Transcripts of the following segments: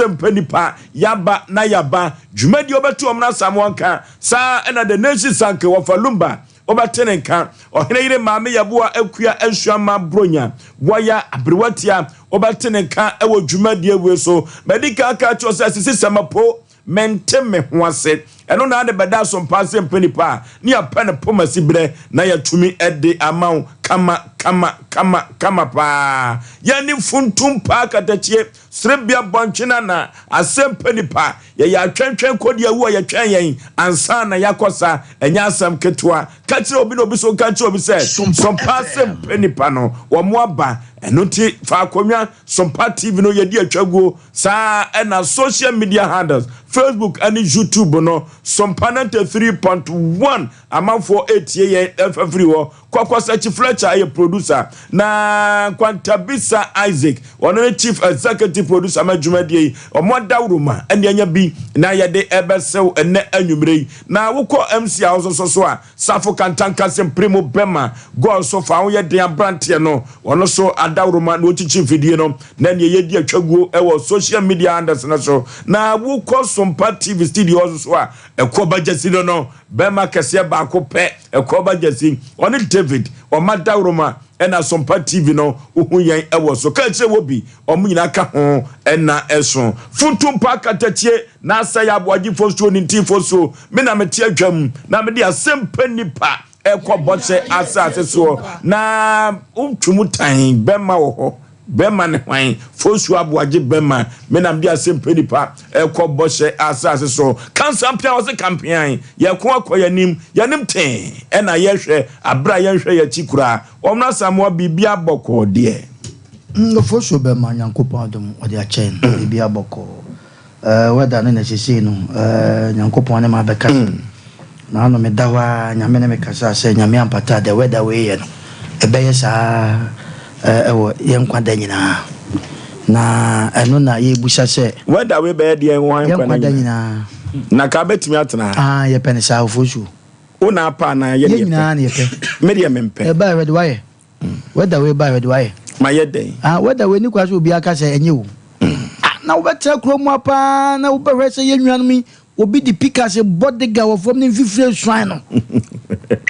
Asɛmpa Nipa, Yaba na Yaba dwumadie wobɛte wɔn Asamoah nka, saa ɛna The Nation Sanke wɔfa Lumba wobɛte ne nka, Ɔhene Yere Maame Yeboah Akua Asuama Bronya Boaya Aberewatia wobɛte ne nka wɔ dwumadie wei so. Madi kan aka akyerɛ wo sɛ Sisi Samapo Mente me ho ase. Ɛno na ade bɛda asompa ase mpɛ nipa a ne yɛpɛ no poma si berɛ na yɛatumi de ama wo kama kama kama kama paa. Yɛne funtum paa katakyie serebea bɔntwene anaa asɛm pɛ nipa. Yɛyɛ atwɛntwɛn kɔdi awu a yɛtwɛn yɛn ansa na yɛakɔ sa. Ɛnyɛ asɛm ketewa. Ka kyerɛ obi na obi so nka nkyerɛ obi sɛ Sompa asɛm pɛ nipa no wɔn aba. Ɛno nti fa akonnwa Sompa TV no yɛdi atwaguo. Saa ara na social media handles, Facebook ne YouTube no, Sompa 93.1 amanfoɔ retie yɛn ɛfa firi hɔ. Kwakwasakyi Fletcher yɛ producer, na Nkwantabisa Isaac, ɔno ne chief executive producer ma dwumadie yi. Wɔn adaworoma ne anya bi na yɛde ɛbɛsew ɛnnɛ anwummerɛ yi. Na wokɔ MC a ɔsoso so a, Safo Kantanka Sempremo Bɛma, Gɔl so fa ho yɛ den abranteɛ no, ɔno so adaworoma na ɔkyikyi mfidie no. Na nea yɛdi atwaguo wɔ social media handles no so. Na wokɔ Sompa TV studio hɔ nso a, Ɛkɔba Gyasi no no, bɛrima kɛseɛ baako pɛ, Ɛkɔba Gyasi, ɔne David, ɔma dawuroma, ɛna Sompa TV no, wohu yɛn wɔ so. Ka kyerɛ wɔ bi, wɔn nyinaa ka ho ɛna ɛso. Funtumpa katakyie, na asɛe aboagyefoɔ suo ne ntifoɔ suo. Me na mete adwam, na mede asɛmpa nnipa ɛkɔ bɔhyɛ asase soɔ, na wotwe mu tan bɛma wɔ hɔ. Bɛma ne hwan? Fosuo aboagye bɛma. Me na mede asɛmpa nipa ɛkɔ bɔhyɛ asase so. Kansa mpea ɔse kampean. Yɛko akɔ yɛnim. Yɛnim tee ɛna yɛhwɛ aberɛ a yɛnhwɛ yɛakyi koraa. Wɔn Asamoah biribia bɔkɔɔ deɛ. Fosuo bɛma Nyankopɔn adom ɔde akyɛ yɛn biribia bɔkɔɔ. Weather no na sesei no Nyankopɔn ne me abɛkasa. Na ano meda hɔ ara Nyame ne me kasa sɛ Nyame ampata a the weather wei yɛ no ɛbɛyɛ saa ɛwɔ yɛn nkwa da nyinaa. Na ɛno na yɛbusa sɛ. Weather wei bɛyɛ deɛn wɔ yɛn nkwa da nyinaa? Na ka bɛtumi atena ha? Ah yɛpɛ no saa Ofosuo. Wo na apɛ anaa yɛne yɛpɛ? Yɛn nyinaa na yɛpɛ. Me deɛ mempɛ. Ɛbaa Awurade wayɛ. Weather wei ba wɛde wayɛ. Mayɛ dɛn? Ah weather wei ni kwa sɛ obiara ka sɛ ɛnyɛ o. Ah na wobɛtena kuro mu apaa na wobɛhwɛ sɛ yɛn nuanom yi obi de pickaxe bɔ diga wɔ fam ne mfifire suan no.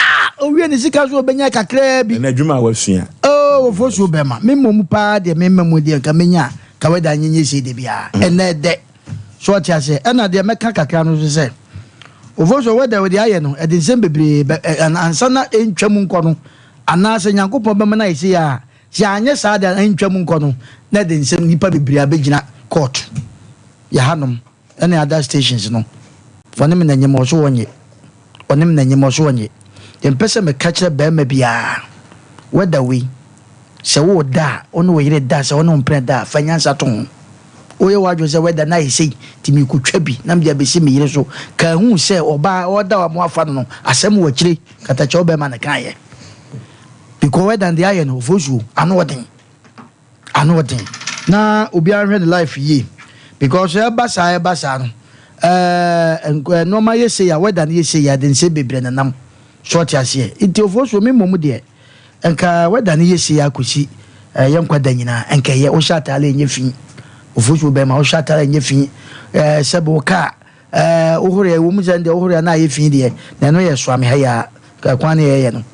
Ah owie ne sika so obɛnya kakraa bi. Ɛna adwuma a wasua. Oh ofosuo bɛma me mmom paa deɛ me mma mu deɛ nka menya a ka weather nyɛ sei da biara. Ɛnɛ ɛdɛ. So ɔte aseɛ? Ɛna deɛ mɛka kakra no nso sɛ ofosuo weather wei deɛ ayɛ no ɛde nsɛm bebree bɛ ansa na ɛntwa mu nkɔ no. Anaa sɛ Nyankopɔn bɛma no ayɛ sei a, sɛ anyɛ saa de a ɛntwam nkɔ no, na ɛde nsɛm nnipa bebree abɛgyina court yɛ hanom ɛne other stations no. Wɔne me na nyem ɔso wɔnye, wɔne me na nyem ɔso wɔnye. Deɛ mpɛ sɛ meka kyerɛ barima biara, whether wei, sɛ wo da a, wo ne wo yere da, sɛ wo ne wo mpena da a, fa nyansa to ho. Woyɛ w'adwene sɛ whether no ayɛ sei, nti merekɔtwa bi na mede abɛsi me yere so, ka hu sɛ ɔbaa a ɔda hɔ a moafa no no, asɛm wɔ akyire. Katakyɛw bɛma no kaeɛ because weather deɛ ayɛ no ofosuo ano ɔden ano ɔden na obiara nhwɛ ne life yie because ɛba saa ɛba saa no ɛɛ nneɛma yɛ sei a weather no yɛ sei a de nsɛm bebree nenam so ɔte aseɛ nti ofosuo me mmom deɛ nka weather no yɛ sei akɔsi ɛyɛ nkwa da nyinaa nka ɛyɛ wohyɛ ataare ɛnyɛ fi ofosuo bɛma wohyɛ ataare ɛnyɛ fi ɛɛ sɛbi wo kaa Ɛɛ, wohore a, ɛwɔ mu sɛ ɛndeɛ wohore a na ayɛ fi deɛ, na ɛno yɛ soa me ha yi ara, kwan no yɛyɛ no.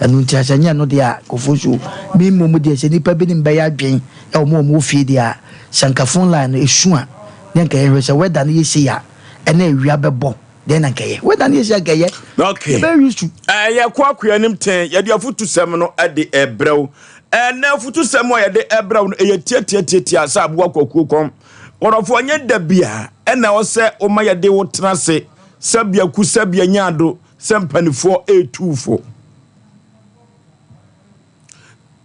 Ɛno nti sɛ ɛnyɛ ɛno deɛ a, nkurɔfoɔ nso, me mmom deɛ sɛ nnipa binom bɛyɛ adwen wɔ wɔn a wɔwɔ fie deɛ a, sɛ anka phone line no ɛsu a, ne anka yɛhwɛ sɛ weather no yɛ sei a, ɛna awia bɛbɔ, deɛ na anka ɛyɛ. Weather no yɛ sei a, anka ɛyɛ. Okay. Yɛbɛyɛ used to. Ɛɛ, yɛkɔ akoa anim tɛn, yɛde afutusɛm no de ɛbrɛ wo. Ɛnɛ afutusɛm a yɛde ɛbrɛ wo no, ɛyɛ tiatiatiatia sɛ aboa kwakuo kɔn. Ɔdɔfoɔ, nyɛ da bi a ɛna ɛwɔ sɛ woma yɛde wo tena ase sɛ biaku sɛ bia nyaado sɛ mpanifoɔ retu wo fo.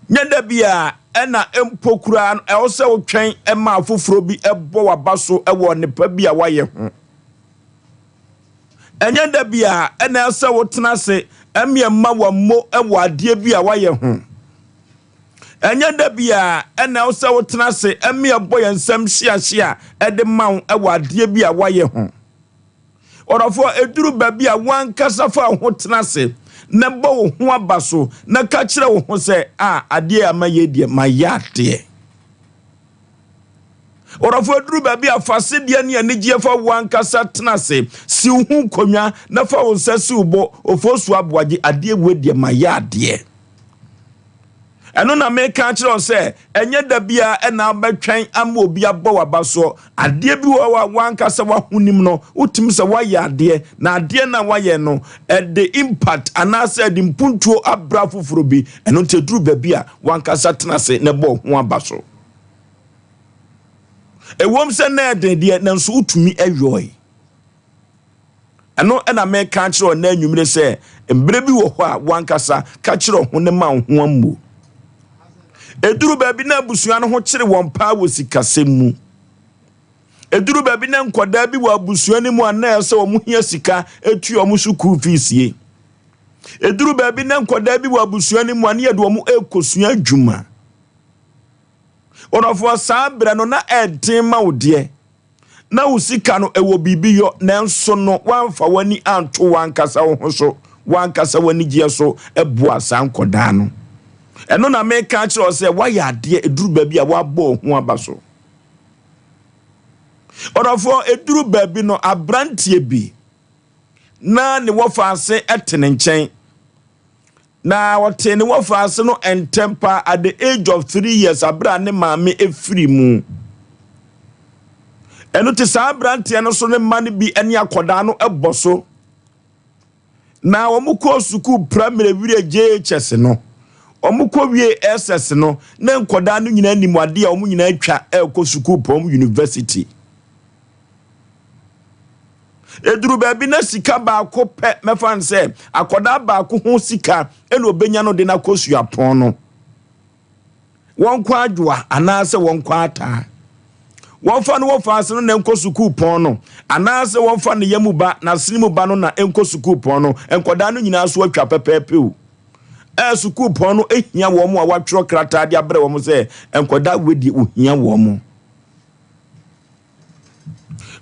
Nyɛ da bi a ɛna mpo koraa no ɛwɔ sɛ wotwɛn ma afoforɔ bi bɔ w'aba so wɔ nnepa bi a woayɛ ho. Ɛnyɛ da bi a ɛna ɛwɔ sɛ wotena ase ma ɛma w'ammo wɔ adeɛ bi a woayɛ ho. Ɛnyɛ da biara na ɛwɔ sɛ wotena ase ma ɛbɔ yɛn nsam hyeahyea de ma wo wɔ adeɛ bi a woayɛ ho. Ɔdɔfoɔ, ɛduru baabi a w'ankasa fa wo ho tena ase na bɔ wo ho aba so na ka kyerɛ wo ho sɛ, a adeɛ a mayɛ deɛ, mayɛ adeɛ. Ɔdɔfo, aduru baabi a fa sedeɛ ne anigyeɛ fa wo ankasa tena ase, si wo ho nkonnwa na fa wo nsa si wo bo, Ofosu Aboagye, adeɛ wei deɛ mayɛ adeɛ. Ɛno na meka akyerɛ wo sɛ, ɛnyɛ da biara ɛna wobɛtwɛn ama obi abɔ w'aba soɔ. Adeɛ bi wɔ hɔ a w'ankasa w'ahonim no, wotumi sɛ woayɛ adeɛ, na adeɛ no a woayɛ no, ɛde impact anaasɛ ɛde mpuntuo abrɛ afoforɔ bi. Ɛno nti ɛduru baabi a w'ankasa tena ase na ɛbɔ wo ho aba so. Ɛwom sɛ na ɛden deɛ, nanso wotumi yɔe. Ɛno na meka akyerɛ wo nnɛ anwummere sɛ, mmerɛ bi wɔ hɔ a w'ankasa ka kyerɛ wo ho ne ma wo ho ammu. Ɛduru baabi na abusua no ho kyere wɔn paa wɔ sikasɛm mu. Ɛduru baabi na nkwadaa bi wɔ abusua no mu a na ɛsɛ wɔn hia sika etua wɔn sukuu fees yie. Ɛduru baabi na nkwadaa bi wɔ abusua no mu a ne yɛde wɔn rekɔsua adwuma. Ɔdɔfoɔ, saa berɛ no na ɛden ma wo deɛ, na wo sika no ɛwɔ biribi yɔ, nanso no woamfa w'ani anto w'ankasa wo ho so, w'ankasa w'anigyeɛ so boa saa nkɔdaa no. Ɛno na meka akyerɛ wo sɛ woayɛ adeɛ, ɛduru baabi a woabɔ wo ho aba so. Ɔdɔfoɔ, ɛduru baabi no aberanteɛ bi na ne wɔfaase te ne nkyɛn. Na ɔtee ne wɔfaase no ntɛm paa at the age of 3 years abere a ne maame efiri mu. Ɛno te saa aberanteɛ no so ne mma no bi ne akwadaa no bɔ so. Na wɔn kɔɔ sukuu primary wie JHS no, wɔn kɔ wie SS no, na nkwadaa no nyinaa nim adeɛ a wɔn nyinaa atwa ɛrekɔ sukuu pɔn university. Eduru baabi na sika baako pɛ, mɛfa no sɛ akwadaa baako ho sika ɛna obenya no de no akɔ suapɔn no. Wɔnkɔ adwoa anaasɛ wɔnkɔ ataa. Wɔmfa no wɔfa ase no na nkɔ sukuu pɔn no anaasɛ wɔmfa ne yam ba n'asene mu ba no na nkɔ sukuu pɔn no. Nkwadaa no nyinaa so atwa pɛpɛɛpɛ o. Sukuu pɔn no ehia wɔn a wɔatwerɛ krataa de abrɛ wɔn sɛ nkwadaa wei deɛ ohia wɔn.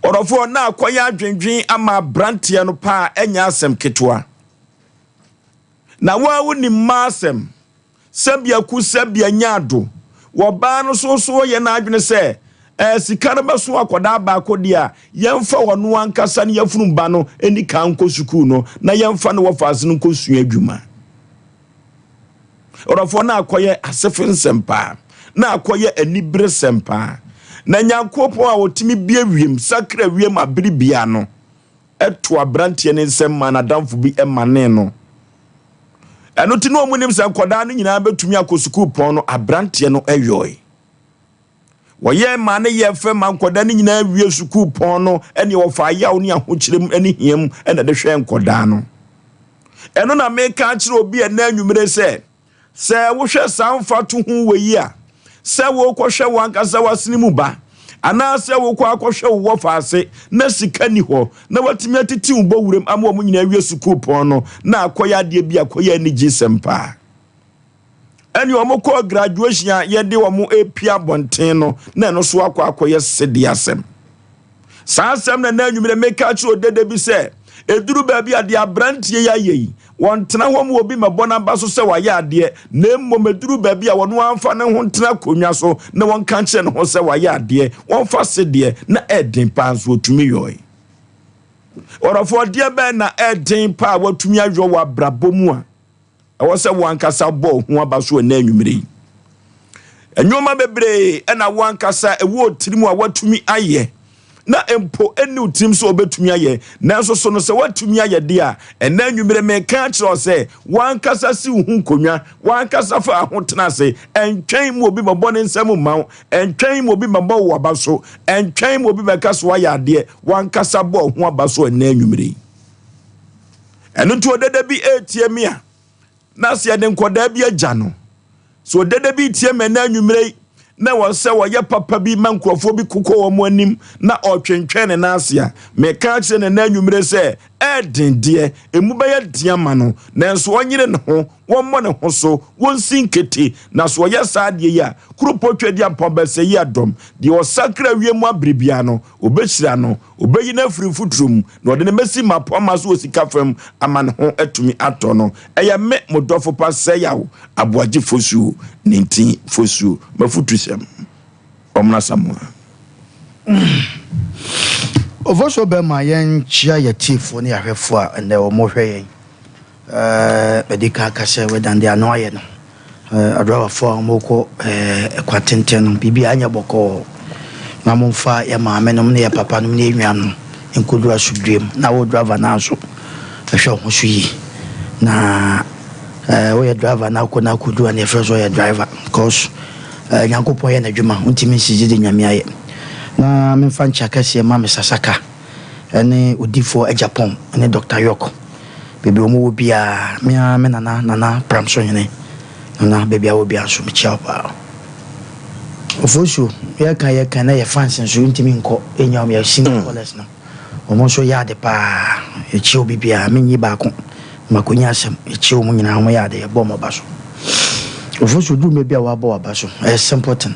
Ɔdɔfoɔ, na akɔyɛ adwendwen ama aberanteɛ no paa, ɛnyɛ asɛm ketewa. Na wo a wonim mmaa asɛm, sɛbea ku sɛbea nya ado. Wɔbaa no so so yɛ n'adwene sɛ sika no bɛso akwadaa baako deɛ a, yɛmfa ɔno ankasa ne yafunu ba no ani kan nkɔ sukuu no na yɛmfa ne wɔfaase no nkɔ sua adwuma. Ɔdɔfoɔ, na akɔyɛ asefe nsɛm paa, na akɔyɛ anibere sɛm paa. Na Nyankopɔn a ɔtumi bie wiem, sakra wiem abere bia no, ɛto aberanteɛ ne nsɛm ma n'adamfo bi ɛmane no. Ɛno ti na wɔn nim sɛ nkwadaa no nyinaa bɛtumi akɔ sukuu pɔn no, aberanteɛ no ɛyɔe. Wɔyɛ maa ne yɛ fɛ ma nkwadaa no nyinaa wie sukuu pɔn no, ɛne wɔfa ayaw ne ahokyerɛ mu ne hia mu ɛna de hwɛ nkwadaa no. Ɛno na meka akyerɛ obi ɛnɛ anwummere sɛ, sɛ wohwɛ saa mfa to ho wɔ yi a, sɛ wokɔhwɛ w'ankasa w'asene mu ba anaasɛ wokɔ akɔhwɛ wo wɔfa ase na sika ni hɔ na watumi atete wo bɔ wuram ama wɔn nyinaa wie sukuu pɔn no, na akɔyɛ adeɛ bi akɔyɛ anigye sɛm paa. Ɛne wɔn kɔɔ graduation a yɛde wɔn epia abɔnten no, na ɛno so akɔ akɔyɛ sedeɛ asɛm. Saa asɛm na na anwummerɛ meka akyerɛ odede bi sɛ, eduru baabi a deɛ aberanteɛ yi ayɛ yi, wɔntena hɔ ma obi mɛbɔ n'aba so sɛ wayɛ adeɛ, na mmom eduru baabi a wɔn amfa ne ho ntena akonnwa so na wɔnka kyerɛ ne ho sɛ wayɛ adeɛ, wɔmfa sedeɛ na ɛden paa nso otumi yɔe. Ɔdɔfoɔ, deɛ bɛn na ɛden paa watumi ayɔ wɔ abrabɔ mu a ɛwɔ sɛ wɔn ankasa bɔ ho aba so ɛnɛ anwummerɛ yi? Nneɛma bebree ɛna wɔn ankasa ɛwɔ tirim a watumi ayɛ na mpo ɛni wo tirim sɛ wɔbɛtumi ayɛ, nanso so no sɛ watumi ayɛ deɛ a, ɛnɛ anwummerɛ meka akyerɛ wo sɛ wɔn ankasa si wo ho nkonnwa, wɔn ankasa fa ho tena ase. Ɛntwɛn mu obi mɛbɔ ne nsam mma wo, ɛntwɛn mu obi mɛbɔ wo aba so, ɛntwɛn mu obi mɛka so wayɛ adeɛ. Wɔn ankasa bɔ ho aba so ɛnɛ anwummerɛ yi. Ɛno nti ɔdada bi ɛretie mi a, na sɛ yɛde nkɔdaa bi agya no so, ɔdada bi tie me ɛnɛ anwummerɛ yi na wɔ sɛ wɔyɛ papa bi ma nkurɔfoɔ bi kokɔ wɔn anim na ɔtwentwɛn ne nan ase a, meka akyerɛ ne nan anwummerɛ sɛ ɛɛden deɛ, emu bɛyɛ den ama no, nanso ɔnyere ne ho, wɔmmɔ ne ho so, wɔnsi nkete. Na so ɔyɛ saa adeɛ yi a, kuropɔ twa di ampɔn bɛsɛ yi adɔm deɛ ɔsakra wiem abere biara no, ɔbɛhyira no, ɔbɛyi no afiri mfuturo mu na ɔde ne bɛsi mmapɔmma so wɔ sika fam ama ne ho atumi atɔ no. Ɛyɛ me mo dɔfo pa sɛ yaw Aboagye Fosuo ne ntin Fosuo mafutu sɛm ɔmena Samoa. Ofosuo bɛma yɛnkyia yɛ tiefoɔ ne yɛahwɛfoɔ a ɛnɛ wɔhwɛ yɛn. Madi kan aka sɛ wedan deɛ ano ayɛ no. Adriverfoɔ a wɔrekɔ ɛkwan tenten no, biribiara nyɛ bɔkɔɔ. Na momfa yɛ maame nom ne yɛ papa nom ne yɛ nuanom nkɔduru asomdwoeɛ mu. Na wo driver no nso, hwɛ wo ho so yie. Na woyɛ driver na wokɔ na akɔduru a na yɛfrɛ sɛ ɔyɛ driver because Nyankopɔn yɛ n'adwuma, wontumi nsisi de Nyame ayɛ. Na memfa nkyea kɛseɛ ma Mister Saka ne Odifoɔ Agyapong ne Doctor York, baabi a wɔwɔ biara, me ara me nana, Nana Pramsohene, Nana, baabi a wɔ biara nso, mekyia wo paa. Ofosuo, yɛka yɛka na yɛ fans nso ntumi nkɔ ɛnya wɔn, yɛ senior callers no, wɔn nso yɛ ade paa, yɛkyia obi biara, menyi baako, makonya asɛm, yɛkyia wɔn nyinaa, wɔn yɛ ade, yɛbɔ wɔn aba so. Ofosuo, duru mmerɛ bi a wɔabɔ w'aba so, ɛyɛ simple thing.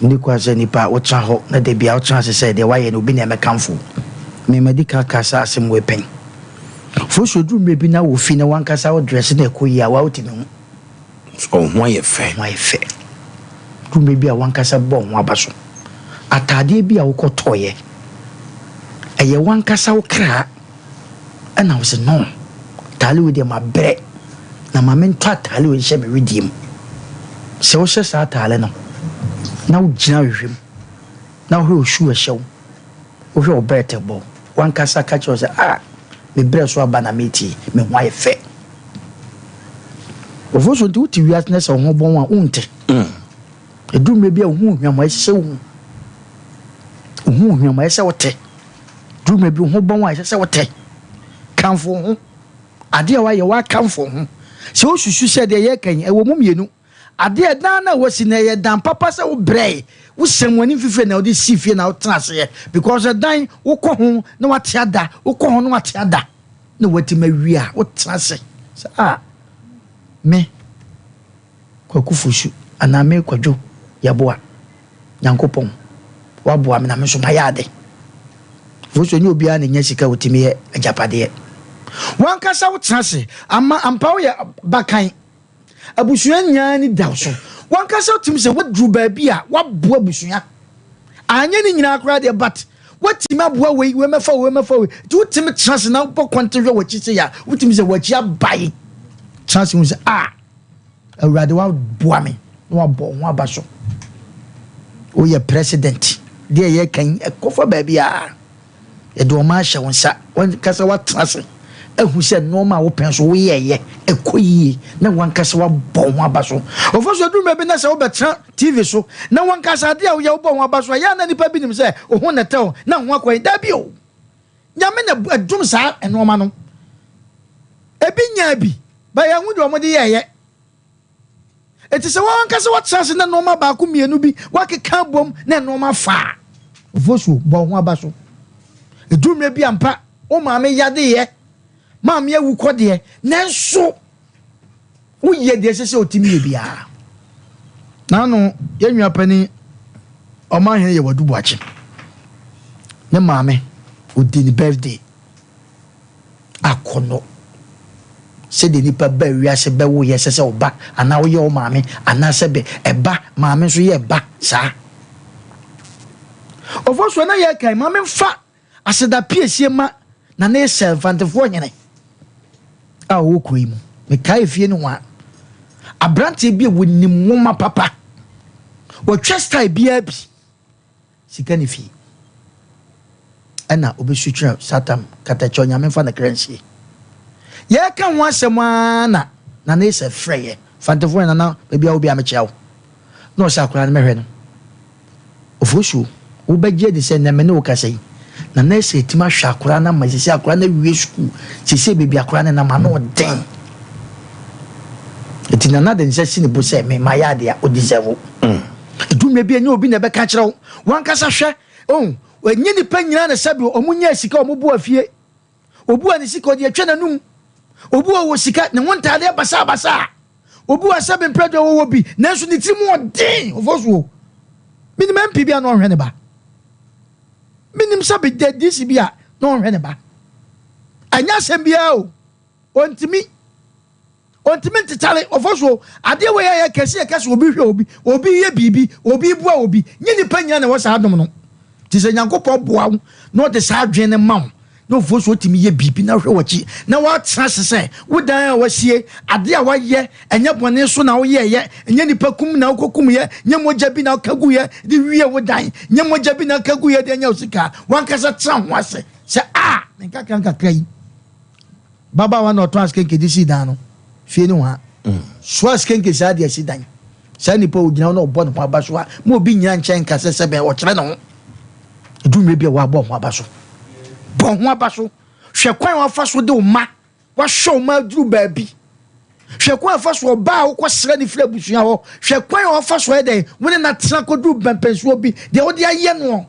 Nni kwan sɛ nipa wotra hɔ na da biara wotra ase sɛ deɛ woayɛ no obi na ɛmɛkamfo wo. Me madi kan aka saa asɛm wei pɛn. Fosuo duru mmerɛ bi na wɔ fi na wankasa wo dress na ɛkɔ yie a waa wotumi hu. Wo ho ayɛ fɛ. Wo ho ayɛ fɛ. Duru mmerɛ bi a wankasa bɔ wo ho aba so. Ataadeɛ bi a wokɔ tɔɔyɛ ɛyɛ wankasa wo kra. Ɛna ɔse no, ataale wei deɛ mabrɛ na ma mentɔ ataale wei nhyɛ me wedeɛ mu. Sɛ wohyɛ saa ataale no na wogyina ahwehwɛ mu na wohwɛ wo shoe ɛhyɛ wo, wohwɛ wo belt ɛbɔ wo, wankasa ka kyerɛ wo sɛ ah, me brɛ so aba na metie, me ho ayɛ fɛ. Ɔfo so nti wote wiase na sɛ wo ho bɔn a wonte. Ɛduru mmerɛ bi a wo ho hwam a ɛsɛ sɛ wohu. Wo ho hwam a ɛsɛ sɛ wote. Duru mmerɛ bi wo ho bɔn a ɛsɛ sɛ wotɛ. Kamfo wo ho. Adeɛ a woayɛ, woakamfo wo ho. Sɛ wosusu sɛ deɛ yɛreka yi, ɛwɔ mu mmienu. Adeɛ a dan no a woasi no, ɛyɛ dan papa sɛ wobrɛe, wosɛm w'ani mfifire na wode sii fie na wotena aseɛ. Because ɛdan, wokɔ ho na woate ada, wokɔ ho na woate ada na woatumi awie a, wotena ase sɛ ah, me. Kwaku Fosu anaa me Kwadwo Yeboah Nyankopɔn waboa me na me nso mayɛ ade. Fosu ɛnyɛ obiara na ɛnya sika ɔtumi yɛ agyapadeɛ. Wankasa wo tena ase ama ampa woyɛ bakan abusua nyinaa ani da wo so wankasa wotumi sɛ waduru baabi a waboa abusua anyɛ ne nyinaa koraa deɛ but watumi aboa wei wei mɛfa wei mɛfa wei nti wotumi tena ase na wobɔ kɔnte hwɛ wakyi sɛ yɛ a wotumi sɛ wakyi abae tena ase hu sɛ ah Awurade waboa me na wabɔ wo ho aba so. Woyɛ president. Deɛ yɛka yi ɛkɔfa baabi a yɛde ɔma ahyɛ wo nsa. Wankasa watena ase ahu sɛ nneɛma a wopɛn so woyɛɛyɛ ɛkɔ yie na wankasa wabɔ wo ho aba so. Ɔfo so aduru baabi na sɛ wobɛtena TV so na wankasa adeɛ a woyɛ wobɔ wo ho aba so a yɛ a na nipa bi nim sɛ wo ho na ɛtɛ na ho akɔ yi. Dabi o. Nyame na ɛdom saa nneɛma no. Ebi nyaa bi. But yɛnhu deɛ wɔde yɛeɛ. Enti sɛ wɔn ankasa wɔtena ase na nneɛma baako mmienu bi wɔakeka abom na nneɛma fa a, ofosuo bɔ wo ho aba so. Ɛduru mmerɛ bi ampa, wo maame yadeeɛ, maame awu kɔ deɛ, nanso woyɛ deɛ ɛsɛ sɛ ɔtumi yɛ biara. Naano yɛn nua panin ɔmanhene yɛ Wadu Boakye. Ne maame, ɔdi ne birthday. akɔnnɔ. Sɛdeɛ nipa ba wiase bɛwo yɛ ɛsɛ sɛ ɔba anaa woyɛ wo maame anaasɛ bɛ ɛba maame nso yɛ ɛba saa. Ɔfɔ so na yɛ kan maame nfa aseda piesie ma na ne sɛ mfantefoɔ hene a ɔwɔ kuro yi mu. Mekae efie no ho a aberanteɛ bi a wɔnim nwoma papa wɔtwa style biara bi. Sika ne fie. Ɛna obesu kyerɛ Satan katakyɛ Onyame mfa ne kra nsie. Yɛka ho asɛm ara na Nana Esa frɛ yɛ. Fantefoɔ yɛ Nana baabi a wo bia mekyea wo. Na ɔsɛ akwadaa no mɛhwɛ no. Ofosuo, wobɛgye adi sɛ nnɛ me ne wo kasa yi, Nana Esa atumi ahwɛ akwadaa no ama sisi akwadaa no awie sukuu. Sisi baabi akwadaa no nam ano ɔden. Eti Nana de nsa si ne bo sɛ me mayɛ adeɛ a ɔdeserve. Ɛduru mmerɛ bi a, ɛnyɛ obi na ɛbɛka akyerɛ wo. W'ankasa hwɛ. Oh, ɛnyɛ nnipa nyinaa na sɛbi wɔn nyaa sika wɔn bu afie. Obi wɔ ne sika ɔde atwa n'anum. Obi wɔ wɔ sika ne ho ntaadeɛ basabasa. Obi wɔ sɛbi mpɛ deɛ ɔwɔ bi nanso ne tiri mu ɔden ɔfɔ soɔ. Menim MP bi a na ɔnhwɛ ne ba. Menim sɛbi DC bi a na ɔnhwɛ ne ba. Ɛnyɛ asɛm biara o. Ɔntumi. Ɔntumi ntetare ɔfɔ so. Adeɛ wei a yɛ kɛse yɛ kɛse obi hwɛ obi, obi yɛ biribi, obi boa obi. Nye nipa nyinaa na ɛwɔ saa adom no. Nti sɛ Nyankopɔn boa wo na ɔde saa adwene no ma wo na ofuo so otumi yɛ biribi na hwɛ w'akyi na woatena ase sɛ wo dan a wasie, ade a wayɛ, ɛnyɛ bɔne so na woyɛɛyɛ, ɛnyɛ nipa kum na wokɔkumyɛ, nyɛ mogya bi na woka guyɛ de wie wo dan, nyɛ mogya bi na woka guyɛ de anya wo sika, wankasa tena ho ase sɛ a me nkakra nkakra yi babaawa na ɔtɔn askenke de sii dan no fie ne ho a soa askenke saa de asi dan. Saa nipa a ogyina hɔ na ɔbɔ ne ho aba so a ma obi nnyina nkyɛn nka sɛ sɛbɛn ɔkyerɛ ne ho. Edu mmerɛ bi a wɔabɔ ho aba so. Bɔ ho aba so. Hwɛ kwan a wafa so de wo mma, wahwɛ wo mma aduru baabi. Hwɛ kwan a wafa so ɔbaa a wokɔsrɛ ne firi abusua hɔ. Hwɛ kwan a wafa so ayɛ dɛn wo ne no atena kɔduru mpɛmpɛnsoɔ bi, deɛ wode ayɛ noɔ.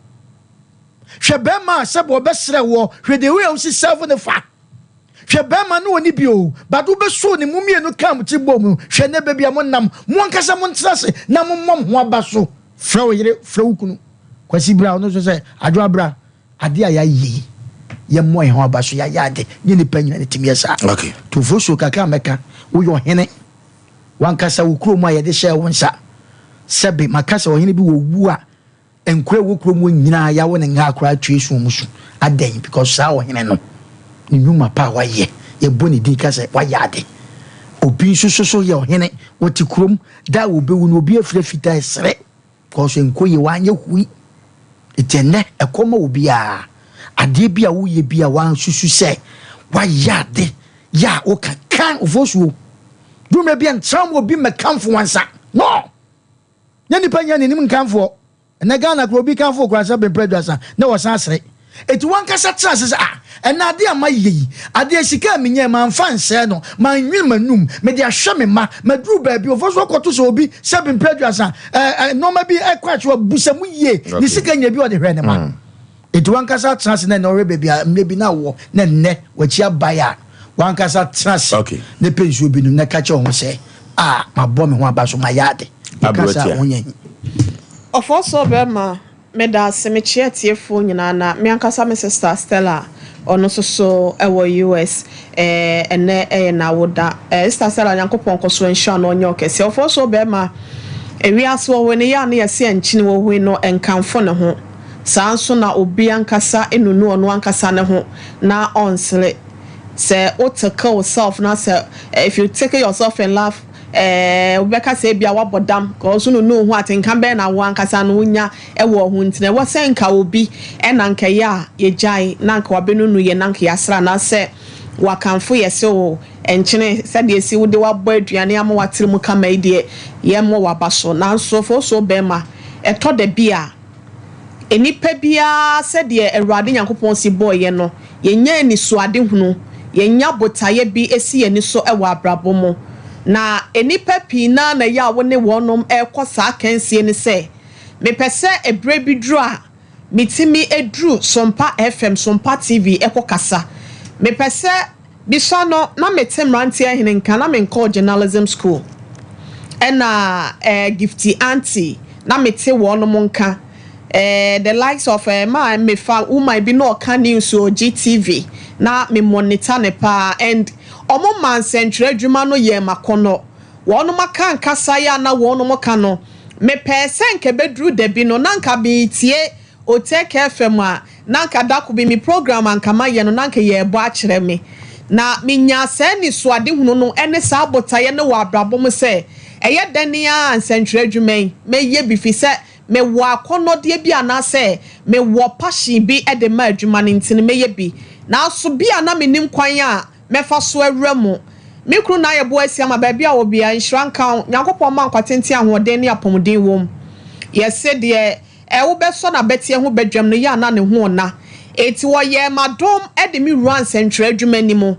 Hwɛ bɛrima a sɛbɛ ɔbɛsrɛ woɔ, hwɛ deɛ wei a wosi serve no fa. Hwɛ bɛɛma no ɔni bi oo but wo bɛ soo ne mo mienu kaa mo tiri bɔɔ mu hwɛ nɛ baabi a mo nam mo ankasa mo ntena ase na mo mmɔ mo ho aba so frɛ wo yere frɛ wo kunu Kwasi bra ɔno nso sɛ Adwoa bra adeɛ a yɛayɛ yi yɛ mmɔ yɛn ho aba so yɛayɛ ade nyɛ nipa nyina ne tumi yɛ saa Okay. to fosuo kakra a mɛka woyɛ ɔhene wankasa wo kurom a yɛde hyɛɛ wo nsa sɛbe maka sɛ ɔhene bi wɔ wu a Nkura ɛwɔ kurom hɔ nyinaa yawo ne ngaa koraa tue su ɔmo su adɛn because saa ɔhene no ne nwuma pa a wayɛ yɛbɔ ne din ka sɛ wayɛ ade obi nso so so yɛ ɔhene ɔte kurom da a ɔbɛwu no obi afira fitaa ɛsere because ɛnkɔ yie wanyɛ hui nti ɛnɛ ɛkɔ ma obiara adeɛ bi a woyɛ bi a wansusu sɛ wayɛ ade yɛ a woka kan ofosuo durumɛ bi a ntra mu obi mmɛkamfo wansa no. Nyɛ nipa nyɛ n'anim nkamfoɔ. Ɛnɛ Ghana koraa obi kamfo wo koraa sɛ bere 30 na wɔsan asere. Enti wankasa tena ase sɛ ah ɛnɛ adeɛ a mayɛ yi, adeɛ sika a menyae mamfa ansɛe no, mannwene m'anum, mede ahwɛ me mma, maduru baabi, ɔfa so akɔto sɛ obi sɛ bere 30 ɛɛ nneɛma bi ɛkɔ akyi wabusa mu yie, ne sika nya bi ɔde hwɛ ne mma. Enti w'ankasa tena ase na nnɛ ɔhwɛ baabi a mmerɛ bi na wowɔ na nnɛ w'akyi abae a, w'ankasa tena ase na pɛ nsuo bi nom na ka kyerɛ wo ho sɛ, Ah, mabɔ me ho aba so, mayɛ ade. Meka saa a, wonyɛ he? Ɔfɔsɔɔ bɛrima, meda ase, mekyea atiefoɔ nyinaa na me ankasa me sister Stella ɔno nso so wɔ US eh, ɛnɛ ɛyɛ n'awoda eh, Sister Stella Nyankopɔn nkɔ so nhyira no ɔnyɛ ɔkɛseɛ. Ɔfɔsɔɔ bɛrima, ewiase wɔ hɔ yi no yɛ a na yɛse ɛnkyene wɔ hɔ yi no ɛnkamfo ne ho. Saa ara nso na obi ankasa nnunu ɔno ankasa ne ho na ɔnsere. Sɛ wo tickle wo self na sɛ if you tickle yourself and laugh eh, wobɛka sɛ ebia woabɔ dam cause wonunu wo ho atenka bɛn na wo ankasa no wonya wɔ wo ho nti no ɛwɔ sɛ nka obi na nka ɛyɛ a yɛgyae na nka wabenunu yɛn na nka yɛasere anaasɛ wakamfo yɛ sɛ oh nkyene sɛdeɛ ɛsi wode wabɔ aduane ama woatere mu kama yi deɛ yɛmmɔ w'aba so. Nanso foosuo bɛrima ɛtɔ da bi a Nnipa biara sɛdeɛ Awurade Nyankopɔn si bɔɔ yɛn no, yɛnya anisoadehunu, yɛnya botaeɛ bi si yɛn ani so wɔ abrabɔ mu. Na nnipa pii no ara na ɛyɛ a wo ne wɔnom rekɔ saa akansie no sɛ, Mepɛ sɛ ɛberɛ bi duru a, metumi duru Sompa FM, Sompa TV kɔ kasa. Mepɛ sɛ. Bisa no, na mete mmeranteɛ hene nka, na menkɔɔ journalism school. Ɛna eh, Gifty Auntie, na mete wɔnom nka. Eh, the likes of eh, ma mefa woman bi na ɔka news wɔ GTV, na me monitor no paa and ɔmo maa nsɛntwerɛ adwuma no yɛɛ m'akɔnnɔ. Wɔnom aka nkasa yi a na wɔnom ka no, mepɛɛ sɛ nka ɛbɛduru da bi no, na nka meretie Otec FM a na anka da ko bi me program a anka mayɛ no na anka yɛrebɔ akyerɛ me. Na menyaa saa anisoadehunu no ne saa botaeɛ no wɔ abrabɔ mu sɛ ɛyɛ dɛn ara a nsɛntwerɛ adwuma yi mɛyɛ bi firi sɛ mewɔ akɔnnɔdeɛ bi anaasɛ mewɔ passion bi de ma adwuma no nti no mɛyɛ bi. Nanso bi a na mennim kwan a mɛfa so awura mu. Me kunu na ayɛ boa asi ama baabi a ɔwɔ biara nhyira nka wo. Nyankopɔn mma nkwa tenten ahoɔden ne apɔmuden wom. Yɛse deɛ Ɛ wobɛsɔ n'abɛteɛ ho badwam no yɛ a na ne ho ɔnna. Enti wɔyɛɛ m'adom de me wuraa nsɛntwerɛ adwuma no mu.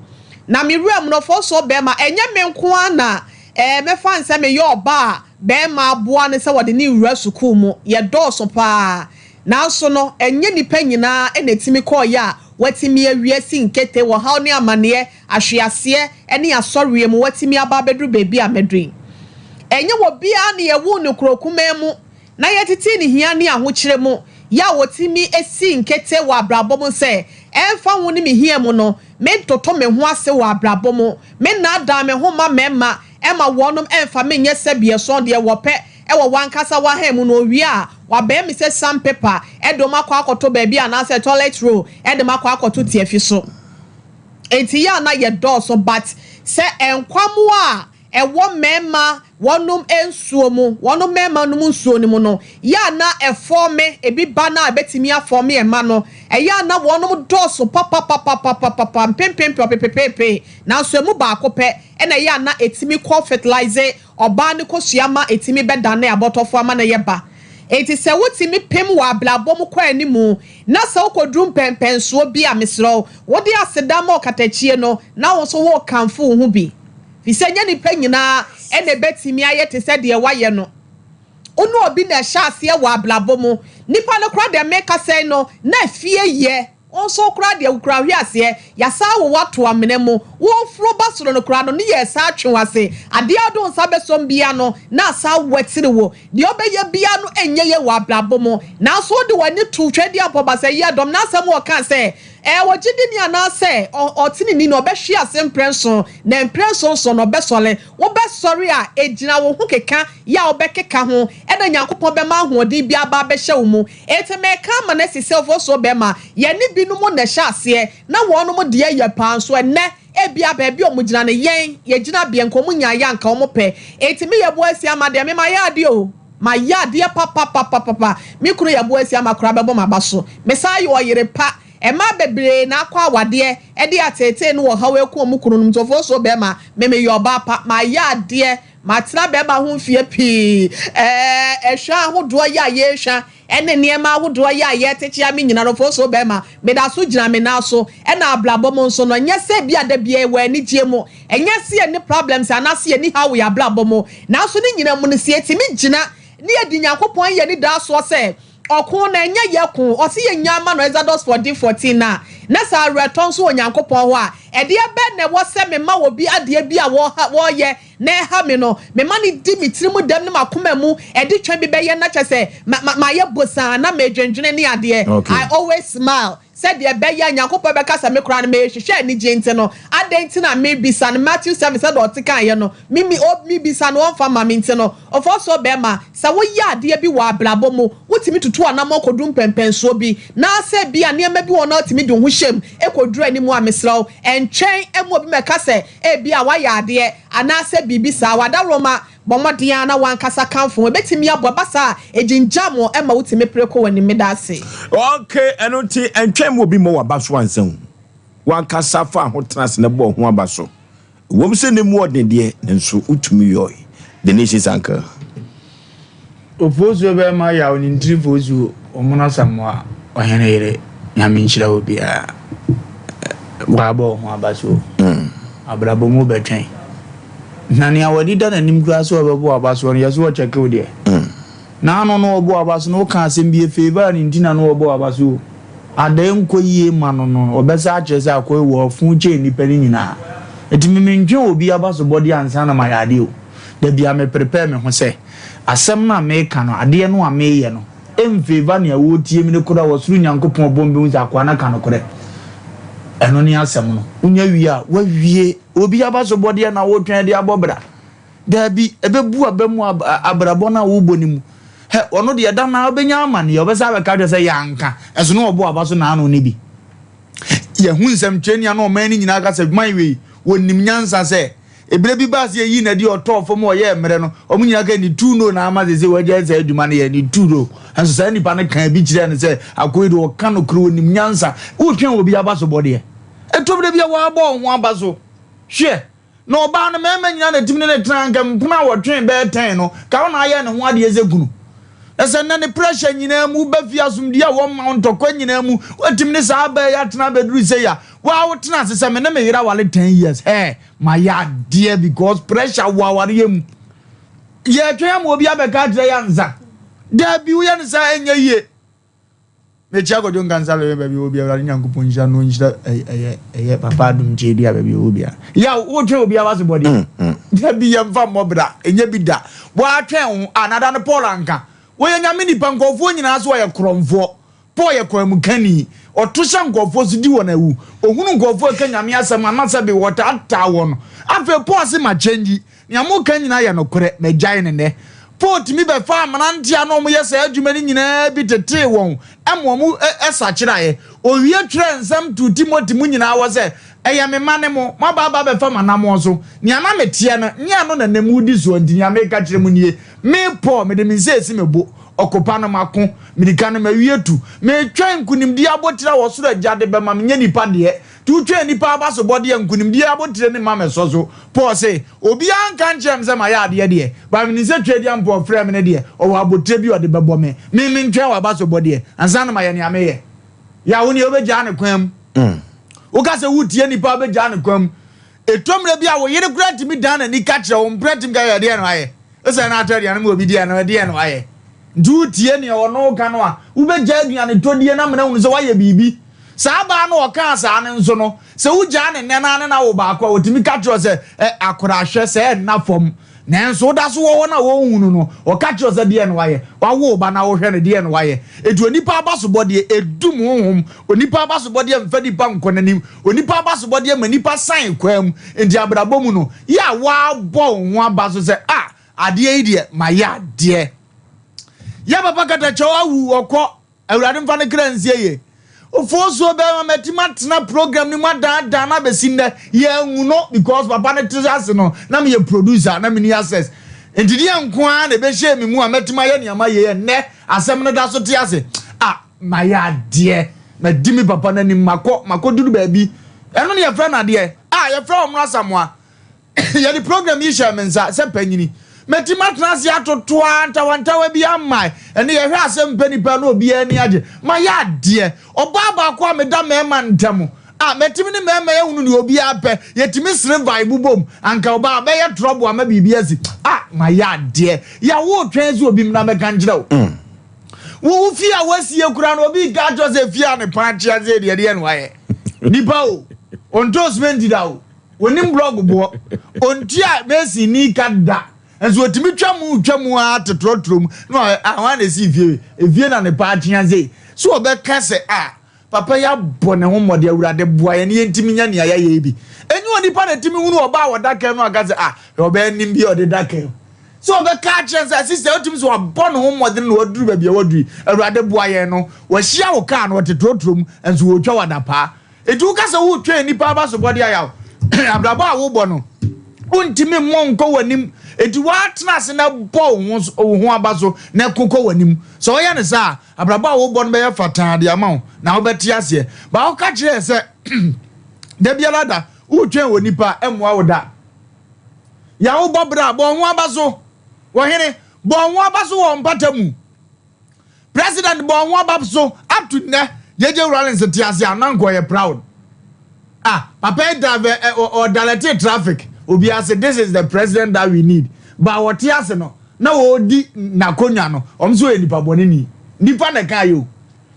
Na me wuraa mu no, ɔfɔɔsoɔ barima, ɛnyɛ me nko ara na ɛ mɛfa no sɛ meyɛ ɔbaa a barima aboa no sɛ wɔde no rewura sukuu mu. Yɛdɔɔso pa ara. Nanso no, ɛnyɛ nnipa nyinaa na ɛtumi kɔeɛ a wɔatumi awie asi nkete, ɔhaw ne amaneɛ, ahweaseɛ ne asɔreɛ mu, wɔatumi aba abɛduru baabi a maduru yi. Ɛnyɛ obiara na yɛwoo no kuro kumaa mu na yɛtetee no hia ne ahokyerɛ mu, yɛ a wɔtumi si nkete wɔ abrabɔ mu sɛ, ɛmfa ho ne me hia mu no, mentoto me ho ase wɔ abrabɔ mu, mennaadaa me ho mma mmarima mma wɔnom mfa me nyɛ sɛbeɛsɔn deɛ wɔpɛ. wɔ w'ankasa w'ahan mu no, owie a, wabɛn me sɛ sandpaper de wɔn akɔ akɔto baabi anaasɛ toilet roll de wɔn akɔ akɔto tiafi so. Enti yɛ a na yɛdɔɔso but sɛ nkwammoa a ɛwɔ mmarima wɔnom nsuo mu, wɔnom mmarima nom nsuo no mu no, yɛ a na ɛfɔɔme, ebi ba no a ɛbɛtumi afɔɔme ɛma no, ɛyɛ a na wɔnom dɔɔso papapapapapapa, mpempempe ɔpepepepe, nanso ɛmu baako pɛ na ɛyɛ a na ɛtumi kɔ fertilize ɔbaa no kosua ma ɛtumi bɛdane abɔtɔfoɔ ama no yɛ ba. Enti sɛ wotumi pem wɔ abrabɔ mu kɔ anim na sɛ wokɔduru mpɛnpɛnsoɔ bi a, mesrɛ wo, wode aseda ma ɔkatakyie no na wo nso worekamfo wo ho bi. Firi sɛ ɛnyɛ nnipa nyinaa na ɛbɛtumi ayɛ te sɛ deɛ woayɛ no. Wo ne obi na ɛhyɛ aseɛ wɔ abrabɔ mu. Nipa no koraa deɛ mekasa yi no, na afie yɛ. Wo nso koraa deɛ wokura ahweaseɛ, yɛasan awo wo ato amena mu. Woreforo ba soro no koraa no, ne yɛresan atwe wo ase. Adeɛ a wode wo nsa bɛsɔm biara no, na asan awatiri wo. Deɛ wobɛyɛ biara no nyɛ yie wɔ abrabɔ mu. Nanso wode w'ani to Tweaduampɔn Basayi Adɔm n'asɛm a ɔkaa sɛ, Ɛɛ, ogyidini anaasɛ ɔteneneeni no, ɔbɛhwe ase mprɛnson, na mprɛnson nso no, ɔbɛsɔre. Wobɛsɔre a, egyina wo ho keka yɛ a wobɛkeka ho, ɛna Nyankopɔn bɛma ahoɔden bi aba abɛhyɛ wo mu. Enti mereka ama no asi sɛ ofosuo bɛma yɛne binom na ɛhyɛ aseɛ, na wɔnom deɛ yɛ paa nso ɛnnɛ, ebia baabi a wɔgyina no, yɛn, yɛn gyinabea, nka wɔn nyaeɛ a nka wɔn pɛ. Enti me yɛboa asi ama deɛ, me mayɛ adeɛ o, mayɛ adeɛ papapapapa, me kunu yɛboa asi ama koraa bɛbɔ m'aba so, mesan yɛ ɔyere pa, mmaa bebree na akɔ awadeɛ de ateetee ne ɔhaw aku wɔn kununom, nti ofosuo bɛma, me meyɛ ɔbaa pa, mayɛ adeɛ. Matena bɛrima ho mfeɛ pii. Ɛɛ, ɛhwa ahodoɔ yi a yɛrehwa ne nneɛma ahodoɔ yi a yɛretekyea me nyina no, fo so bɛrima, meda so gyina me nan so. Ɛna abrabɔ mu nso no, ɛnyɛ sɛ ebia da biara yɛwɔ anigyeɛ mu. Ɛnyɛ sɛ yɛnni problems anaasɛ yɛnni haw wɔ yɛn abrabɔ mu. Nanso ne nyina mu no, sɛ yɛtumi gyina na yɛdi Nyankopɔn yɛn anidasoɔ sɛ Ɔko no, ɛnyɛ yɛ ko. Ɔse yɛnnya mma no Exodus 14, 14 a, na sɛ awerɛtɔ nso wɔ Nyankopɔn hɔ a, ɛdeɛ bɛn na ɛwɔ sɛ mema obi adeɛ bi a wɔreyɛ na ɛha me no, mema no di me tirim dɛm ne m'akoma mu ɛde twɛ bi bɛyɛ na kyerɛ sɛ mayɛ bosaa na medwendwene ne adeɛ. I always smile. Sɛdeɛ ɛbɛyɛ a Nyankopɔn bɛka sɛ me koraa no merehwehwɛ anigyeɛ nti no, adɛn nti na mebisa no, Matthew 7, sɛdeɛ ɔte kaeɛ no, me me o mebisa no ɔmfa mma me nti no, ɔfɔɔsoɔ bɛɛma, sɛ woyɛ adeɛ bi wɔ abrabɔ mu, wotumi tutu anamɔn kɔduru mpɛnpɛnsoɔ bi, na sɛ ebia nneɛma bi wɔ hɔ na wotumi de wo ho hyɛ mu kɔduru anim a, mesrɛ wo, ntwɛn mma obi mmɛka sɛ ebia woayɛ adeɛ anaasɛ biribi saa, w'adaworoma, Bɔ mmɔden ara na w'ankasa kamfo ho. Ebetumi aboa. Ɛba saa a, egyingyam wo ma wutumi pere kɔ w'anim. Meda ase. Ok, ɛno nti ɛntwɛn ma obi mmɔ w'aba so ansa hu. W'ankasa fa ho tena ase na bɔ wo ho aba so. Ɛwom sɛ na emu wɔ den deɛ, nanso wotumi yɔe. The Nation's Uncle. Ofosuo bɛma yaw ne ntiri fosuo ɔmono Asamoah ɔhene yere Nyame nhyira wo biaa wabɔ wo ho aba so abrabɔ mu bɛtwɛn na nea w'ani da n'anim koraa sɛ ɔbɛbɔ w'aba soɔ no yɛso ɔkyɛke wo deɛ na ano no ɔbɔ w'aba so no woka asɛm bi efeeva ne nti na no ɔbɔ w'aba so o adeɛ nkɔ yie ma no no ɔbɛsa akyerɛ sɛ akɔ wɔ afun kyɛn nnipa no nyinaa ɛti me mentwe obi aba so bɔdeɛ ansa na mayɛ adeɛ o da bia me prepare me ho sɛ Asɛm no a mereka no, adeɛ no a mereyɛ no, ɛmfeeva nea ɔretie me no koraa, ɔsoro Nyankopɔn bɔ me bɛhu sɛ akoa no aka nokorɛ. Ɛno ne asɛm no. Wonya wie a, woawie. Obi abasobɔdeɛ na wotwɛn de abɔ bra? Daabi, ɛbɛbu aba mu abrabɔ no a wobɔ no mu. Hɛ, ɔno deɛ da no ara wobɛnya amaneɛ, ɔbɛsan abɛka akyerɛ sɛ yɛanka, ɛso na ɔbɔ aba so naano no bi. Yɛhu nsɛmtwerɛni a na ɔman no nyinaa ka sɛ, man wei, wɔnim nyansa sɛ, Ebere bi baa sɛ yɛyii no adi a ɔtɔɔ fam a ɔyɛɛ mmerɛ no, wɔn nyinaa kae ne tu no na ama seesei wagyae saa adwuma no yɛ, ne tu no. Nanso saa nipa no kaa bi kyerɛɛ no sɛ, Akoa yi deɛ ɔka nokorɛ, ɔnim nyansa. Wotwɛn obi abasobɔ deɛ, ɛtɔ berɛ bi a woabɔ wo ho aba so. Hwɛ, na ɔbaa no, mmarima nyinaa na ɛtumi ne no tena, anka mpena a wɔtwee bɛyɛ tɛn no, ka wo na ayɛ ne ho adeɛ sɛ kunu. Na sɛ nnɛ ne pressure nyinaa mu, woba fie asomdwoeɛ a wɔmma wo, ntɔkwa nyinaa mu, woatumi ne saa abaa yi atena abɛduru sei a, Wo a wo tena ase sɛ me ne me yere aware 10 years hɛɛ mayɛ adeɛ because pressure wɔ awareɛ mu. Yɛtwɛn ama obi abɛka akyerɛ yɛ ansa. Daabi woyɛ no saa ɛnyɛ yie. Mekyia Kwadwo Nkansah Lewin baabi ɔwɔ biara Awurade Nyankopɔn nhyira no nhyira ɛyɛ ɛyɛ Papa Adom Kyei-Duah baabi ɔwɔ biara. Yaw wotwɛn obi aba so bɔdeɛ. Daabi yɛmfa mmɔ bra ɛnyɛ bi da. Woatwɛn wo ho a na da no Paul anka. Wɔyɛ Nyame nipa nkurɔfoɔ nyinaa so ɔyɛ korɔmfoɔ. Paul yɛ kwaamukani. Ɔto hyɛ nkurɔfoɔ so di wɔn awu. Ɔhunu nkurɔfoɔ reka Nyame asɛm a, na sɛbe wɔtaataa wɔn. Afei Paul se, Makyɛngyi. Nea moka nyinaa yɛ nokorɛ. Magyae no nnɛ. Paul tumi bɛfaa mmeranteɛ a na wɔyɛ saa adwuma no nyinaa bi tetee wɔn ma wɔn sakyeraeɛ. Ɔwie twerɛɛ nsɛm too Timothy mu nyinaa hɔ sɛ, Ɛyɛ me mma ne mo, moaba aba abɛfa m'anammɔn so. Nea na meteɛ no, nyɛ ɛno na nnɛ moredi soɔ, enti nea mereka kyerɛ mo nie, Me Paul, mede me nsa resi me bo, ɔko pa no mako, mirika no mawie tu. Meretwɛn nkonimdie abotire a ɔsoro Agya de bɛma me, nyɛ nnipa deɛ. Nti wotwɛn nnipa abasobɔdeɛ a, nkonimdie abotire no mma mɛsɔ so. Paul se, Obiara nka nkyerɛɛ me sɛ mayɛ adeɛ deɛ, but menim sɛ Tweaduampɔn ɔfrɛɛ me no deɛ, ɔwɔ abotire bi a ɔde bɛbɔ me. Me mentwɛn w'abasobɔdeɛ ansa na mayɛ nea meyɛ. Yaw, wo deɛ wobɛgyaa ne kwan mu. Woka sɛ wotie nnipa a, wobɛgyaa ne kwan mu. Ɛtɔ mmerɛ bi a wo yere koraa tumi dan n'ani ka kyerɛ wo, mpena tumi ka sɛ ɛdeɛn na wayɛ? Wosɛ na atɔ aduane ma obi di a, na ɛdeɛn na wayɛ? Nti wotie nea ɔno reka no a, wobɛgyaa aduane tɔ die na amena hunu sɛ woayɛ biribi. Saa baa no a ɔkaa saa no nso no, sɛ wogyaa no nnɛ na ne no awo baako a, ɔtumi ka kyerɛ wo sɛ, Ɛ, akwadaa hwɛ, sɛ ɛnna fam. Nanso woda so wɔ hɔ na wonhunu no, ɔka kyerɛ wo sɛ deɛn na wayɛ? Wawo wo ba na wohwɛ no, deɛn na wayɛ? Enti onipa abasobɔdeɛ, ɛdum honhom. Onipa abasobɔdeɛ mfa nipa nkɔ n'anim. Onipa abasobɔdeɛ ma nipa san kwan mu. Enti abrabɔ mu no, yɛ a woabɔ wo ho aba so sɛ, Ah, adeɛ yi deɛ, mayɛ adeɛ. Yɛ papa katakyɛw awu, ɔkɔ. Awurade mfa ne kra nsie yie. Ofosuo bɛrima matumi atena program no mu adaadaa no abɛsi nnɛ yɛanhu no because papa no te ase no na meyɛ producer na menni access nti deɛ nko ara na ɛbɛhyɛ me mu a mɛtumi ayɛ nneɛma yie ɛnnɛ asɛm no da so te ase a mayɛ adeɛ madi me papa no anim makɔ makɔduru baabi ɛno ne yɛfrɛ no adeɛ a yɛfrɛ wɔn Asamoah. Yɛde program yi hyɛɛ me nsa sɛ panyini. Matumi atena ase atoto ara ntawantawa bi amma. Ɛnde yɛhwɛ asɛm mpɛ nipa na obiara ani agye. Mayɛ adeɛ. Ɔbaa baako a meda mmarima ntam a matumi ne mmarima yi ahunu nea obiara pɛ. Yɛtumi sere vibe bom. Anka ɔbaa bɛyɛ trouble ama biribi asi. Ah, mayɛ adeɛ. Yaw retwɛn sɛ obi mmra mmɛka nkyerɛ wo. Wo wo fie a woasie koraa no obi reka akyerɛ wo sɛ fie a ne paa kyea sei deɛ ɛdeɛn na wayɛ. Nipa o, ɔntɔɔ simenti da o. Onim blɔg boɔ. Ɔntua mason ni ka da. Nso ɔtumi twa mu twa mu ara te trɔtrɔ mu. Na ɔyɛ ah hwan na ɛsii fie wei? Efie na ne paa kyea sei. So ɔbɛka sɛ ah papa yi abɔ ne ho mmɔden Awurade boa yɛn na yɛntumi nya nea yɛayɛ yi bi. Ɛnyɛ onipa na ɛtumi hunu ɔbaa a ɔda kaa mu aka sɛ ah hwɛ ɔbaa nim bi a ɔde da kaa mu. Sɛ ɔbɛka akyerɛ no sɛ sister wotumi sɛ wabɔ ne ho mmɔden na waduru baabi a waduru yi. Awurade boa yɛn no. Wahyia wo kaa no ɔte trɔtrɔ mu nso ɔretwa wo adapaa. Enti woka sɛ woretwɛn nnipa abasobɔde ayaw, abrabɔ a wobɔ no, wontumi mmɔ nkɔ w'anim. Enti woatena ase na bɔ wo ho wo ho aba so na ko kɔ w'anim. Sɛ woyɛ no saa a, abrabɔ a wobɔ no bɛyɛ fataa de ama wo, na wobɛte aseɛ. Ba woka kyerɛɛ sɛ da biara da woretwɛn onipa a, ɛmmoa wo da. Yɛ a wobɔ bra, bɔ wo ho aba so. Ɔhene, bɔ wo ho aba so wɔ mpata mu. President bɔ ho aba so up to nnɛ JJ Rawlings te ase a na nka ɔyɛ proud. Ah papa yi drive ɛ ɛ ɔ direct traffic obi ase this is the president that we need ba ɔte ase no na ɔredi n'akonnwa no wɔn nso ɔyɛ nipa bɔne ni nipa na ɛka yɛ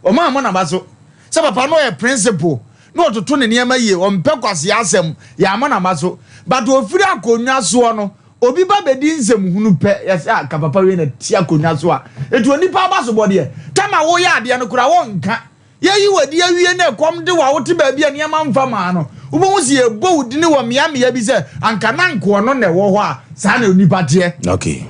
o wɔn a wɔn naba so sɛ papa no ɔyɛ principle na ɔtoto ne nneɛma yie ɔmpɛ kwasea asɛm yɛ ama naba so but ofiri akonnwa soɔ no Obi ba bɛdi nsɛm hunu pɛ, yɛsɛ a ka papa wei na ti akonnwa so a, ɛti onipa aba so bɔ deɛ. Tam a woyɛ adeɛ no koraa wonka. Yɛyi w'adi awie na ɛkɔm de wo a wote baabi a nneɛma mfa maa no, wobɛhu sɛ yɛbɔ wo dini wɔ mmeammea bi sɛ anka na anka ɔno na ɛwɔ hɔ a, saa na onipa teɛ. Okay.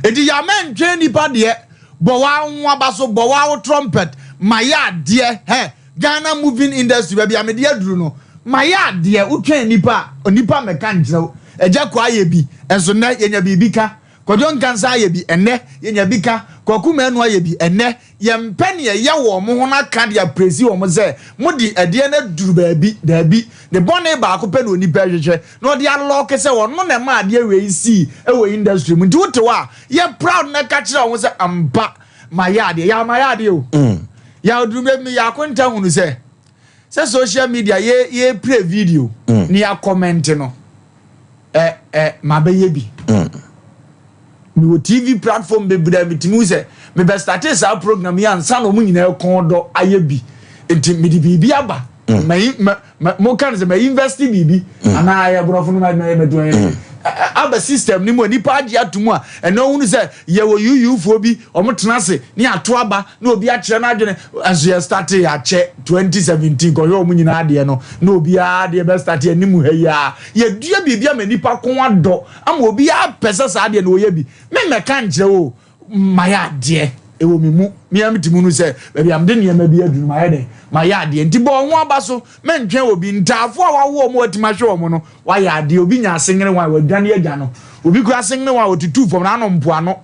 Enti yɛ a mɛntwɛn nipa deɛ, bɔ w'aho aba so, bɔ w'aho trumpet, ma yɛ adeɛ, hɛ. Ghana moving industry baabi a mede aduru no mayɛ adeɛ wotwɛn nipa a onipa mmɛka nkyerɛ wo agya kɔ ayɛ bi nso nnɛ yɛnya biribi ka Kwadwo Nkansah ayɛ bi ɛnnɛ yɛnya bi ka Kwaku Manu ayɛ bi ɛnnɛ yɛmpɛ neɛ ɛyɛ wɔn ho no aka de apresi wɔn sɛ mode adeɛ no aduru baabi daabi ne bɔne baako pɛ na onipa hwehwɛ na ɔde alɔke sɛ ɔno na ɛma adeɛ wei sii wɔ industry mu nti wote hɔ a yɛ proud na ka kyerɛ wɔn sɛ ampa mayɛ adeɛ yɛ mayɛ adeɛ o mm. yɛ oduru bɛ mi yɛ akonta hunu sɛ sɛ social media yɛ yɛ play video mm. ne yɛ comment no ɛ ɛ ma bɛ yɛ bi mm. mi wɔ tv platform bebree a mi ti mu sɛ mi bɛ start saa program yi ansa na wɔn nyinaa kɔn dɔ ayɛ bi nti mi de biribi aba mm. ma yi ma ma mo ka no sɛ ma invest biribi mm. anaa yɛ borɔfo no ma ma yɛ ma dɔn yɛ mm. Aba system no mu a nipa agye ato mu a ɛnɛ ohunu sɛ yɛwɔ UU foɔ bi wɔn tena ase ne ato aba na obi akyerɛ n'adwene nso yɛ start akyɛ 2017 kɔhwɛ wɔn nyinaa adeɛ no na obiara adeɛ bɛ start anim ha yi a yɛdua biribi ama nipa ko adɔ ama obiara pɛ sɛ saa adeɛ no ɔyɛ bi memmɛka nkyerɛ wo Mayɛ adeɛ, ɛwɔ me mu. Me ara metumi hunu sɛ baabi a mede nneɛma bi aduru no, mayɛ dɛn? Mayɛ adeɛ. Nti bɔ wo ho aba so, mɛntwɛn obi. Ntaafoɔ a wawo wɔn a watumi ahwɛ wɔn no, wayɛ adeɛ. Obi nya asengerewa a, wadwane agya no. Obi kura asengerewa a, ɔtutuu fam, n'ano mpoano.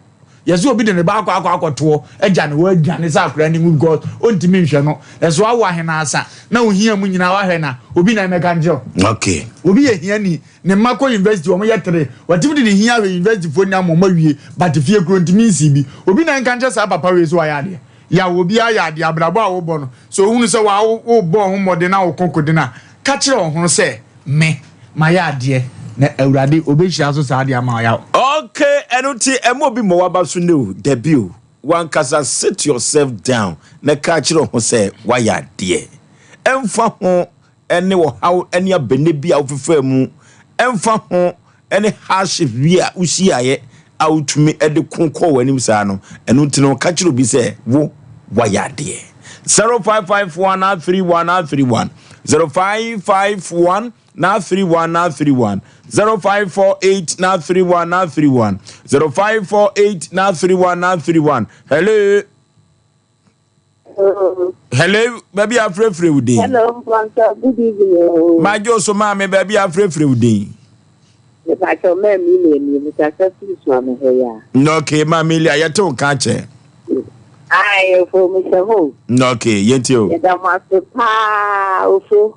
Yɛsɛ obi de ne ba akɔ akɔ akɔtoɔ agya no, wadwane sɛ akwadaa no nwu because ɔntumi nhwɛ no. Ɛso awo ahenaasa na ohia mu nyinaa wahwɛ na obi na ɛmɛka nkyerɛ wo. Okay. Obi yɛ hiani. Ne mma kɔ university wɔn yɛ tere. Watumi de ne hia ahwɛ university foɔ nyinaa ma wɔn awie but fie kuro ntumi nsii bi. Obi na nka nkyerɛ saa papa wei sɛ wayɛ adeɛ. Yaw obiara yɛ adeɛ abrabɔ a wobɔ no sɛ ohunu sɛ waa wobɔ ho mmɔden na woko koden a ka kyerɛ wo ho sɛ me mayɛ adeɛ na Awurade obɛhyira so saa adeɛ ama wo yaw. Okay ɛno nti ɛma obi mmɔ w'aba so nnɛ o, dabi o, w'ankasa sit yourself down na ka kyerɛ wo ho sɛ wayɛ adeɛ. Ɛmfa ho ne ɔhaw ne abɛnɛ bi a wofefaa mu, ɛmfa ho ne hardship bi a wohyiaeɛ a wotumi de ko kɔɔ w'anim saa no, ɛno nti no ka kyerɛ obi sɛ wo wayɛ adeɛ. 0551 31 31 0551 31 31 0548 31 31 0548 31 31 Hello. Hello, baabi a afrɛfrɛ wo din. Hello, Mpɔnsa, good evening. Oh. Magye so maame baabi a afrɛfrɛ wo din. Mepakyɛ maa mi na emi mekasa firi so ame ha yi a. Okay, maame Lia, yɛte wo nka akyɛ. Ayi, ofo mehyɛ hɔ. Okay, yɛntie o. Yɛda mo ase paa, ofo.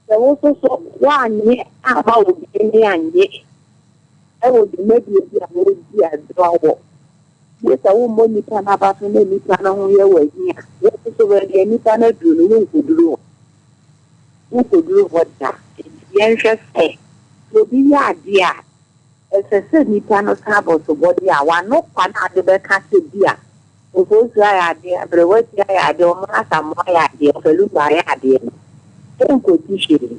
Sɛ wo nso so woanyɛ amma obi ani annye wɔ dwumadie bi a woredi a ɛboa wɔ, gye sɛ wommɔ nnipa no aba so na nnipa no ho yɛ wo ahi a, wo nso so baabi a nnipa no aduru no wonkɔduru hɔ. Wonkɔduru hɔ da. Enti yɛnhwɛ sɛ, sɛ obi yɛ adeɛ a, ɛsɛ sɛ nnipa no san bɔ sobɔdeɛ a, w'ano kwa no a wode bɛka sɛ bi a Ofosu ayɛ adeɛ, Aberewati ayɛ adeɛ, Ɔman Asamoah ayɛ adeɛ, Ɔfɛlumba ayɛ adeɛ no, ɛnkɔsi hwee.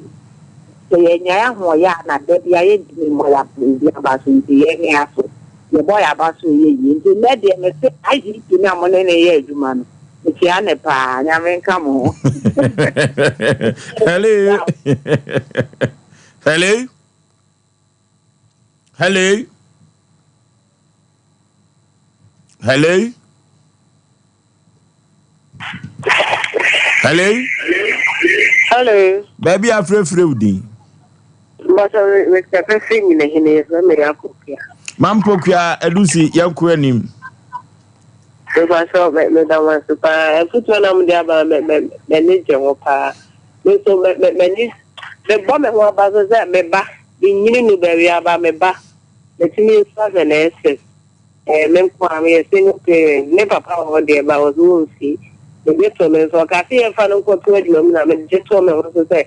Sɛ yɛannyae ahoɔyɛ a na da biara yɛntumi mmɔ yɛn obi aba so nti yɛn aso yɛbɔ yɛn aba so yɛ yie. Nti nnɛ deɛ mese IGP no a mo ne no yɛ adwuma no, mekyea no paa. Nyame nka mo ho. Hello. Hello. Hello. Hello. Hello. Hello. Baabi a frɛfrɛ wo din. Mbɔsɔ mekasa firi nyinahene yɛfrɛ me Akopia. Mampokua Adusi yɛnkɔ anim. Mbɔsɔ meda mo ase paa afutuo na mode aba m'ani gye ho paa. Me nso m'ani mebɔ me ho aba so sɛ me ba menyini no baabi aba me ba Metumi nso ahwɛ no ɛsɛ ɛɛ me nko ara meyɛ single parent me papa wɔ hɔ deɛ ba ɔso wɔ mfie megye to me nso ɔka se yɛmfa no nkɔto adwuma mu na megye too me ho so sɛ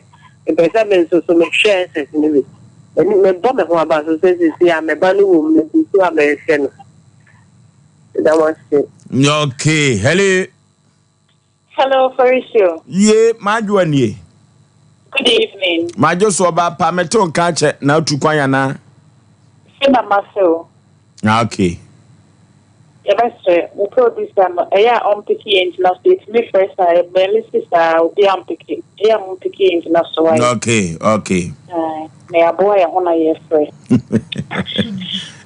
mepɛ sɛ me nso so mehwɛ ɛsɛs no bi m'ani mebɔ me ho aba so sɛ sisi a me ba no wɔ mu no nso so a mehwɛ no meda mo ase. Okay, hello. Hello, Farisio. Ye, m'adwoa nie. Good evening. M'adwo so ɔba pa mete wo nka akyɛ na atu kwan anaa? Se na mase o. Ah, okay. Yɛbɛsrɛ, mo producer no, ɛyɛ a ɔmpeke yɛn ngyina so, yɛtumi frɛ saa, yɛbɛle si saa, obi ampeke, ɛyɛ a mompeke yɛn ngyina so wai. Okay, okay. Aye, na yɛaboa yɛn ho na yɛfrɛ.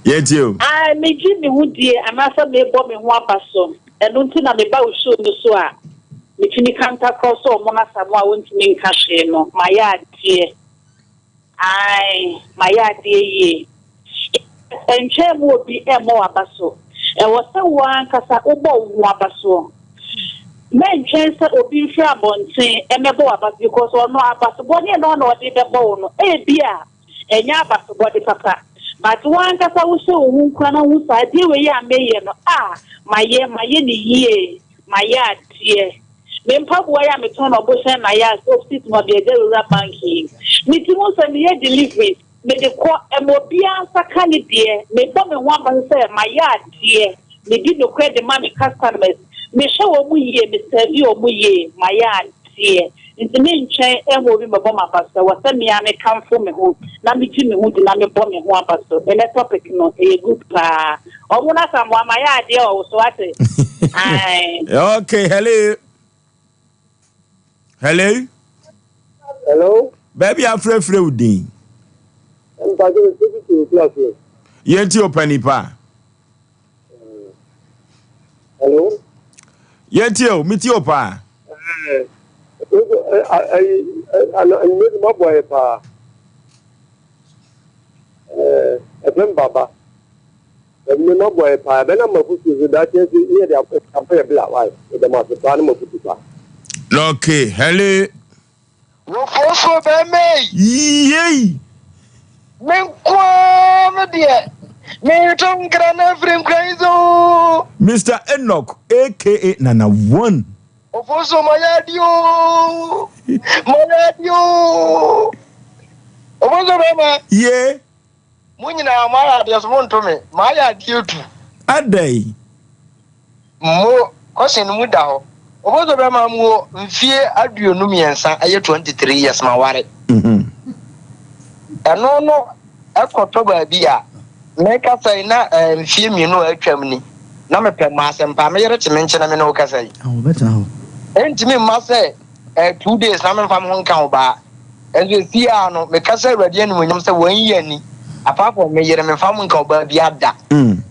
Yɛtie o. Aye, megye me ho die anaasɛ mebɔ me ho aba so. Ɛno nti na meba wo show no so a metumi ka ntakorɔ sɛ ɔmo no Asamoah a wontumi nka hwee no mayɛ adeɛ ae mayɛ adeɛ yie Ɛntwɛn mu obi mmɔ w'aba so ɛwɔ sɛ wo ankasa wobɔ wo ho aba soɔ Mɛntwɛn sɛ obi mfiri abɔnten mmɛbɔ w'aba so because ɔno abasobɔ ne ɛno na ɔde bɛbɔ wo no ebia Ɛnyɛ abasobɔde papa. But wo ankasa wohyɛ wo ho nkuran na wohu sɛ adeɛ wei a meyɛ no ah mayɛ, mayɛ no yie, mayɛ adeɛ. Me mpaboa yi a metɔn no Ɔbohyɛn Nayas opposite Nwabiagya Rural Bank yi, metumi hu sɛ meyɛ deliveries, mede kɔ, ɛma obiara nsa ka ne deɛ, mebɔ me ho aba so sɛ mayɛ adeɛ, medi nokorɛ de ma me customers, mehwɛ wɔn yie, me serve wɔn yie, mayɛ adeɛ. Nti mentwɛn mma obi mmɛbɔ m'aba so, ɛwɔ sɛ me ara mekamfo me ho na megye me ho di na mebɔ me ho aba so. Ɛnɛ topic no, ɛyɛ good paa. Ɔmo no Asamoah, mayɛ adeɛ wɔ wo so, wate? Ae. Okay, hello. Hello. Hello. Baabi afrɛfrɛ wo din. Yɛn ti ɔpɛ nipa. Hello. Yɛn ti o, mi ti o paa. Ɛɛ, ma bɔ yɛ paa. Ɛɛ, ɛfɛn baba. Ɛmi ma bɔ yɛ paa. Ɛbɛn na ma futu so daakye nso yɛ de abɔ yɛ bla wa. Ɛdɛm ase paa na ma futu paa. Okay, hello. Wofoofo bɛrima yi. Yei. Me nko ara me deɛ, meretɔ nkra na afiri nkura yi so. Mister Enoch aka Nana One. Ofosuo mayɛ adi oo, mayɛ adi oo. Ofosuo bɛrima. Ye. Mo nyinaa moayɛ adeɛ so monto me, mayɛ adeɛ tu. Adɛn? Mo question no mu da hɔ. Oboso bɛma mo wɔ mfie 23 ɛyɛ 23 years ma ware. Ɛno no ɛkɔtɔ baabi a mekasa yi na mfie 2 a atwam ni na mepɛ mma asɛmpa me yere te me nkyɛn na me ne wo kasa yi. Ɛntumi mma sɛ 2 days na memfa me ho nka wo baa. Nso esi ara no, mekasa Awurade animuonyam sɛ wɔanyi ani. Apart from me yere, memfa mo nka ɔbaa biara da.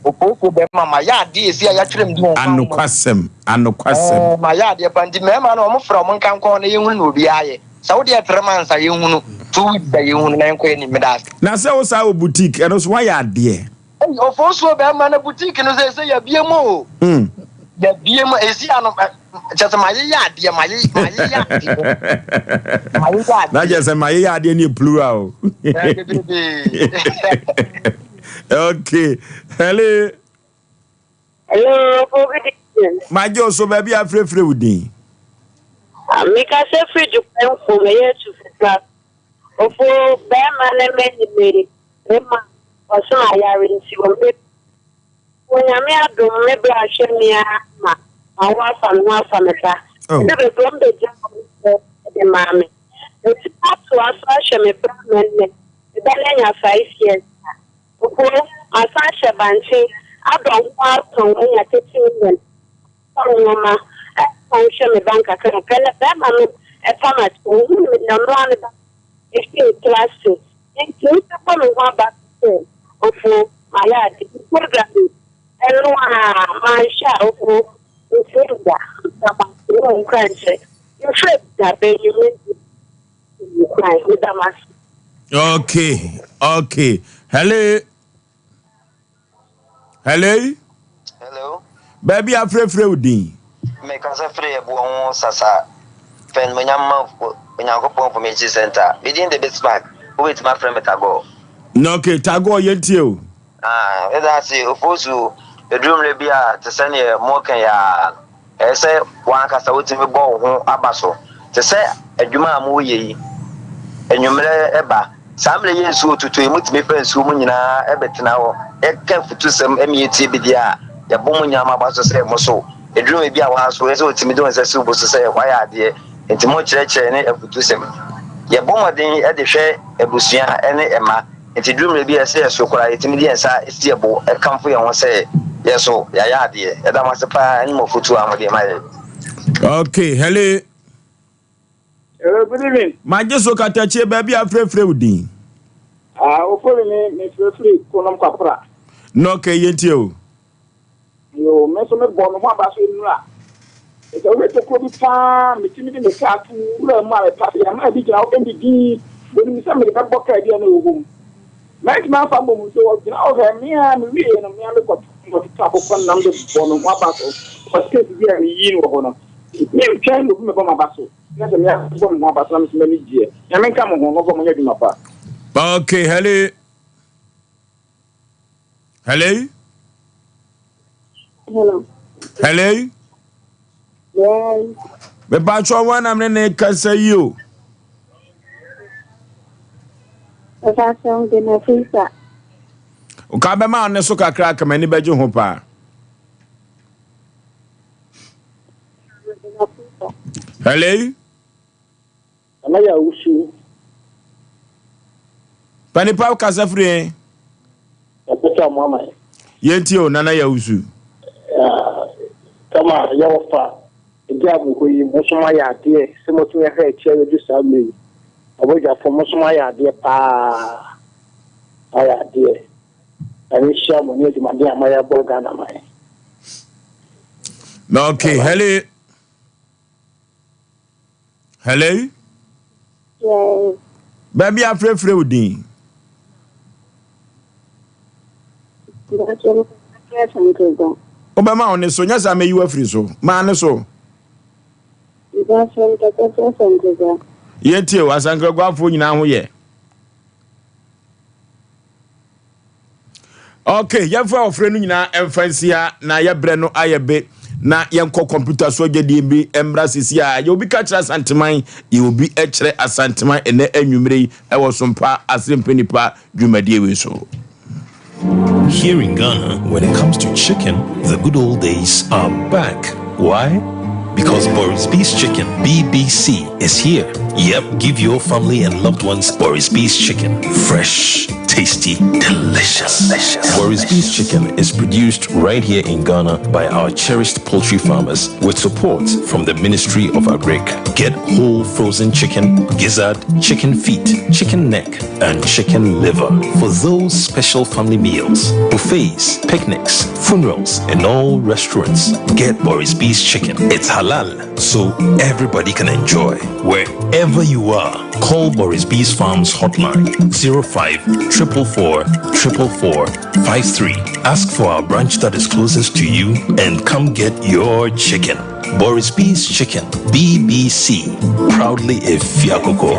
Opoofo bɛrima, mayɛ adeɛ esi a yɛatwerɛ me din wɔ nkwa nwoma mu. Anokwasɛm, anokwasɛm. Ɛɛ, mayɛ adeɛ pa nti mmarima no wɔfrɛ wɔn nka nkɔ hɔ na yɛnhunu nea obiara ayɛ. Sɛ wo deɛ 3 months a yɛnhunu, 2 weeks a yɛnhunu na yɛnkɔ yɛn anim. Meda ase. Na sɛ wo saa wɔ boutique, ɛno nso woayɛ adeɛ. Ei, Ofosuo bɛrima na boutique no seesei yɛabue mu o. Yɛabue mu, esi ano, kyerɛ sɛ mayeyɛ adeɛ, maye, mayeyɛ adeɛ. Mayeyɛ adeɛ. Na kyerɛ sɛ mayeyɛ adeɛ no yɛ plural o. Ɛɛ, bebrebe. Okay, hello. Hello, good evening. Magye wo so baabi a afirafira wo din. Mekasa firi Dwumanfo, meyɛ atufopa. Ofo bɛrima ne me ne me bɛrima ɔsom ayare nti wɔn Onyame adom me bra hwɛ me ara ma mawo afa me ho afa me ba. Oh. Ɛdɛ bebree wɔn bɛgya wɔn sɛ de maa me. Metumi atoa so ahwɛ me bra ma nnɛ. Me ba no anya 5 years a. Mpo masan ahyɛ bankye adɔ ho atɔn anya 30 million. Tɔ nneɛma ɛsan hwɛ me ba nkakra nkakra na bɛrima no ɛpam akyɛ ohun me na ɔno ara ne ba efi ntura ase. Nti mebɛbɔ me ho aba sɛ ofo mayɛ ade program yi ɛno a manhwɛ a ofo ntumi da da mo ase ne mo nkura nkyerɛ mfrɛ da bɛnwuma bi nkran meda mo ase. Okay. Hello. Hello. Hello. Baabi afrɛfrɛ wo din. Mekasa firi ɛboɔ ho sasa fɛn monyam ma Onyankopɔn Information Center. Me din de Bismarck. Wobɛtumi afrɛ me Tagore. Na okay, Tagore yɛntie o. Ah, ɛda ase ofosu ɛduru mmerɛ bi a te sɛ neɛ moka yi a ɛyɛ sɛ w'ankasa wotumi bɔ wo ho aba so te sɛ adwuma a moyɛ yi anwummerɛ ɛba saa mmerɛ yɛ nsuo tutu yi motumi fa nsuo mu nyinaa ɛbɛtena hɔ ɛka afutusɛm ɛmi yɛtie bi deɛ a yɛbɔ mo nyinaa aba so sɛ mo so ɛduru mmerɛ bi a waa so ɛsɛ wotumi de wo nsa si wo bo so sɛ wayɛ adeɛ nti mo kyerɛkyerɛ ne afutusɛm yɛbɔ mmɔden ɛde hwɛ abusua ɛne ɛma nti duru mmerɛ bi a ɛsɛ yɛ so koraa yɛtumi de yɛn nsa si ɛbo ɛkamfo yɛn ho sɛ yɛ so yɛayɛ adeɛ yɛda mo ase paa ne mo afutuo a mode ma yɛ. Okay, hello. Hello, good evening. Magye so katakyie baabi a afrɛfrɛ wo din. Ah, ofori me me frɛfrɛ konom kwapra. Na okay, yɛntie o. Yo, me nso mebɔ me ho aba so nnura. Sɛ wohwɛ tokuro bi paa, metumi de me kaa to wura mu a mepa se ama bi gyina hɔ ɛndi din. Wɔnim sɛ mede bɛbɔ kaa bi a na ɛwɔ hɔ mu. Mantumi amfa mmom nso wɔgyina hɔ hwɛ me a mewie no me a mekɔto mekɔtoto akokɔ nam de bɔ me ho aba so. Kɔ space bi a meyii no wɔ hɔ no. Mentwɛn na obi mɛbɔ m'aba so. Na sɛ me a mebɔ me ho aba so na me nso m'ani gyeɛ. Nyame nka mo ho na ɔmfa mo nyɛ adwuma pa. Okay, hello. Hello. Hello. Hello. Yes. Mepatwɔ wɔn nam ne ne kasa yi o. Mepatwɔ de na fisa. Nka bɛma ne so kakra kama ani bɛgye ho paa. Hello. Nana yɛ awusu. Panipa kasa firi he? Ɛpɛsɛ ɔmo ama yɛ. Yɛntie o, Nana yɛ awusu. Kama yɛwɔ fa ɛdi agogo yi, mo nso moayɛ adeɛ sɛ motumi ahwɛ akyi abɛdu saa mmerɛ yi. Ɔbɔdwafo, mo nso moayɛ adeɛ paa. Moayɛ adeɛ. Nyame nhyira mo ne adwumaden a moayɛ aboa Ghana man. Okay, hello. Hello. Yes. Baabi afrɛfrɛ wo din. Wobɛma wo ne so, nyɛ saa mɛyi wo afiri so. Maa ne so. Yɛtie o, Asankraguafoɔ nyinaa ho yɛ. Ok, yɛmfa ɔfrɛ no nyinaa ɛmfa nsi ha na yɛbrɛ no ayɛ be na yɛnkɔ kɔmputa so adwadie bi mmra sisi a yɛ obi ka kyerɛ Asanteman, yɛ obi kyerɛ Asanteman ɛnɛ anwummere yi ɛwɔ Sompa Aserempe Nipa dwumadie wei so. Here in Ghana, when it comes to chicken, the good old days are back. Why? Because Boris B's Chicken, BBC, is here. Yep, give your family and loved ones Boris B's Chicken. Fresh, tasty, delicious. delicious. Boris B's Chicken is produced right here in Ghana by our cherished poultry farmers with support from the Ministry of Agric. Get whole frozen chicken, gizzard, chicken feet, chicken neck, and chicken liver for those special family meals, buffets, picnics, funerals, and all restaurants. Get Boris B's Chicken. It's halal, so everybody can enjoy. Wherever you are, call Boris B's Farms hotline 05 444 444 53. Ask for our branch that is closest to you and come get your chicken. Boris B's Chicken, BBC, proudly a Fiakoko.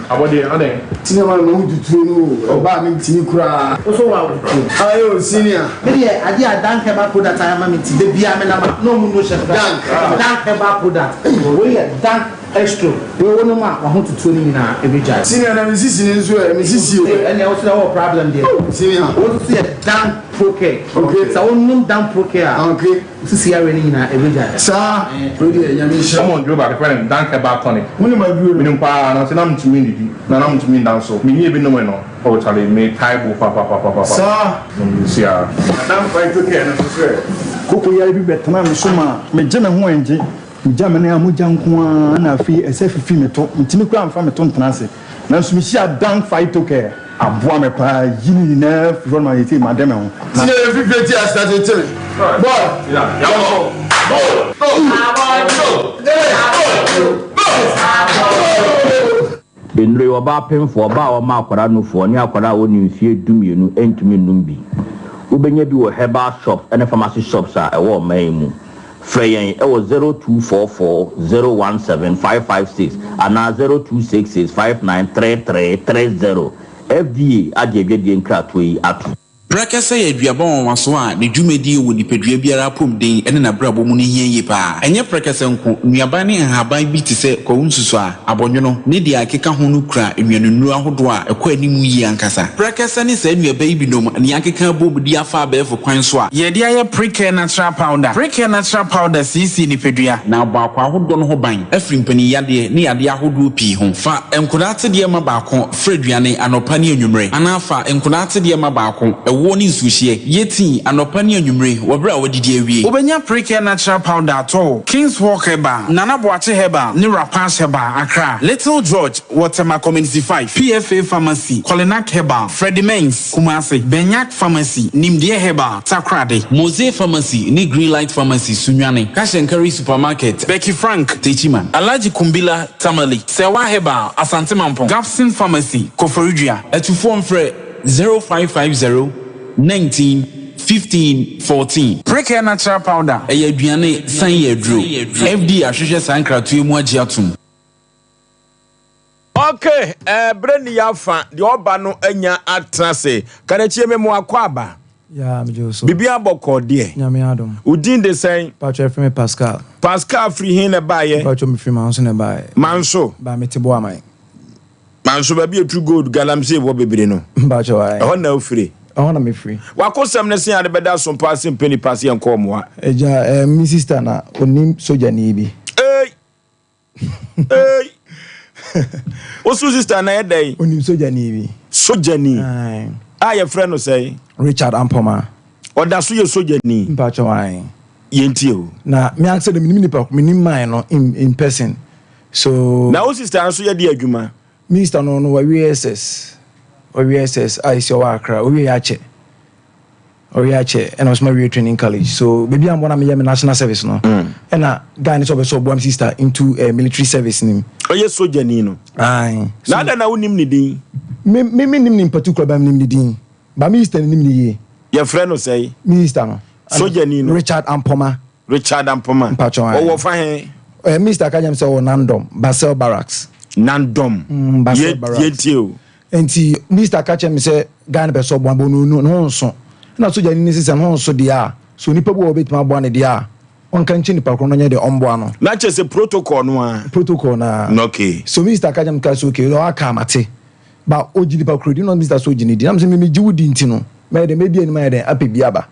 Abɔdeɛ adɛn. Senior man ma wo tuturo no o ɔbaa me ntimi koraa. Wo so wa wo tuo. Aye o senior. Me deɛ adeɛ a dank herbal product ayɛ ama me nti da biara me nam a na ɔmo no hyɛ me Dank. Dank herbal product wei yɛ dank Estro wei wo nom a wahotutuo no nyinaa ɛbɛgyae. Senior na me sisi no nso ɛ me sisi o. Ɛnneɛ wo so deɛ wowɔ problem deɛ. Oh senior. Wo nso so yɛ dank procare. Okay. Sɛ wo nom dank procare a. Okay. Wo sisi yareɛ no nyinaa ɛbɛgyae. Saa wei deɛ nyame nhyira. Ɔmo duro baako yɛfrɛ no dank herbal tonic. Wo nim aduro no. Menim paa nanso na mentumi ndidi na na mentumi nda nso. Menyɛɛ bi nomee no oh charlie me tae bo papapapapa. Saa. Nom nsi ara. Na dank phyto care no nso so ɛ. Koko yare bi bɛtenaa me so maa megye me ho ɛngye. Megya me nan a mogya nko ara na afei ɛsɛ fifi me to. Mentumi koraa mfa me to ntena ase. Nanso mihyiaa Dan Phytocare. Aboa me paa yi ne nyinaa firi hɔ no ma seesei made me ho. Na. Senior yɛ fifire ti ase tete me boy yɛnkɔ go go go go go. Nnuro yi, ɔbaa pemfoɔ, ɔbaa a ɔma akwadaa nufoɔ, ne akwadaa a ɔnni mfeɛ dumienu ntumi nnom bi. Wobɛnya bi wɔ herbal shops ne pharmacy shops a ɛwɔ ɔman yi mu. Frɛ yɛn wɔ 0244 017 556 anaa 0266 593330. FDA agye adwadie nkratoɔ yi atom. Prɛkɛsɛ yɛ aduaba nwanwaso a ne dwumadie wɔ nipadua biara apɔmuden ne n'abrabɔ mu no hia yie pa ara. Ɛnyɛ prɛkɛsɛ nko, nnuaba ne nhaban bi te sɛ kwawu nsusuaa, abɔnwono, ne deɛ ɛkeka ho no kura nnuanennuro ahodoɔ a ɛkɔ anim yie ankasa. Prɛkɛsɛ ne saa nnuaba yi binom na yɛakeka abom de afa abɛɛfo kwan so a. Yɛde ayɛ Precare Natural Powder. Precare Natural Powder siesie nipadua. Na abɔ akwaa ahodoɔ no ho ban afiri mpaninyadeɛ ne yadeɛ ahodoɔ pii ho. Fa nkwadaa atedeɛ ma baako. Fra aduane anɔpa ne anwummere, anaa fa nkwadaa atedeɛ ma baako, ɛwoɔ ne nsuohyeɛ. Yɛ tii anɔpa ne anwummere wɔ berɛ a woadidi awie. Wobɛnya Precare Natural Powder atɔ wɔ King's Walk Herbal, Nana Boakye Herbal ne Rapash Herbal, Accra, Little George wɔ Tema Community 5, PFA Pharmacy, Kolinak Herbal, Freddie Mens, Kumasi, Benyak Pharmacy, Nimdeɛ Herbal, Takoradi. Mose Pharmacy ne Greenlight Pharmacy, Sunyani, Cash and Carry Supermarket, Becky Frank, Techiman. Alhaji Kumbila, Tamale, Serwaa Herbal, Asante Mampong, Gapson Pharmacy, Koforidua. Atufoɔ mfrɛ 0550 19 15 14. Precare Natural Powder. Ɛyɛ aduane san yɛ aduro. FDA ahwehwɛ saa nkratoɔ yi mu agye atom. Ok eh berɛ nni yɛ afa, deɛ ɔba no anya atena ase. Kanakyie me mo akɔ aba. Yeah, megye wo so. Biribiara bɔkɔɔ deɛ? Nyame adom. Wo din de sɛn? Mpacho yɛfrɛ me Pascal. Pascal firi he na ɛbaeɛ? Mpacho mefiri Manso na ɛbaeɛ. Manso? Ba mete Boaman. Manso baabi a ɛturu gold galamsey wɔ bebree no. Mpacho ae. Ɛhɔ na wofiri? Ɛhɔ na mefiri. W'akosɛm ne se ade bɛda so mpa ase mpɛ nipa se yɛnkɔ mmoa. Agya, eh, me sister na onim sogyani bi. Ei! Ei! Wo so sister na yɛ dɛn? Onim sogyani bi. Sogyani? Ae. A yɛfrɛ no sɛn? Richard Ampoma. Ɔda so yɛ sogyani? Mpakyɛw, ae. Yɛntie o. Na me ankasa de menim nipa, menim man no in, in person. So. Na wo sister nso yɛ de adwuma? Me sister no, no wawie SS. Wawie SS a esi ɔwɔ Accra. Owie yɛ akyɛ. Ɔwie akyɛ ɛna ɔsoma wie training college. So baabi a mbɔ na meyɛ me national service no. Ɛna guy no sɛ ɔbɛ sɛ ɔboa me sister into uh, military service nim. Ɔyɛ sogyani no. Aye. Na adɛn na wonim ne din? Me me me nim ne in particular ba me nim ne din. Ba me sister no nim ne yie. Yɛfrɛ no sɛn? Me sister no. Sogyani no. Richard Ampoma. Richard Ampoma. Mpatsɔ ayi. Ɔwɔ fa he? Eh, Mister ka kyerɛ me sɛ ɔwɔ Nandom, Basel Barracks. Nandom. Mm, Basel Barracks. Yɛntie o. Nti Mister ka kyerɛ me sɛ guy no pɛ sɛ ɔboa no, but ne ho nso. Ɛna sogyani no se sɛ ne ho nso deɛ a, sɛ onipa bi wɔ hɔ a ɔbɛtumi aboa no deɛ a, ɔnka nkyerɛ nipa korɔ no ɔnyɛ deɛ ɔmboa no. Na kyerɛ sɛ protocol no ara. Protocol no ara. Okay. So Mister ka kyerɛ me ka sɛ okay, ɔaka mate. But ɔgye nipa korɔ di, na Mister sɛ ɔgye ne di. Na me sɛ me megye wo di nti no, mɛyɛ dɛn, mɛdi anim ayɛ dɛn, apɛ bi aba.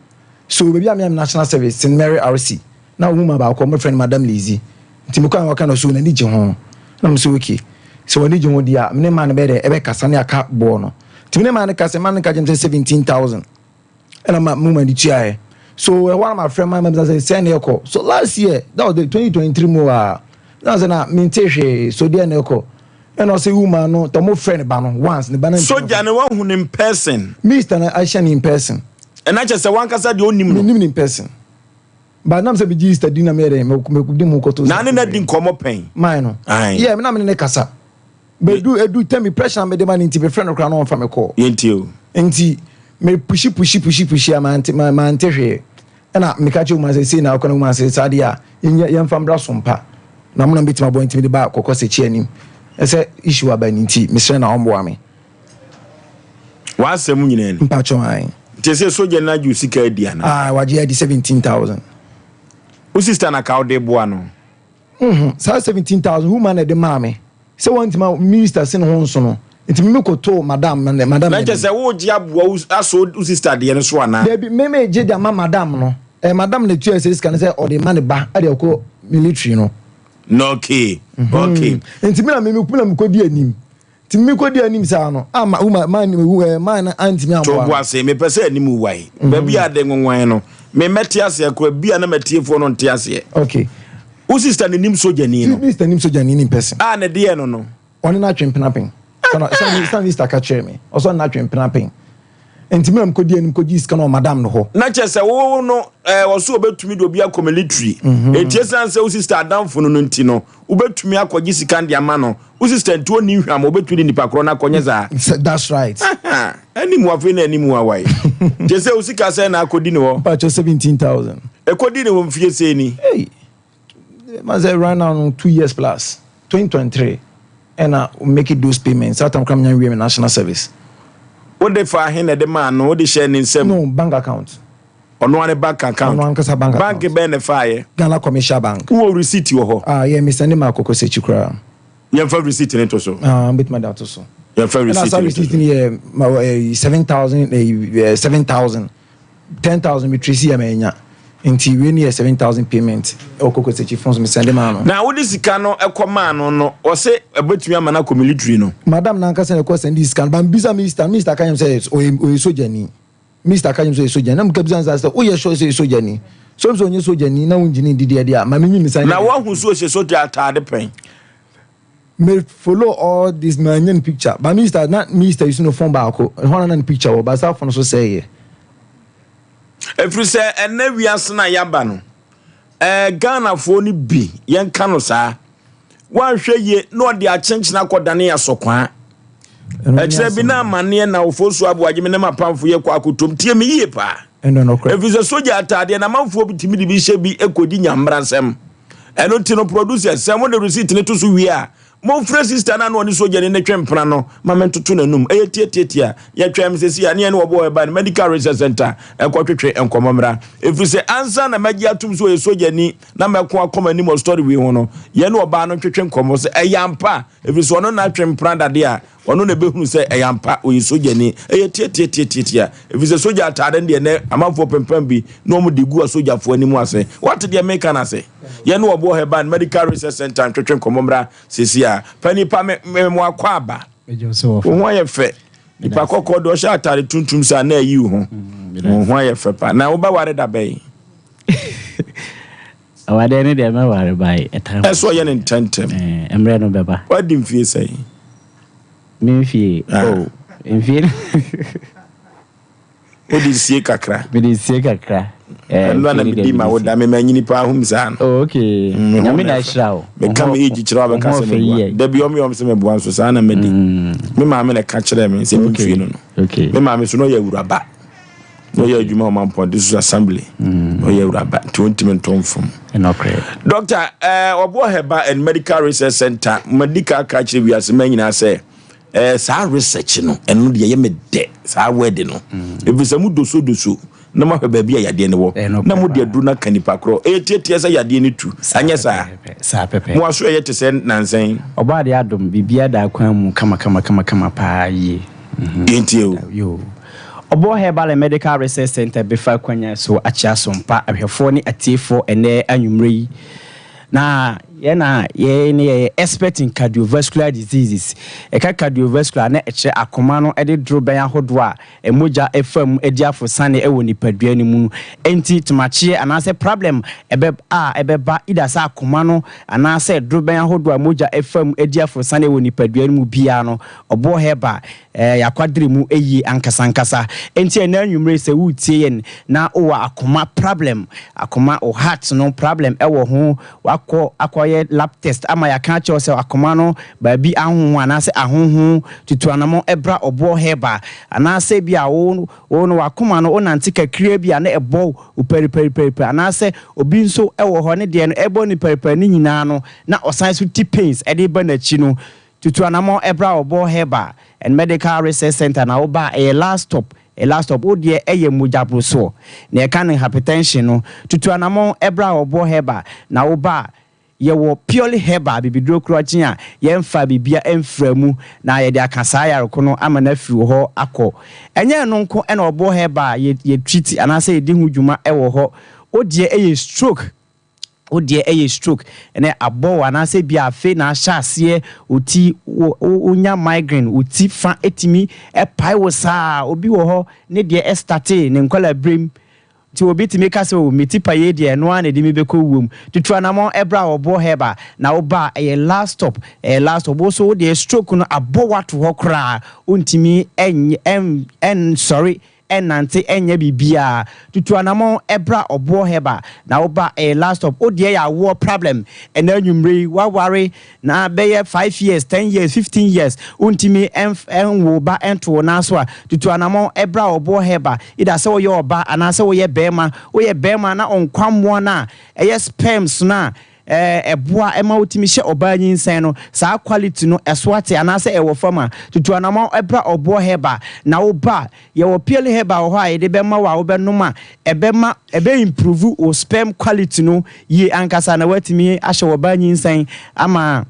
So baabi a meyɛ me national service, St. Mary RC, na woman baako a wɔfrɛ no Madam Lizzie. Nti mekɔe a wɔka no so n'ani gye ho. Na me sɛ okay, sɛ w'ani gye ho deɛ a, me ne man no bɛyɛ dɛ ɛbɛkasa ne aka boɔ no. Nti me ne man no kasa, man no ka kyerɛ me sɛ 17,000 ɛna ma mo man de tuaeɛ. So ɛhɔ ara na mafrɛ man ma bisa sɛ sɛn na ɛkɔ. So last year, that was the 2023 mu a, na sɛ na mente hwee, so deɛ na ɛkɔ. Ɛna ɔsɛ woman no, tɔ mo frɛ ne ba no once, ne ba no antumi Sogya no wahu no in person? Mister no ahyɛ no in person. Ɛna kyerɛ sɛ wankasa deɛ ɔnim no. Menim no in person. But nam sɛ megye Easter di na meyɛ dɛn mede mu kɔto. Na ne na di nkɔmmɔ pɛn. Mine no. Aye. Yeah, me na me ne ne kasa. But edu edu tell me pressure na mede ma no nti mefrɛ no koraa na ɔmfa me kɔɔ. Yɛntie o. Nti me pushi pushi pushi pushi a mante ma mante hwee. Ɛna meka kyerɛ woman sɛ sei na akɔ na woman sɛ saa deɛ a yɛnyɛ yɛmfa mbra sompa na mo na mobɛtumi aboa nti mede ba kɔkɔ sɛkyi anim ɛsɛ issue aba ni nti mesrɛ na ɔmboa me. W'asɛm nyinaa ni. Mpakyɛw ae. Nti ɛsɛ sogya no agye wo sika adi anaa? Ae wagye adi 17,000. Wo sister na ka wode boa no? Nhu saa 17,000 woman na ɛde maa me sɛ wantumi a minister se ne ho nso no nti me me kɔtoo madam na madam Na kyerɛ sɛ wogye aboa wo asɔ wo sister deɛ no so anaa? Dabi me me gye de ama madam no ɛyɛ madam na etua sɛ sika no sɛ ɔde ma ne ba ɛde ɛkɔ military no. No okay okay. Nti me na me me na me kɔ di anim. Nti me kɔ di anim saa no, amma wo ma man man no antumi amboa To no. bo ase, mepɛ sɛ anim wae. Baabi a ade nwonwan no, me mɛte aseɛ koraa, bi a na m'atiefoɔ no nte aseɛ. Okay. Wo sister no nim sogyani no? Me sister nim sogyani no in person. A ne deɛ no no? Ɔne no atwe mpena pen. Sɛ sɛ me sister ka kyerɛɛ me, ɔsɛ ɔne no atwe mpena pen. Nti me na mekɔdi anim kɔgyee sika no wɔ madam no hɔ. Na kyerɛ sɛ wo no ɛɛ ɔso obetumi de obi akɔ military. Enti esiane sɛ wo sister adamfo no no nti no, wobetumi akɔgye sika no de ama no. Wo sister nti onni hwam, obetumi de nipa korɔ no akɔ, nyɛ saa? That's right. Anim afei na anim awae. Kyerɛ sɛ wo sika sɛn na akɔdi ne hɔ? Mpakyɛ 17,000. Ɛkɔdi ne hɔ mfie sɛn ni? Hey, man sɛ right now no 2 years plus, 2023 ɛna make it those payments. Saa time koraa menya nwie me national service. Wode faa he na ɛde maa no? Wode hyɛɛ ne nsam? No, bank account. Ɔno ara ne bank account? Ɔno ankasa bank account. Bank bɛn na ɛfaeɛ? Ghana Commercial Bank. Wowɔ receipt wɔ hɔ? Ah, yeah, me sɛnde maa Koko Sekyi koraa. Yɛmfa receipt no to so. Ah, wobɛtumi de ato so. Yɛmfa Ɛna receipt saa no to receipt so. no yɛ ma wɔ, eh, 7,000, eh, 7,000. 10,000 me tracy a manya. Nti wei no yɛ 7,000 payment ɛwɔ Koko Sekyi phone so me sɛnde maa no. Na wode sika no kɔ maa no no, ɔse ɛbɛtumi ama no akɔ military no? Madam no ankasa na ɛkɔ sɛnde sika no, but mebisa minister no, minister ka kyerɛ me sɛ ɔyɛ ɔyɛ sogyani. Minister ka kyerɛ me sɛ ɔyɛ sogyani. Na meka bisa no saa sɛ, woyɛ sure sɛ ɔyɛ sogyani? Sɛ ɔnim sɛ ɔnyɛ sogyani na wongye no ndi deɛ deɛ a, ma menyi me nsa nyɛ Na dɛn? woahu sɛ ɔhyɛ sogya ataade pɛn? Me follow all this manya ne picture but minister na minister use no phone baako ɛhɔ na na ne picture wɔ but saa phone so sɛe yɛ. Ɛfiri sɛ ɛnnɛ wiase no a yɛaba no, ɛɛ Ghanafoɔ no bi, yɛnka no saa, woanhwɛ yie na ɔde akyenkyene akɔdane asɔkwaa. Ɛkyerɛ bi na amanneɛ na Ofosu Aboagye me ne m'apamfo yɛkɔ akotom. Tie me yie paa. Ɛfiri sɛ sogya ataadeɛ na amanfoɔ bi tumi de bi hyɛ bi kɔdi nyambrasɛm. Ɛno nti no producers sɛ mode receipt no to so wie a, momfrɛ sister no a na ɔne sogyani no twe mpena no ma mentoto n'anum. Ɛyɛ tiatiatia. Yɛtwɛn me sɛsi a ne yɛne wɔbɔɔ ɛba no Medical Research Center nkɔtwetwe nkɔmmɔ mmra. Ɛfiri sɛ ansa na mɛgye atom sɛ ɔyɛ sogyani na mɛko akɔ m'anim wɔ story wei ho no, yɛne ɔbaa no ntwetwe nkɔmmɔ sɛ ɛyɛ ampa ɛfiri sɛ ɔno na atwe mpena dade a Ɔno na ɛbɛhunu sɛ ɛyɛ ampa ɔyɛ sogyani. Ɛyɛ tiatiatiatiatia. Ɛfiri sɛ sogya ataade no deɛ nɛ amanfoɔ pempam bi na wɔn de gu asogyafoɔ anim ase. Woate deɛ meka no ase? Yɛne Ɔboɔ Herbal Medical Research Center ntwetwe nkɔmmɔ mmra seesei a. Panin pa me me mo akɔ aba. Wo ho ayɛ fɛ. Nipa kɔkɔɔ deɛ ɔhyɛ ataade tuntum saa na ayi wo ho. Wo ho ayɛ fɛ pa. Na wobɛware da bɛn? Awadeɛ no deɛ mɛware by a time. Ɛsɛ ɔyɛ no ntɛntɛm. Eh, mmerɛ no bɛba. Wadi mfie sɛn? Me mfie, ah. oh, mfie. Wode sie kakra. Mede sie kakra. Eh, ɛno na medi ma wo da me manyini paa hum saa no. Oh, okay. Mm, Nyame na ahyira wo. Meka me age kyerɛ wo abɛka sɛ meboa. Da bi ɔm yɛ ɔm sɛ meboa nso saa na madi. Mm. Me maame na ɛka kyerɛ me sɛ memfie no no. Okay. Me maame so na ɔyɛ awuraba. Na ɔyɛ adwuma ɔma mpɔnte so assembly. Mm. Na ɔyɛ awuraba nti ɔntumi nto mfom. Doctor, eh, ɔboɔ Heba and Medical Research Center, madi ka ka kyerɛ wiase ma nyinaa sɛ Eh, saa research no, ɛno deɛ ɛyɛ me dɛ, saa word no. Ɛfiri sɛ mo doso doso na moahwɛ baabi a yadeɛ no wɔ, na mode aduro no aka nipa korɔ. Ɛyɛ tiatia sɛ yadeɛ no tu, anyɛ saa? Saa pɛpɛ. Mo aso ɛyɛ te sɛ nansa yi. Ɔbɔ adeɛ adom, biribiara da akwan mu kama kama kama kama paa yie. Yɛntie o. Yoo. Ɔbɔ Herbal and Medical Research Centre bɛfa akwanya so akyea asompa ahwɛfoɔ ne atiefoɔ ɛnnɛ anwummerɛ yi. Na yɛn na yɛn ne yɛyɛ expert in cardiovascular diseases. Ɛka cardiovascular na ɛkyerɛ akoma no de dorobɛn ahodoɔ a mogya fa mu di afosane wɔ nipadua no mu. Enti tomakyeɛ anaasɛ problem ɛbɛ a ɛbɛba either sɛ akoma no anaasɛ dorobɛn ahodoɔ a mogya fa mu di afosane wɔ nipadua no mu biara no, ɔboɔ herbal Ɛɛ, yɛakwadere mu yie ankasa ankasa. Enti ɛnnɛ anwummere yi sɛ woretie yɛn na wowɔ akoma problem, akoma, wo heart no problem wɔ ho, wakɔ akɔyɛ lab test ama yɛaka akyerɛ wo sɛ akoma no baabi ahonho anaasɛ ahonho, tutu anamɔ bra ɔboɔ herbal. Anaasɛ bi a wo, wo no w'akoma no wonante kakraa bi a na ɛbɔ wo pɛripɛripɛripɛri anaasɛ obi nso wɔ hɔ ne deɛ no ɛbɔ no pɛripɛri ne nyinaa no na ɔsan so ti pains ɛde ba n'akyi no, Tutu anamɔn bra Ɔbɔ Herbal and Medical Research Centre na wo ba a ɛyɛ last stop, ɛyɛ last stop, wo deɛ ɛyɛ mogya borosoɔ, nea yɛka no hypertension no, tutu anamɔn bra Ɔbɔ Herbal na wo ba a yɛwɔ purely herbal bibiduro korɔgyen a yɛmfa biribiara mfra mu na yɛde aka saa yare ko no ama no afiri wo hɔ akɔ. Ɛnyɛ ɛno nko na Ɔbɔ Herbal yɛ yɛ treat anaasɛ yɛdi ho dwuma wɔ hɔ, wo deɛ ɛyɛ stroke, wo deɛ ɛyɛ stroke ɛnɛ abɔ wo anaasɛ bi afei na ahyɛ aseɛ wo ti wo wonya migraine wo ti fa ɛtumi ɛpae wo saa obi wɔ hɔ ne deɛ ɛstate ne nkɔla berem nti obi tumi ka sɛ o me ti pa yei deɛ ɛno ara na ɛde me bɛkɔ wuom tutu anamɔ ɛbrɛ a ɔboɔ hɛba na wo ba ɛyɛ last stop ɛyɛ last stop wo so wo deɛ stroke no abɔ wato hɔ koraa wontumi ɛnyɛ ɛnsɔre Ɛnnante ɛnyɛ biribiaa Tutu anamɔn bra ɔboɔ herbal na wo ba ɛyɛ last stop Wo deɛ yɛ awoɔ problem Ɛnɛ anwumerɛ yi woaware na bɛyɛ 5 years, 10 years, 15 years Wontumi ɛnwo ba ɛnto wo nan so a Tutu anamɔn bra ɔboɔ herbal Either sɛ woyɛ ɔbaa anaa sɛ woyɛ bɛɛma Woyɛ bɛɛma na wo nkwammoa no a ɛyɛ sperms no a ɛboa ma wotumi hyɛ ɔbaa nyinsɛn no, saa quality no ɛso ate anaasɛ ɛwɔ fam a, tutu anamɔn bra Ɔboɔ Herbal na wo ba a, yɛwɔ Purely Herbal wɔ hɔ a yɛde bɛma wo a wobɛnom a ɛbɛma ɛbɛ improve wo sperm quality no yie ankasa na woatumi ahyɛ ɔbaa nyinsɛn ama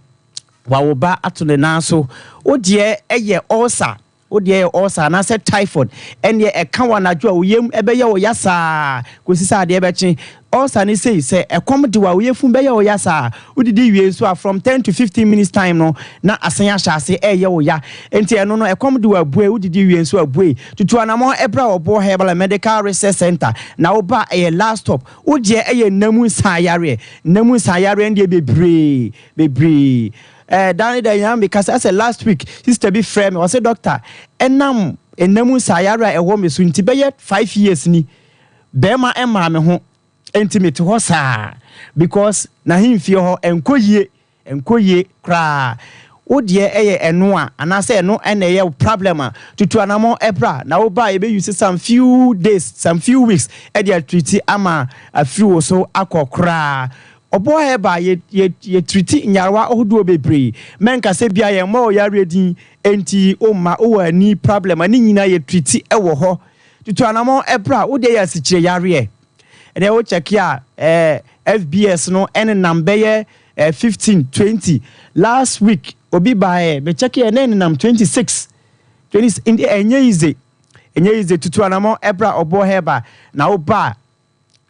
wawo ba ato ne nan so. Wo deɛ ɛyɛ ulcer Wo deɛ yɛ ulcer anaasɛ typhoid, ɛnneɛ ɛka wo anadwo a, wo yam bɛyɛ wo ya saa kɔsi sɛ adeɛ bɛkye. Ulcer no sei, sɛ ɛkɔm de wo a, wo yafunu bɛyɛ wo ya saa. Wodidi wie nso a, from ten to 15 minutes time no, na asan ahyɛ ase ɛreyɛ wo ya. Enti ɛno no, ɛkɔm de wo a, bue, wodidi wie nso a, bue. Tutu anamɔn bra Ɔboɔ Herbal and Medical Research Centre na wo ba a, ɛyɛ last stop. Wo deɛ ɛyɛ nna mu nsa yareɛ. Nna mu nsa yareɛ no deɛ bebree, bebree. Eh, da ne da nyinaa meka sɛ asɛ last week sister bi frɛ me ɔsɛ doctor ɛnam ɛnam nsayare a ɛwɔ me so nti bɛyɛ 5 years ni bɛrima ɛmaa me ho nti mete hɔ saa because n'ahemfie hɔ ɛnkɔ yie, ɛnkɔ yie koraa. Wo deɛ ɛyɛ ɛno a anaasɛ ɛno ɛna ɛyɛ problem a, tutu anamɔ ɛbra na wo ba a yɛbɛ use some few days, some few weeks ɛde atreat ama afiri wo so akɔ koraa. Ɔboa herbal yɛ yɛ yɛ treat nyarewa ahodoɔ bebree. Mɛnka sɛ bia yɛn mmɔ wo yareɛ din enti wo mma wo wɔ ani problem a ne nyinaa yɛ treat wɔ hɔ. Tutu anamɔn ɛbra wo deɛ yɛ asikyire yareɛ. Ɛnɛ wo check a ɛɛ FBS no ɛnenam bɛyɛ ɛɛ 15, 20. Last week. Obi baeɛ, me check yɛ na ɛnenam 26, 20, nti ɛnyɛ easy. Ɛnyɛ easy, tutu anamɔ ɛbra Ɔboɔ Herbal na wo ba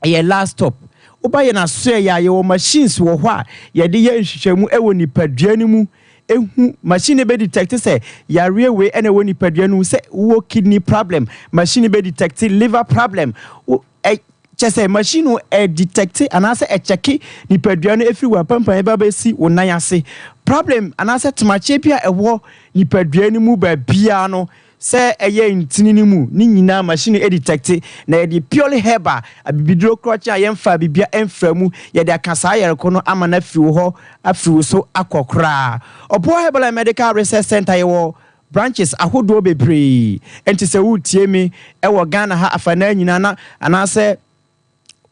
a, ɛyɛ last stop. Woba yɛn asoɛeɛ a, yɛwɔ machines wɔ hɔ a yɛde yɛ nhwehwɛmu wɔ nipadua no mu hu, machine no bɛ detect sɛ yareɛ wei na ɛwɔ nipadua no mu, sɛ wowɔ kidney problem, machine no bɛ detect liver problem, wo, ɛ, kyɛ sɛ machine no ɛdetect anaasɛ ɛkyɛke nipadua no ɛfiri w'apampam ɛba bɛsi wo nan ase. Problem anaasɛ tomakyeɛ bi a ɛwɔ nipadua no mu baabiara no, Sɛ ɛyɛ ntini no mu ne nyinaa machine no detecte na yɛde purely herbal abibiduro korɔkye a yɛmfaa bibia mfra mu yɛde aka saa yareko no ama no afiri wo hɔ afiri wo so akɔ koraa. Ɔboɔ Herbal and Medical Research Centre yɛwɔ branches ahodoɔ bebree nti sɛ woretie me wɔ Ghana ha afanaa nyinaa na anaasɛ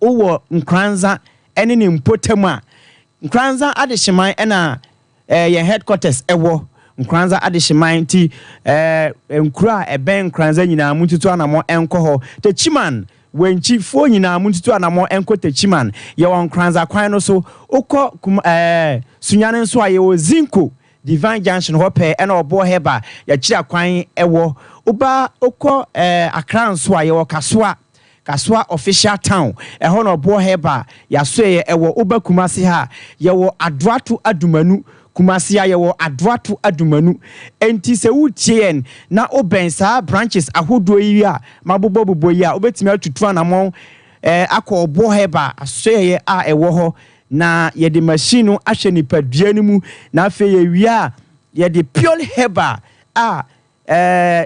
wowɔ Nkoranza ne ne mpɔtam a, Nkoranza Adehyeman na eh, yɛn headquarters wɔ. Nkoranza Adehyeman nti eh, nkuro a ɛbɛn Nkoranza nyinaa montutu anamɔ nkɔ hɔ. Techiman, Wenchi foɔ nyinaa montutu anamɔ nkɔ Techiman. Yɛwɔ Nkoranza kwan no so. Wokɔ Kum eh, Sunyani nso a yɛwɔ Zinco Divine Junction hɔ pɛɛ ɛna Ɔboɔ Herbal yɛakyiri akwan wɔ. Woba wokɔ eh, Accra nso a yɛwɔ Kasoa. Kasoa official town, ɛhɔ na ɔboɔ herbal yasoɛeɛ ɛwɔ, woba Kumasi ha a, yɛwɔ Adoato Adumanu, Kumasi ha yɛwɔ Adoato Adumanu, enti sɛ woretie yɛn na wobɛn saa branches ahodoɔ yi a mabobɔ bobɔ yi a, wobɛtumi atutu anamɔn eh, akɔ ɔboɔ herbal asoɛeɛ a ɛwɔ hɔ na yɛde machine no ahwɛ nipadua no mu na afei yɛwie a yɛde pure herbal a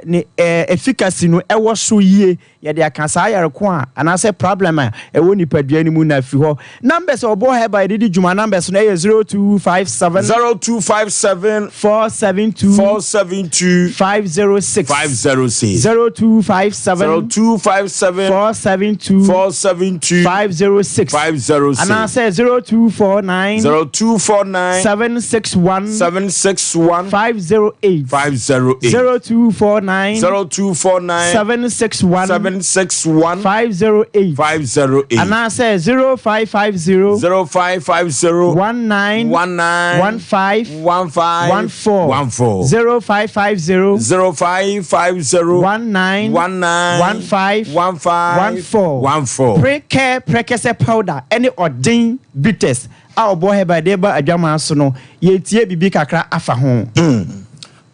ne efficacy no ɛwɔ so yie, yɛde aka saa yare ko a anaasɛ problem a ɛwɔ nipadua no mu na afiri hɔ. Numbers a ɔbɔ herbal yɛde di dwuma numbers no ɛyɛ 0257. 0257. 472. 472. 506. 506. 0257. 0257. 472. 472. 506. 506. Anaasɛ 0249. 0249. 761. 761. 508. 508. 0249. 0249. 761. 761. 508. 508. Anaasɛ 0550. 0550. 19. 19. 15. 15. 14. 14. 0550. 0550. 19. 19. 15. 15. 14. 14. Prekɛ prɛkɛsɛ powder ɛne ɔden bitters a ɔbɔ herbal de ba adwaman so no, yɛretie biribi kakra afa ho.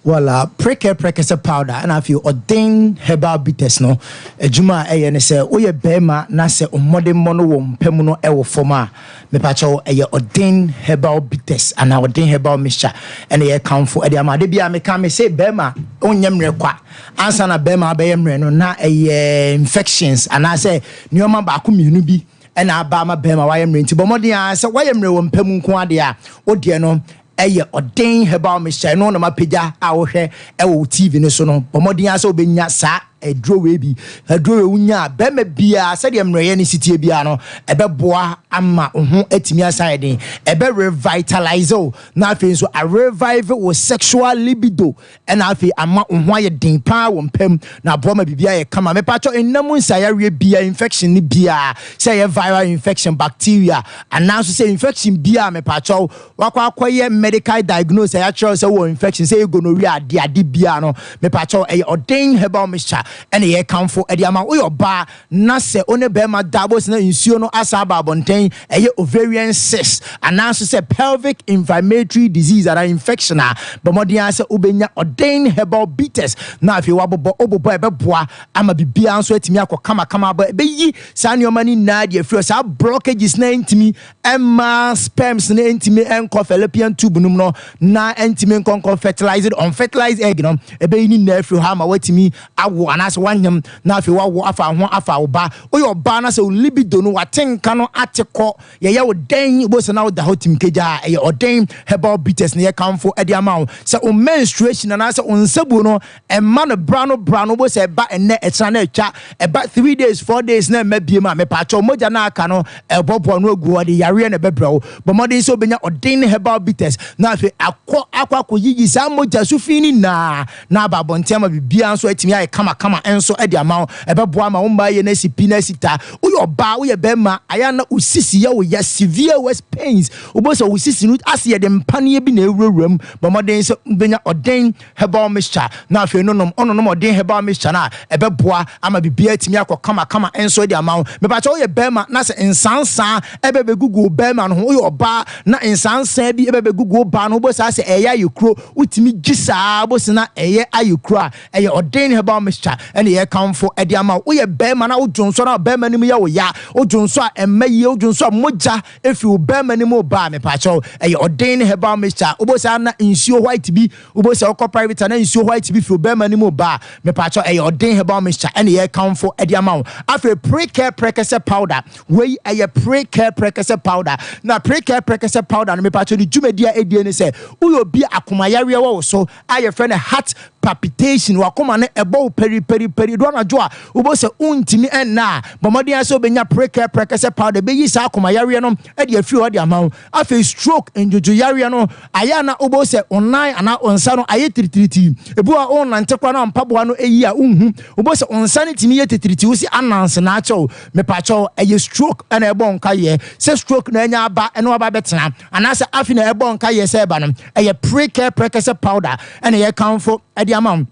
Wala, Prekɛ prɛkɛsɛ powder ɛna afei ɔden herbal bitters no adwuma a ɛyɛ ne sɛ woyɛ barima na sɛ wo mmɔdemmɔ no wɔ mpa mu no ɛwɔ fam a, mepakyɛw ɛyɛ ɔden herbal bitters anaa ɔden herbal mixture ɛna yɛkamfo ɛde ama. Da biara meka me se barima wonyɛ mmerɛ kwa, ansa na barima abɛyɛ mmerɛ no na ɛyɛ infections anaasɛ nneɛma baako mmienu bi ɛna aba ama barima wayɛ mmerɛ. Nti bɔ mmɔden ara sɛ woayɛ mmerɛ wɔ mpa mu nko ara deɛ a, wo deɛ no ɛyɛ ɔden herbal mixture, ɛno na mapagya a wohwɛ ɛwɔ wo TV no so no. Bɔ mmɔden ara sɛ wobɛnya saa aduro wei bi. Aduro wei wonya a, bɛrima biara sɛdeɛ mmerɛyɛ no si teɛ biara no, ɛbɛboa ama wo ho atumi asan ayɛ den, ɛbɛ revitalise wo, na afei nso a revive wo sexual libido, ɛna afei ama wo ho ayɛ den paa wɔ mpa mu, na aboa ma biribi ayɛ kama. Mepakyɛw, nna mu nsayareɛ biara, infection no biara, sɛ ɛyɛ viral infection, bacteria, anaa nso sɛ infection biara, mepakyɛw, wakɔ akɔyɛ medical diagnose a yɛakyerɛ wo sɛ wowɔ infection, sɛ ɛyɛ gonorrhea ade ade biara no, mepakyɛw, ɛyɛ ɔden herbal mixture ɛna yɛkamfo ɛde ama wo. Woyɛ ɔbaa na sɛ wo ne bɛrima da abɔ sɛ na nsuo no asan aba abɔnten, ɛyɛ ovarian cyst anaa nso sɛ pelvic inflammatory disease anaa infection a, bɔ mmɔden ara sɛ wobɛnya ɔden herbal bitters na afei woabobɔ. Wobobɔ a, ɛbɛboa ama biribiara nso atumi akɔ kamakama abɔ. Ɛbɛyi saa nneɛma no nyinaa de afiri hɔ, saa blockages no a ɛntumi mma sperms no ntumi nkɔ fallopian tube no mu no na ɛntumi nkɔ nkɔ fertilized unfertilized egg no, ɛbɛyi ne nyinaa afiri hɔ ama woatumi awo anaasɛ woanyem na afei woawo afa ho afa wo ba. Woyɛ ɔbaa na sɛ wo libido no w'atenka no ate kɔ, yɛyɛ wo dɛn, wobɛhu sɛ na woda hɔ tim kagya a, ɛyɛ ɔden herbal bitters na yɛkamfo de ama wo. Sɛ wo menstruation anaasɛ wo nsabuo no ɛmma no bra no bra no, wobɛhu sɛ ɛba ɛnnɛ ɛkyena na atwa, ɛba 3 days 4 days na ɛmma biem a, mepaakyɛw mogya no a aka no ɛbɔboa no agu hɔ, ɛde yareɛ na ɛbɛbrɛ wo. Bɔ mmɔden sɛ wobɛnya ɔden ne herbal bitters na afei akɔ akɔ akɔyiyi saa mogya su fi no nyinaa na aba abɔnten ama biribiara nso atumi ayɛ kamakama. kamakama nso de ama wo. Ɛbɛboa ama wo mmaa yie no asi pi na asi ta. Woyɛ ɔbaa, woyɛ barima, ayɛ a na wo sisi yɛ wo ya, severe waist pains. Wobɛhu sɛ wo sisi no ase yɛde mpaneɛ bi na ɛwurawura mu. Bɔ mmɔden sɛ wobɛnya ɔden herbal mixture na afei no nom. Wononom ɔden herbal mixture no a, ɛbɛboa ama biribiara atumi akɔ kamakama nso de ama wo. Mepakyɛ woyɛ barima na sɛ nsansaa ɛbɛbɛgugu wo barima no ho, woyɛ ɔbaa na nsansaa bi ɛbɛbɛgugu wo baa no ho, wobɛhu saa sɛ ɛyɛ ayɛ kuro, wotumi gye saa wobɛhu sɛ na ɛyɛ ayɛ kuro a, ɛyɛ ɔden herbal mixture ɛna yɛkamfo de ama wo. Woyɛ barima na wodwonsɔ na barima no mu yɛ wo ya, wodwonsɔ a ɛmma yie, wodwonsɔ a mogya ɛfiri wo barima no mu ba a, mepakyɛw ɛyɛ ɔden herbal mixture. Wobɛhu saa na nsuo white bi, wobɛhu sɛ wokɔ private a na nsuo white bi firi wo barima no mu ba a, mepakyɛw ɛyɛ ɔden herbal mixture ɛna yɛkamfo de ama wo. Afei pre-care prɛkɛsɛ powder, wei ɛyɛ pre-care prɛkɛsɛ powder. Na pre-care prɛkɛsɛ powder no mepakyɛw ne dwumadi a ɛdie ne sɛ, woyɛ obi a akomayareɛ wɔ wo so a yɛfrɛ no heart palpitation, wakoma no ɛbɔ wo pɛripɛripɛri, edu anadwo a wobɛhu sɛ wontumi nna a, bɔ mmɔden ara sɛ wobɛnya prekɛ prɛkɛsɛ powder ɛbɛyi saa akoma yareɛ no de afiri hɔ de ama wo. Afei stroke, ndwodwo yareɛ no, ayɛ a na wobɛhu sɛ wo nan anaa wo nsa no ayɛ tiritiriti, ebi wɔ hɔ a wonante koraa na mpaboa no ayi a wonhu, wobɛhu sɛ wo nsa no tumi yɛ titiriti, wo se ananse na akyɛ wo, mepakyɛw ɛyɛ stroke na ɛbɔ wo nkaeɛ sɛ stroke na anya aba na waba abɛtena. Anaasɛ afe na ɛbɔ nka yɛ sɛ ɛba no, ɛyɛ prekɛ prɛkɛsɛ powder ɛna yɛkamfo ɛde ama wo.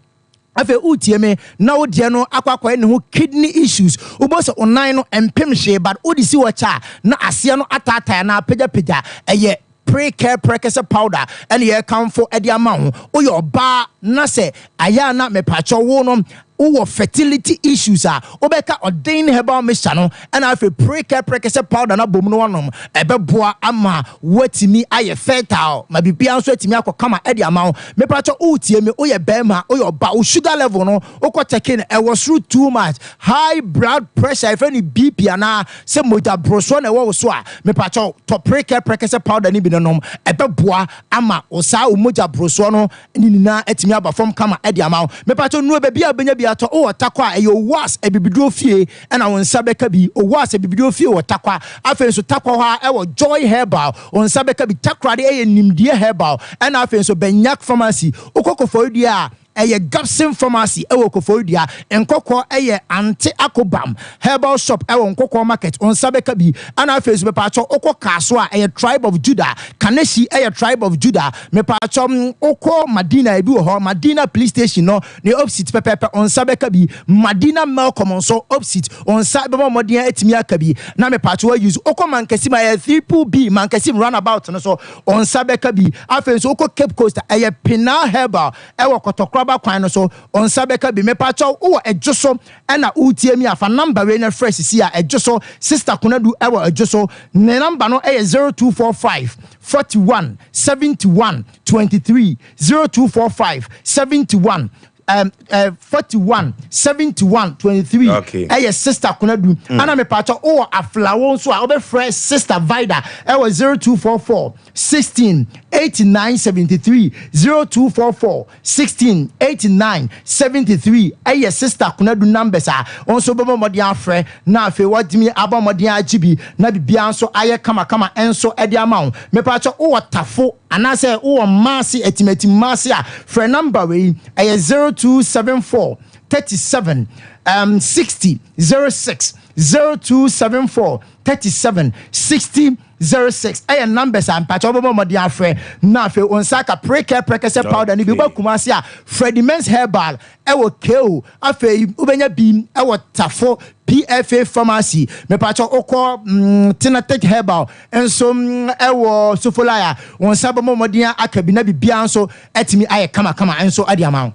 Afei wotie me na wo deɛ no akɔ akɔyɛ ne ho kidney issues. Wobɛhu sɛ wo nan no mpem hwee but wode si hɔ kyɛ a na aseɛ no ataatae anaa apagyapagya. Ɛyɛ prekɛ prɛkɛsɛ powder ɛna yɛkamfo ɛde ama wo. Woyɛ ɔbaa na sɛ ayɛ a na mepakyɛw wo no wowɔ fertility issues a, wobɛka Ɔden herbal mixture no ɛna afei Prekɛ prɛkɛsɛ powder no abom na woanom. Ɛbɛboa ama woatumi ayɛ fertile ma biribiara nso atumi akɔ kama de ama wo. Mepakyɛ woretie me, woyɛ barima, woyɛ ɔbaa, wo sugar level no wokɔ check no ɛwɔ soro too much, high blood pressure yɛfrɛ no BP anaa sɛ mogya borosoɔ na ɛwɔ wo so a, mepakyɛ tɔ Prekɛ prɛkɛsɛ powder no bi na nom. Ɛbɛboa ama wo saa wo mogya borosoɔ no Ne nyinaa atumi aba fam kama de ama wo. Mepakyɛw nnuro baabi a wobɛnya bi atɔ. Wowɔ Tarkwa a, ɛyɛ Owas Abibiduro Fie na wo nsa bɛka bi. Owas Abibiduro Fie wɔ Tarkwa. Afei nso Tarkwa hɔ ara ɛwɔ Joy Herbal, wo nsa bɛka bi. Takoradi ɛyɛ Nimdeɛ Herbal ɛna afei nso Benyak Pharmacy. Wokɔ Koforidua a, ɛyɛ Gabson Pharmacy ɛwɔ Koforidua. Nkɔkɔ ɛyɛ Ante Akobam Herbal Shop ɛwɔ Nkɔkɔɔ Market, wo nsa bɛka bi. Ɛna afei nso mepakyɛw wokɔ Kasoa a, ɛyɛ Tribe of Judah. Kaneshie ɛyɛ Tribe of Judah. Mepaakyɛw wokɔ Madina ebi wɔ hɔ, Madina police station no ne opposite pɛpɛɛpɛ wo nsa bɛka bi, Madina Melcom nso opposite wo nsa bɛbɔ mmɔden atumi aka bi na mepaakyɛw wa use, wokɔ Mankasim a ɛyɛ triple B Mankasim round about no so wo nsa bɛka bi, afei nso wokɔ Cape Coast a ɛyɛ Pinal Herbal ɛwɔ Kɔtɔkoraba kwan no so wo nsa bɛka bi, mepaakyɛw wowɔ Ɛdwoso ɛna woretie mi a fa number wei na frɛ sisi a Ɛdwoso, Sister Konadu ɛwɔ Ɛdwoso ne number no ɛyɛ 0245 41 71 23 0245 71 um, uh, 41 71 23 Okay. ɛyɛ sister konadu mm. ana mepatɔ wowɔ aflawo nso a wobɛfrɛ sister vida ɛwɔ 0244 16 89 73 0244 16 89 73 ɛyɛ sister Konadu numbers a wo nso wobɛbɔ mmɔden afrɛ na afei woatumi abɔ mmɔden agye bi na biribiara nso ayɛ kamakama nso de ama wo. Mepakyɛ wowɔ Tafo anaasɛ wowɔ Maase, Atimatim Maase a, frɛ number wei, ɛyɛ 0274 37 um, 60 06, 0274 37 60 06 ɛyɛ numbers a mpakyɛ wobɛbɔ mmɔden afrɛ na afei wo nsa aka prekɛ prɛkɛsɛ powder no bi. Woba Kumasi a, Freddie Men's Herbal ɛwɔ KO. Afei wobɛnya bi ɛwɔ Tafo PFA Pharmacy. Mepakyɛ wokɔ Tenatic Herbal nso ɛwɔ Sofolai a, wo nsa bɛbɔ mmɔden aka bi na biribiara nso atumi ayɛ kamakama nso de ama wo.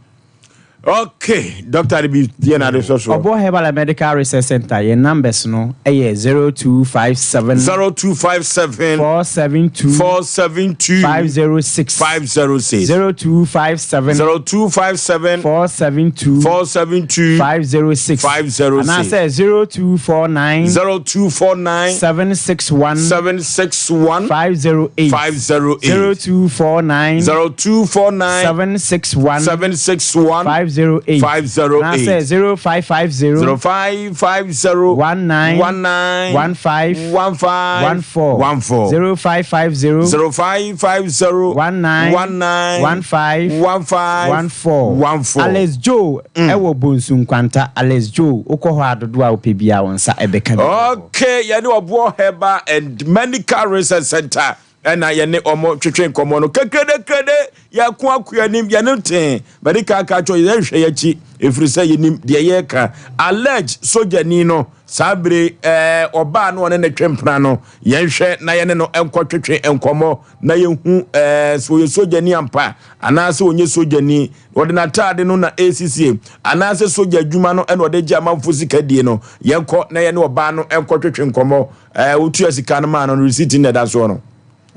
Okay, doctor de bi deɛ na ade sɔ soɔ. Ɔbɔ Herbal and Medical Research Center, yɛn numbers no yɛ 0257. 0257. 472. 472. 506. 506. 0257. 0257. 472. 472. 506. 506. Anaasɛ 0249. 0249. 761. 761. 508. 508. 0249. 0249. 761. 761. 508. 508. 508. Anaasɛ 0550. 0550. 19. 19. 15. 15. 14. 14. 0550. 0550. 19. 19. 15. 15. 14. 14. Alex Joe ɛwɔ Bonsu Nkwanta. Alex Joe, wokɔ hɔ a dodoɔ a wopɛ biara wo nsa ɛbɛka bi. Okay, yɛne ɔboɔ Herbal and Medical Research Center ɛna yɛne ɔmo twetwe nkɔmɔ no kekedekrede yɛko ako anim yɛne tee mɛde kaka kyɛ yɛnhwɛ yɛakyi ɛfiri sɛ yɛnim deɛ yɛreka allege sogyani no saa bere ɛɛ ɔbaa no ɔne ne twe mpena no yɛnhwɛ na yɛne no nkɔtwetwe nkɔmɔ na yɛhu ɛɛ sɛ ɔyɛ sogyani ampa anaasɛ ɔnyɛ sogyani ɔde n'ataade no na ɛresisie anaasɛ sogya adwuma no ɛna ɔde gye amanfo sika die no yɛnkɔ na yɛne ɔbaa no nkɔtwetwe nkɔmɔ ɛɛ wotua sika no maa no no receipt na ɛda soɔ no.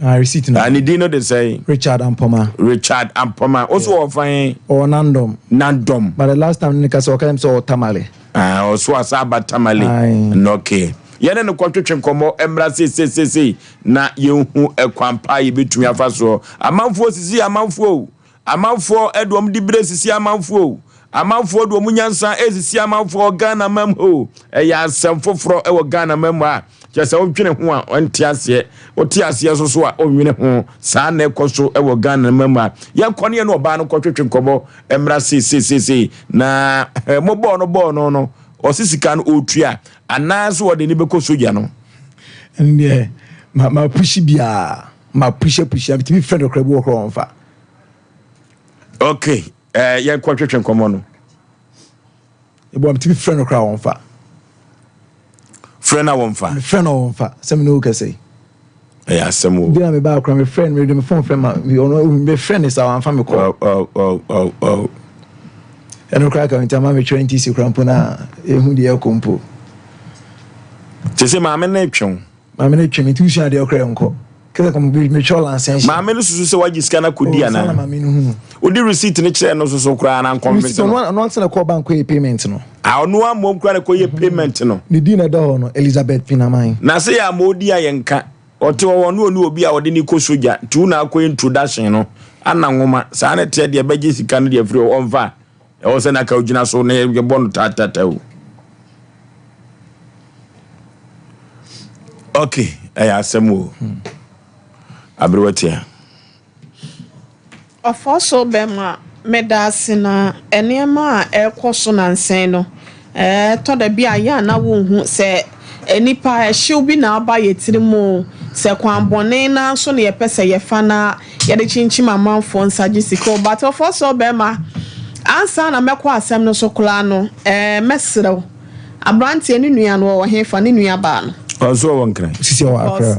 Ah, receipt no. Ah, ne din no de sɛn? Richard Ampoma. Richard Ampoma. Wo so wɔ fan? Ɔwɔ Nandom. Nandom. But the last time ne ka sɛ ɔka yɛm sɛ ɔwɔ Tamale. Ah, ɔso asa aba Tamale. No okay. Yɛne no kɔtwetwe nkɔmmɔ mmra seiseiseisei na yɛnhu ɛkwan pa a yɛbɛtumi afa soɔ. Amanfoɔ sisi amanfoɔ o. Amanfoɔ de wɔn dibere sisi amanfoɔ o. Amanfoɔ de wɔn nyansa resisi amanfoɔ Ghana mam o. Ɛyɛ asɛm foforɔ wɔ Ghana mam a kyerɛ sɛ wodwene ho a ɔnte aseɛ. Wote aseɛ nso so a ɔnwene ho. Saa na ɛkɔ so wɔ Ghana mam a. Yɛnkɔ ne yɛne ɔbaa no nkɔtwetwe nkɔmmɔ mmra seiseiseisei. Na mobɔɔ no bɔɔ no no, ɔse sika no ɔretua anaasɛ ɔde ne bɛkɔ sogya no? Ɛndeɛ ma ma pushi biara ma pushi pushi a metumi frɛ no koraa bi wɔ koraa ɔmfa. Ok, eh, yɛnkɔ twetwe nkɔmmɔ no. Ebo metumi frɛ no koraa wɔmfa. Frɛ no a wɔmfa. Mefrɛ no wɔmfa sɛ me ne wo kɛsɛ yi. Ɛyɛ asɛm o. Bi na me ba akora mefrɛ no mede me phone frɛ ma ɔno mefrɛ no saa wamfa me kɔ. Oh, oh, oh, oh. Ɛno koraa ka nti ama metwerɛ NTC koraa mpo na ehu deɛ ɛkɔ mpo. Te sɛ maame no retwe wo. Maame no twe me nti wosua adeɛ koraa nkɔ. Kɛsɛ kɔm metwerɛ lansɛnhyɛ. Maame no susu sɛ wagye sika no akɔdi Oh, anaa? saa na maame no hunu. Wode receipt no kyerɛɛ no soso koraa na nkɔmfese Receipt no. ɔno ɔno ansa na ɛkɔɔ bank kɔyɛ payment no. Ah, ɔno ammom koraa na ɛkɔyɛ payment no. Ne din na ɛda hɔ no, Elizabeth Pinaman. Na sɛ yɛ ama ɔdi a yɛnka. Ɔte hɔ ɔno ɔni obi a ɔde no kɔ sogya nti wo na akɔyɛ introduction no. Ana nwoma saa na ɛteɛ deɛ bɛgye sika no deɛ afiri hɔ ɔmfa. Ɛwɔ sɛ na ka ogyina so na yɛbɔ no taatata o. Ok, ɛyɛ asɛm o. Aberewa tia. Ɔfɔ so bɛma meda ase na nneɛma a ɛrekɔ so nansa yi no, ɛtɔ da bi a yɛ a na wonhu sɛ nnipa ɛhyew bi na aba yɛ tirim o, sɛ kwan bɔne no ara nso na yɛpɛ sɛ yɛfa na Yɛde kyinkyim amanfoɔ nsa gye sika o but ɔfɔ sɛ ɔbɛɛma ansa na mɛkɔ asɛm no so koraa no ɛɛ mɛsrɛ wo abranteɛ ne nua no ɔwɔ hefa ne nua baa no. Ɔnso ɔwɔ Nkran. Sisi ɔwɔ Accra. Because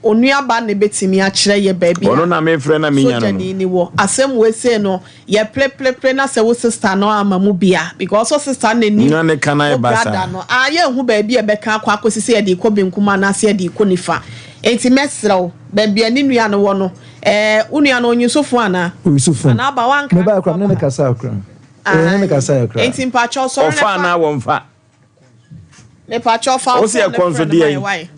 onua ba na ebetumi akyerɛ yɛ baabi Ɔno a na mefrɛ na menya no no. sogyani ni wɔ. Asɛm wei sei no yɛ pleprepre na sɛ wo sister no ama mu bi a because wo sister no na nim Na ne ka no ayɛ wo basaa. brother no a yɛnhu baabi a ɛbɛka akɔ akɔsi sɛ yɛde rekɔ benkum anaasɛ yɛde rekɔ nifa. Enti mɛsrɛ wo baabi a ne nua no wɔ no Ɛɛ, wo nua no, ɔnyi so fon anaa? Oyi so fon. Anaa aba wankra Me ba kura, me ne ne kasa kura. Ee, ne ne kasa kura. Enti mpakyɛw sɔre Ɔfa anaa wɔmfa? Mepakyɛw fa wo Wo se fon no ɛkɔ nso frɛ no ma deɛn? yɛ wae.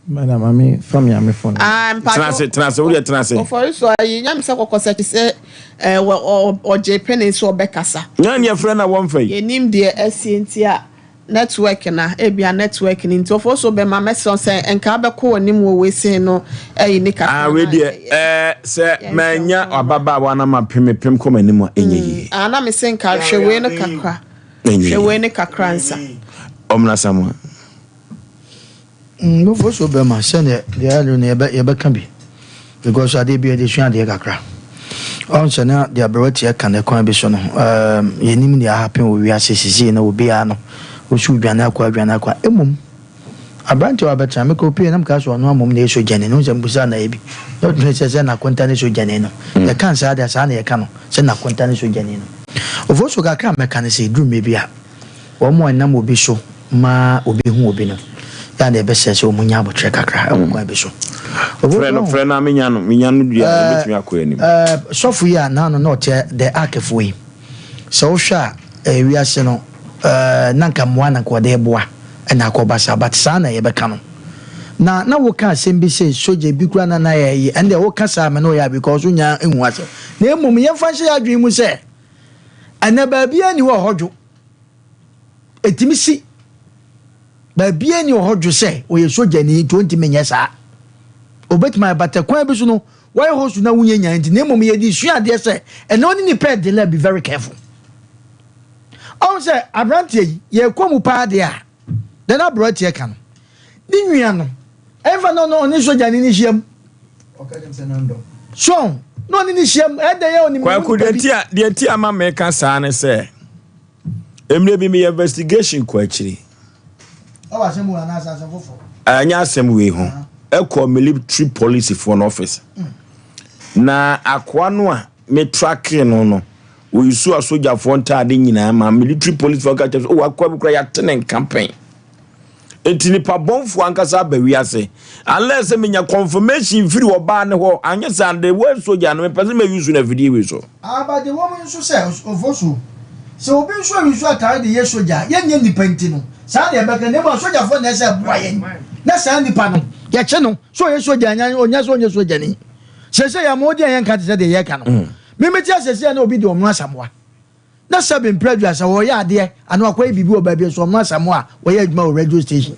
Madam, mame fa me ame fon. Ah, Tena mpakyɛw. ase, tena ase, wo deɛ tena ase. Ɔfɔri so ayi, nyɛ me sɛ kɔkɔsɛ te sɛ ɛɛ wɔ ɔ ɔgye pene sɛ ɔbɛkasa. Nyɛ neɛ frɛ na wɔmfa yi. Yɛnim deɛ asie nti a Network na ebia network no nti ɔfo so bɛma mɛsrɛ wo sɛ nka wobɛkɔ w'anim wɔ wei sei no ayi ne kakra Ah wei na deɛ ɛɛ sɛ yɛnhwɛ manya wo ababaawa na mapem mepem kɔ m'anim a ɛnyɛ yie. Ah na mese nka hwɛ wei no kakra Ɛnyɛ hwɛ yie. wei no kakra nsa. Ɔmena Samoa. Mmofo so bɛma sɛdeɛ deɛ ɛno no yɛbɛ yɛbɛka bi because adeɛ bi yɛde sua adeɛ kakra. Ɔn sɛ na deɛ aberewa tia ka no kwan bi so no ɛɛm yɛnim deɛ ahappen wɔ wiase sesei no obiara no wosi wodwane akɔ adwane akɔ a mmom aberanteɛ a wabɛtena me kɔ pie na mekaa sɛ ɔno amom na ɛyɛ sogyani no sɛ mbusa na ɛyɛ bi na ɔtumi sɛ sɛ nakonta ne sogyani no yɛka nsaa deɛ saa na yɛka no sɛ nakonta ne sogyani no. Ofosu kakra a mɛka ne sɛ ɛduru mmerɛ bi a Wɔn a ɛnam obi so ma obi hu obi no, yɛ a na ɛbɛsɛ sɛ wɔnya aboterɛ kakra wɔ kwan bi so. Frɛ no, frɛ no a menya no, menya no dua a, yɛbɛtumi akɔ anim. Sɔfo yi a n'ano na ɔte The Ark foɔ yi, sɛ wohwɛ a, ɛɛ wiase no, ɛɛ na nka mmoa na nka ɔde reboa na akɔba saa, but saa na yɛbɛka no. Na na woka asɛm bi sɛ sogya bi koraa na na yɛ ɛyi, ɛnde woka saa a me ne wo yɛ a because wonnya nhu asɛm. Na mmom yɛmfa nhyɛ yɛn adwene mu sɛ. Ɛnɛ baabiara nni hɔ a ɛhɔ dwo. Ɛtumi si. Baabiara nni hɔ a ɛhɔ dwo sɛ ɔyɛ sogyani nti ɔntumi nyɛ saa. Ɔbɛtumi ayɛ but kwan bi so no wayɛ hɔ su na wonyɛ nyan nti na mmom yɛde sua adeɛ sɛ ɛnɛ wo ne nipa ɛdele a be very careful. Ɔhu sɛ aberanteɛ yi yɛkɔ mu paa deɛ a deɛ na aberanteɛ ka no ne nua no ɛmfa na ɔne sogyani no hyiam. So na ɔne ne hyiam ɛdɛn yɛ ɔnim Kwaku deɛ nti a deɛ nti a ma meka saa ne sɛ mmerɛ bi meyɛ investigation kɔ akyiri. Ɛwɔ asɛm wei anaasɛ asɛm foforɔ? Ɛnyɛ asɛm wei ho. Ɛkɔ military police foɔ no office. Na akoa no a me tracking no no wɔyi asogyafoɔ ntaade nyinaa ma military police foɔ ka kyerɛ sɛ oh akoa bi kora yɛate ne nka pɛn. Enti nipa bɔnfoɔ ankasa aba wiase unless sɛ menya confirmation firi ɔbaa no hɔ anyɛ saa the word soja no mepɛ sɛ mɛ use no afidie wei so. Ah but deɛ wɔm nso sɛ ofosuo sɛ obi nso ayi so atare de yɛ soja a yɛnyɛ nipa nti no saa na yɛbɛka na mmom asogyafoɔ na ɛsɛ ɛboa yɛn na saa nipa no yɛkye no sɛ ɔyɛ soja anya ɔnya sɛ ɔnyɛ sogyani seesei yɛama ɔdi a yɛnka te sɛ deɛ yɛka no me mete asɛsei a na obi de ɔno asamoa Na sɛbe mprɛ aduasa wɔreyɛ adeɛ anaa wakɔyɛ biribi wɔ baabi nso ɔno Asamoah a wɔyɛ adwuma wɔ radio station.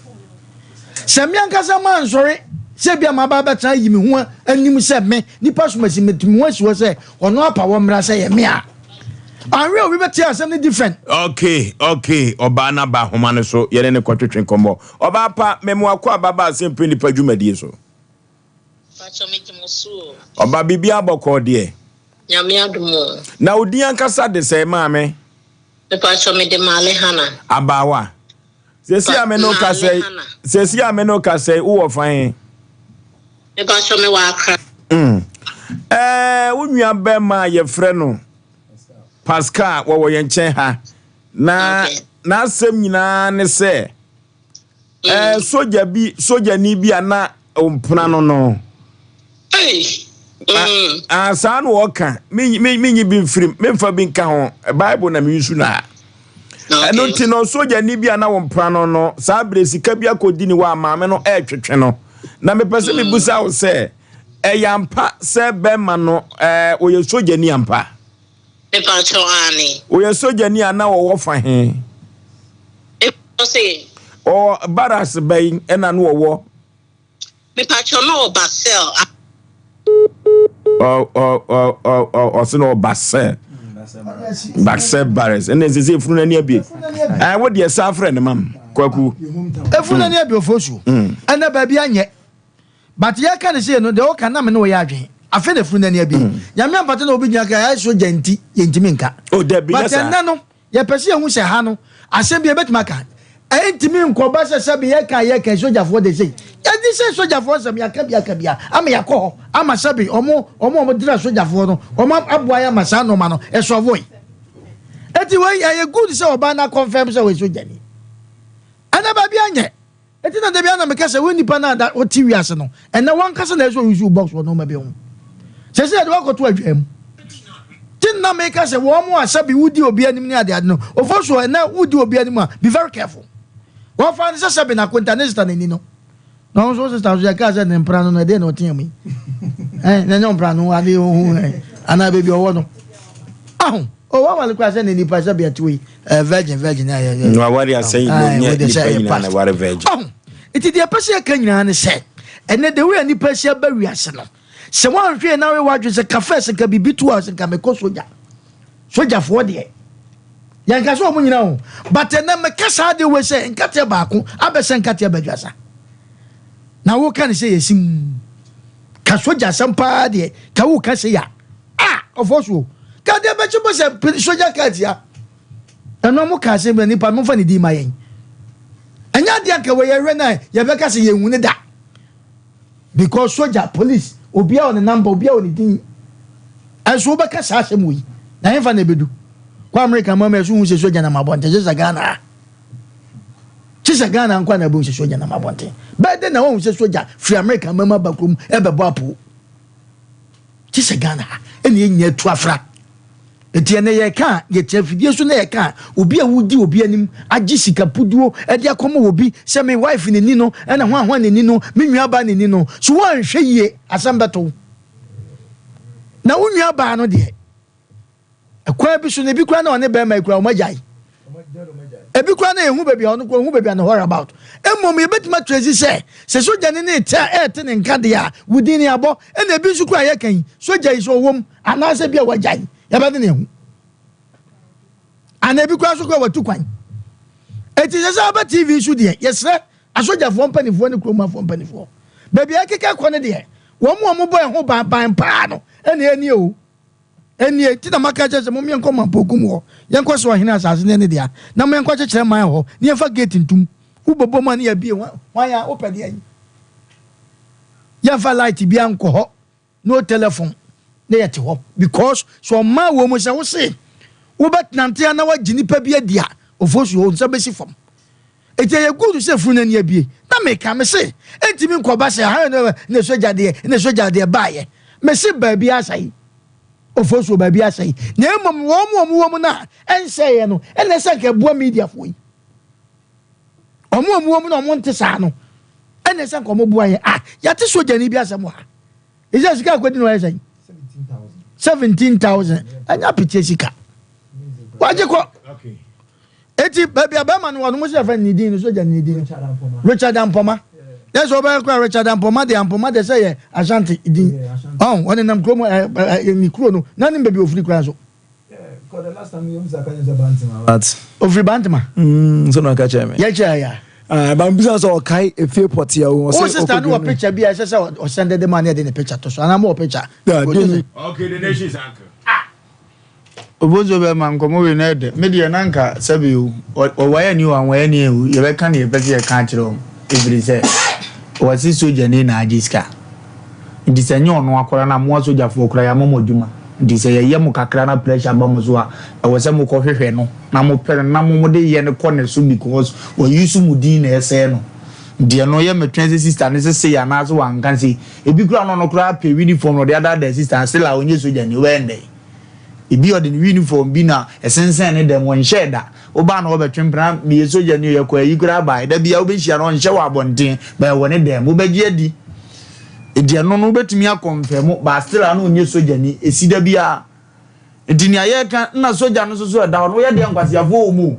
Sɛ me ankasa mansɔre sɛ ebia maba abɛtena ayi me ho anim sɛ me nipa somasi mete me ho asi hɔ sɛ ɔno apa wɔ mmra sɛ yɛ me a anhwɛ obi bɛte asɛm no different. Okay, okay, ɔbaa no aba ahoma no so, yɛne no kɔtwetwe nkɔmmɔ. Ɔbaa pa, mema wakɔ aba ba asɛmpɛ nipa dwumadie so. Pacho me gye mo so o. Ɔba biribiara bɔkɔɔ deɛ. Nyame adom o. Na wo din ankasa de sɛn maame? Me pacho me de Maale Hannah. Abaawa. Sɛsi a me ne wo kasa yi, sɛsi a me ne wo kasa yi, wo wɔ fan he? Me pacho me wɔ Accra. Mm. Ɛɛ, wo nua bɛrima a yɛfrɛ no Pascal wɔwɔ yɛn nkyɛn ha. Na n'asɛm nyinaa ne sɛ Ɛɛ sogya bi sogyani bi a na ɔmpena no no. Ah, saa na ɔka menyi bi mfirim memfa bi nka ho Bible na meyi na ɛno nti no sogyani bi a na wɔmpena no no saa berɛ sika bi akɔdi ne hɔ a maame no ɛretwetwe no na mepɛ sɛ mebusa wo sɛ ɛyɛ ampa sɛ bɛrima no ɛɛ ɔyɛ sogyani ampa? Mepakyɛw, aane. Woyɛ sogyani a na wɔwɔ fa he? Mepakyɛw se. Ɔwɔ barracks bɛn ɛna no wɔwɔ? Mepakyɛw na ɔwɔ Basel. Ɔ ɔ ɔ ɔ ɔ ɔse na ɔwɔ Basel. Basel barracks ɛna ɛsɛ sɛ efunu n'ani abie. Ɛɛ wo deɛ saa frɛ ne mam kwaku. Efunu n'ani abie ofosu. Ɛnɛ baabi anyɛ. But yɛka no sei no deɛ woka na me ne wo yɛ adwen afei na funu no ani abie Nyame ampata na obi gyina ka yɛayɛ sogya nti yɛntumi nka Oh dabi but nyɛ saa. ɛnnɛ no yɛpɛ sɛ yɛhu sɛ ha no asɛm bi yɛbɛtumi aka ɛntumi nkɔba sɛ sɛbe yɛka a yɛka sogyafoɔ de sei yɛde sɛ sogyafoɔ nsɛm yɛaka bi aka bi a ama yɛakɔ hɔ ama sɛbe ɔmo ɔmo a ɔmo dra sogyafoɔ no ɔmo aboa yɛ ama saa nnoɔma no ɛsɔvoe eti wei ɛyɛ good sɛ ɔbaa no akɔnfɛm sɛ ɔyɛ sogyani ɛnɛ baabi anyɛ Enti na da biara na meka sɛ, wo nipa no a da wote wiase no, ɛnnɛ w'ankasa na ɛsɛ sɛ ɔuse wo box wɔ nnoɔma bi ho. Seesei yɛde wo akɔto adwaa mu. Nti na meka sɛ wɔn a sɛbi wodi obi anim ne adeade no, Ofosuo, ɛnnɛ wodi obi anim a, be very careful. Wɔfaa no sɛ sɛbi n'akonta ne sista n'ani no. Na ɔno nso wo sista nso yɛkaa sɛ ne mpena no no, ɛdeɛn na ɔtea mu yi? Ɛn, na ɛnyɛ ɔmpena no ade ohu ɛ, anaa baabi ɔwɔ no. Aho, o wawale koraa sɛ ne nipa sɛbi ɛte wei. Eh, virgin virgin eh, eh, eh. Waware asɛn ah, nyɛ nipa nyinaa na ware virgin. Ɔho nti deɛ ɛpɛ sɛ yɛka nyinaa ne sɛ ɛnɛ the way a nipa asi aba wiase no sɛ woanhwɛ na woyɛ w'adwene sɛ ka first nka biribi to a sɛ nka mekɔ sogya sogyafoɔ deɛ yɛnka sɛ ɔmo nyina o but ɛnɛ meka saa de wei sɛ nkateɛ baako abɛsɛ nkateɛ badwasa na woka ne sɛ yɛsim ka sogya asɛm paa deɛ ka woka sɛ ya Ah! Ɔfɔ so o. Ka deɛ bɛkye bɔ sɛ sogya kaa tia. Ɛno mo kaa sɛ nipa mo fa ne din ma yɛn. Ɛnyɛ adeɛ anka wɔ yɛhwɛ na yɛbɛka sɛ yɛnhu ne da. Because sogya, police, obiara wɔ ne number, obiara wɔ ne din. Ɛnso wobɛka saa asɛm wɔ yi. Na yɛmfa na ɛbɛdu. Kɔ Amerika ma ma ɛso hu sɛ sogya nam abɔnten kye sɛ Ghana ha. Kye sɛ Ghana nko na ɛbɛhu sɛ sogya nam abɔnten. Bɛyɛ dɛn na wɔhu sɛ sogya firi Amerika ma mu aba kurom ɛbɛbɔ apoo. Gye sɛ Ghana ha ɛna yɛn nyinaa atu afra. Nti ɛnɛ yɛka a, yɛte afidie so na yɛka a, obi a wodi obi anim agye sika puduo de akɔma obi sɛ me wife na ni no, ɛna hwan hwan na ni no, me nua baa na ni no, so woanhwɛ yie asɛm bɛto wo. Na wo nua baa no deɛ. Ɛkwan bi so no, ebi koraa na ɔne bɛrima yi koraa wɔn agyae. Ebi koraa na yɛhu baabi a ɔno koraa ɔhu baabi a ne whereabout. Mmom yɛbɛtumi atrɛsi sɛ, sɛ sogyani no rete a ɛrete ne nka deɛ a, wo din no yɛabɔ. Ɛna ebi nso koraa a yɛka yi, sogya yi sɛ ɔwɔ mu anaasɛ bi a wagyae, yɛbɛde ne ahu. Anaa ebi koraa nso koraa watu kwan. Eti sɛ sɛ aba TV so deɛ, yɛsrɛ asogyafoɔ mpanimfoɔ ne kurom afoɔ mpanimfoɔ. Baabi a ɛkeka kɔ no deɛ, wɔn a wɔbɔ ɛho ban ban paa no ɛna ɛnie o. Ɛnie nti na maka akyerɛ sɛ mom yɛnkɔ Mampɔkum hɔ, yɛnkɔ sɛ ɔhene asase no yɛ ne dea, na mo yɛnkɔ kyekyerɛ man hɔ, na yɛmfa gate ntom. Wo bɔbɔ mu a ne yɛabie, hwan a wopɛ deɛn? Yɛmfa light biara nkɔ hɔ, no telephone, na yɛte hɔ because sɛ ɔmaa wɔ mu sɛ wo se wobɛtenante a na wagye nipa bi adi a, ofosuo wo nsa bɛsi fam. Enti ɛyɛ good sɛ funu no ani abue. Na meka, mese, ɛntumi nkɔba sɛ ha na na sogya deɛ, na sogya deɛ baayɛ. Mese baabi asɛe. Ofosuo baabi asɛe. Na mmom wɔn a wɔwɔ mu no a ɛnsɛeɛ no, ɛna ɛsɛ nka ɛboa mediafoɔ yi. Wɔn a wɔwɔ mu no a wɔnte saa no, ɛna ɛsɛ nka wɔboa yɛn. Ah, yɛate sogyani bi asɛm wɔ ha. Ɛsɛ sika akɔdi na ɔyɛ sɛn? 17,000. Ɛnyɛ apeteɛ sika. Wagye kɔ. Eti baabi a bɛrima no wɔ no mo sɛ fɛn ne din no sogya ne din no Richard Ampoma yɛ sɛ ɔbɛyɛ kora Richard Ampoma de Ampoma de sɛ yɛ Ashanti din ɔn ɔne nam kurom ɛ ɛ ne kuro no na ne baabi ofiri kora nso. Ofiri Bantama. Mm, so na ɔka kyerɛ me. Yɛ kyerɛ ya. Ah, ba mbisa sɛ ɔkae efie pɔte a o. Wo sister no wɔ picture bi a ɛsɛ sɛ ɔsɛnde de ma ne ɛde ne picture to so anaa mo wɔ picture. Okay, the nation's uncle. Obozo bɛma nkɔmmɔ wei no ɛdɛ. Me deɛ na nka sɛbe o, wɔwae ani o anwae ani o, yɛbɛka deɛ yɛpɛ sɛ yɛka akyerɛ wɔn. Ɛfiri sɛ, wɔse sogyani na agye sika. Nti sɛ ɛnyɛ ɔno akora no a, mo asogyafoɔ koraa yɛama mo adwuma. Nti sɛ yɛyɛ mo kakra na pressure ba mo so a, ɛwɔ sɛ mokɔhwehwɛ no na mopɛ no na mo mode yɛ no kɔ ne so because wa use mo din na ɛsɛe no. Nti ɛno yɛ metwɛn sɛ sister no se sei anaasɛ wanka sei. Ebi koraa no ɔno koraa pɛ uniform na ɔde adaadaa sister no still a ɔnyɛ sogyani, wobɛyɛ no dɛn? Ebi ɔde ne uniform bi na ɛsensɛn ne dɛm, ɔnhyɛɛ da. Wobaa na wɔbɛtwe mpena, meyɛ sogyani o, yɛkɔ ayi koraa baeɛ. Da biara wobɛhyia no, ɔnhyɛ wɔ abɔnten, but ɛwɔ ne dɛm. Wobɛgye adi. Nti ɛno no wobɛtumi akɔnfɛmo, but still a na ɔnyɛ sogyani. Ɛsi da biara. Nti nea yɛreka, nna sogya no nso so ɛda hɔ no, woyɛ deɛ nkwaseafoɔ wɔ mu o.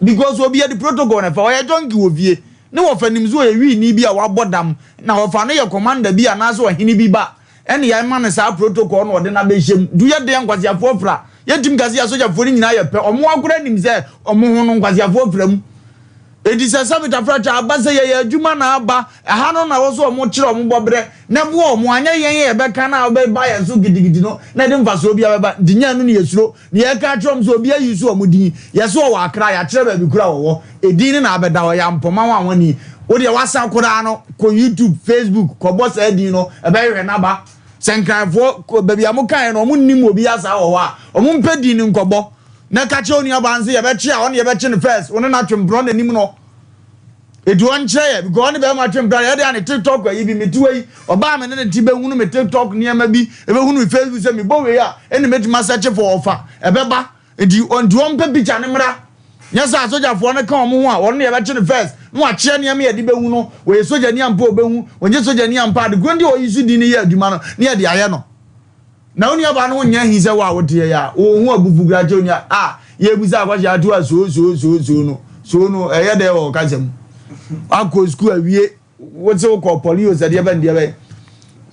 Because obi yɛde protocol na ɛfa, ɔyɛ junkie wɔ fie. Ne wɔfa nim sɛ ɔyɛ wiini bi a wabɔ dam, na wɔfa no yɛ commander bi anaasɛ ɔhene bi ba. Ɛne yɛama no saa protocol na ɔde no abɛhyɛ mu. Nti woyɛ deɛ nkwaseafoɔ fra. Yɛntumi ka sɛ yɛ asogyafoɔ no nyinaa yɛ pɛ. Ɔmo ara koraa nim sɛ ɔmo ho no nkwaseafoɔ fra mu. Enti sɛ Sabita Fletcher aba sɛ yɛyɛ adwuma na aba ɛha no na ɛwɔ sɛ ɔmo kyerɛ ɔmo bɔberɛ na ɛboa ɔmo anyɛ yɛn a yɛbɛka no a ɔbɛba yɛn so gidigidi no na ɛde mfasoɔ biara bɛba. Nti nyɛ ɛno na yɛsuro. Nea yɛka akyerɛ ɔmo sɛ obi ayi so ɔmo din. Yɛse ɔwɔ Accra, yɛakyerɛ baabi koro a ɔwɔ. Edin no na abɛda hɔ, ɛyɛ Ampɔma Nwanwani. Wo deɛ woasan koraa no, kɔ YouTube, Facebook, kɔbɔ saa din no, ɛbɛhwehwɛ no aba. Sɛ Nkranfoɔ, kɔ baabi a mokaeɛ no, ɔmo nnim obiara saa wɔ hɔ a, ɔmo mpɛ din no nkɔbɔ. Na ka kyerɛ wo nuabaa no sɛ yɛbɛkye a, ɔne yɛbɛkye no first, wo ne no atwe mpena ɔna nim no. Eti ɔnkyerɛ yɛ, because ɔne bɛrima twe mpena, yɛ deɛ a ne TikTok ayi bi, mete hɔ yi, ɔbaa me ne ne te bɛhunu me TikTok nneɛma bi, ɛbɛhunu me Facebook sɛ mebɔ wei a, ɛne mɛtumi asɛkye for ɔfa, ɛbɛba. Nti nti wɔmpɛ picture no mmra. Nyɛ sɛ asogyafoɔ no ka wɔn ho a, wɔn na yɛbɛkye no first na wakyerɛ nneɛma yɛde bɛhu no. Ɔyɛ sogyani ampa a ɔbɛhu, ɔnyɛ sogyani ampa a, ade korɔ nti a ɔyi so din no yɛ adwuma no na yɛde ayɛ no. Na wo nuabaa no ho nyɛ ahi sɛ wo a woteɛ yi a, wo ho abufu koraa kyɛ onua a yɛrebisa akwahyɛ ato a soo soo soo soo no, soo no ɛyɛ dɛn wɔ ɔkasa mu? Wakɔ sukuu awie, wo se wokɔ poly o sɛ deɛ bɛn deɛ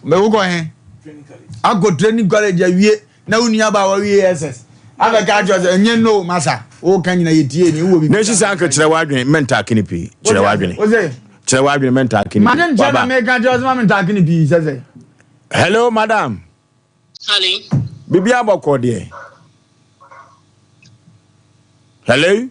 bɛn, wokɔ he? Akɔ training college awie. Na wo nua baa wawie SS abɛka akyerɛ sɛ ɛnyɛ no masa woka nyina yɛtie ni wowɔ bibi. Nation sank kyerɛ w'adwene mɛntaake ne pii kyerɛ w'adwene kyerɛ w'adwene mɛntaake ne pii. Made nkyɛn na meka kyerɛ sɛ ma mentaake ne pii sɛ sɛ. Hello madam. Hello. Bibi abɔkɔ deɛ. Hello.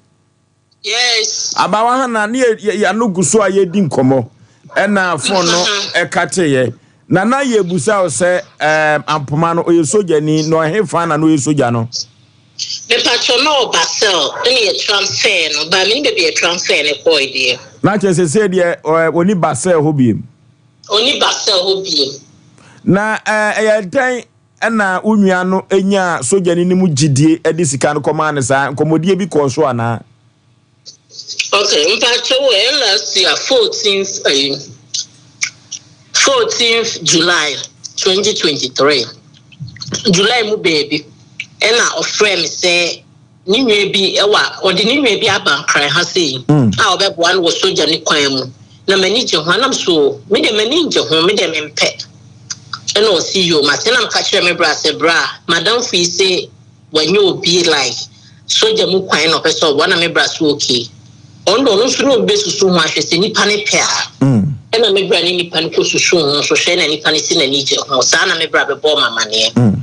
Yes. Abawa Hannah ne yɛ ano gu so a yɛdi nkɔmmɔ ɛna fon no ɛkateeɛ na na yɛbusa wo sɛ ɛɛm ampoma no ɔyɛ sogyani na ɔhe fa na na ɔyɛ sogya no. Mepatwɔ na ɔba cell ɛna yɛ transfer no ba menim baabi yɛ transfer no kɔɔe deɛ. Na kyerɛ sɛ sɛ deɛ ɔni ba cell hɔ biem. Ɔni ba cell hɔ biem. Na ɛyɛ dɛn Ɛnna wo nua no nyaa sogyani no mu gyidie de sika no kɔmaa no saa? Nkɔmmɔdie bi kɔɔ so anaa? Okay, mpakyɛw o, ɛyɛ last year 14th ayi 14th July 2023 July mu baabi. Ɛna ɔfrɛɛ me sɛ ne nua bi wɔ a ɔde ne nua bi aba Nkran ha sei a ɔbɛboa no wɔ sogya ne kwan mu na m'ani gye ho anam so me deɛ m'ani ngye ho me deɛ mempɛ ɛna ɔsi yoo mate na meka kyerɛ me bra sɛ bra madamfo yi se wanya obi like sogya mu kwan na ɔpɛ sɛ ɔboa na me bra so okay ɔno deɛ ɔno nso ne obi bɛsusu ho ahwɛ sɛ nipa ne pɛ a ɛna me bra ne nipa no kɔ susu ho nso hwɛ na nipa no si n'ani gye ho saa na me bra bɛbɔɔ m'amaneɛ.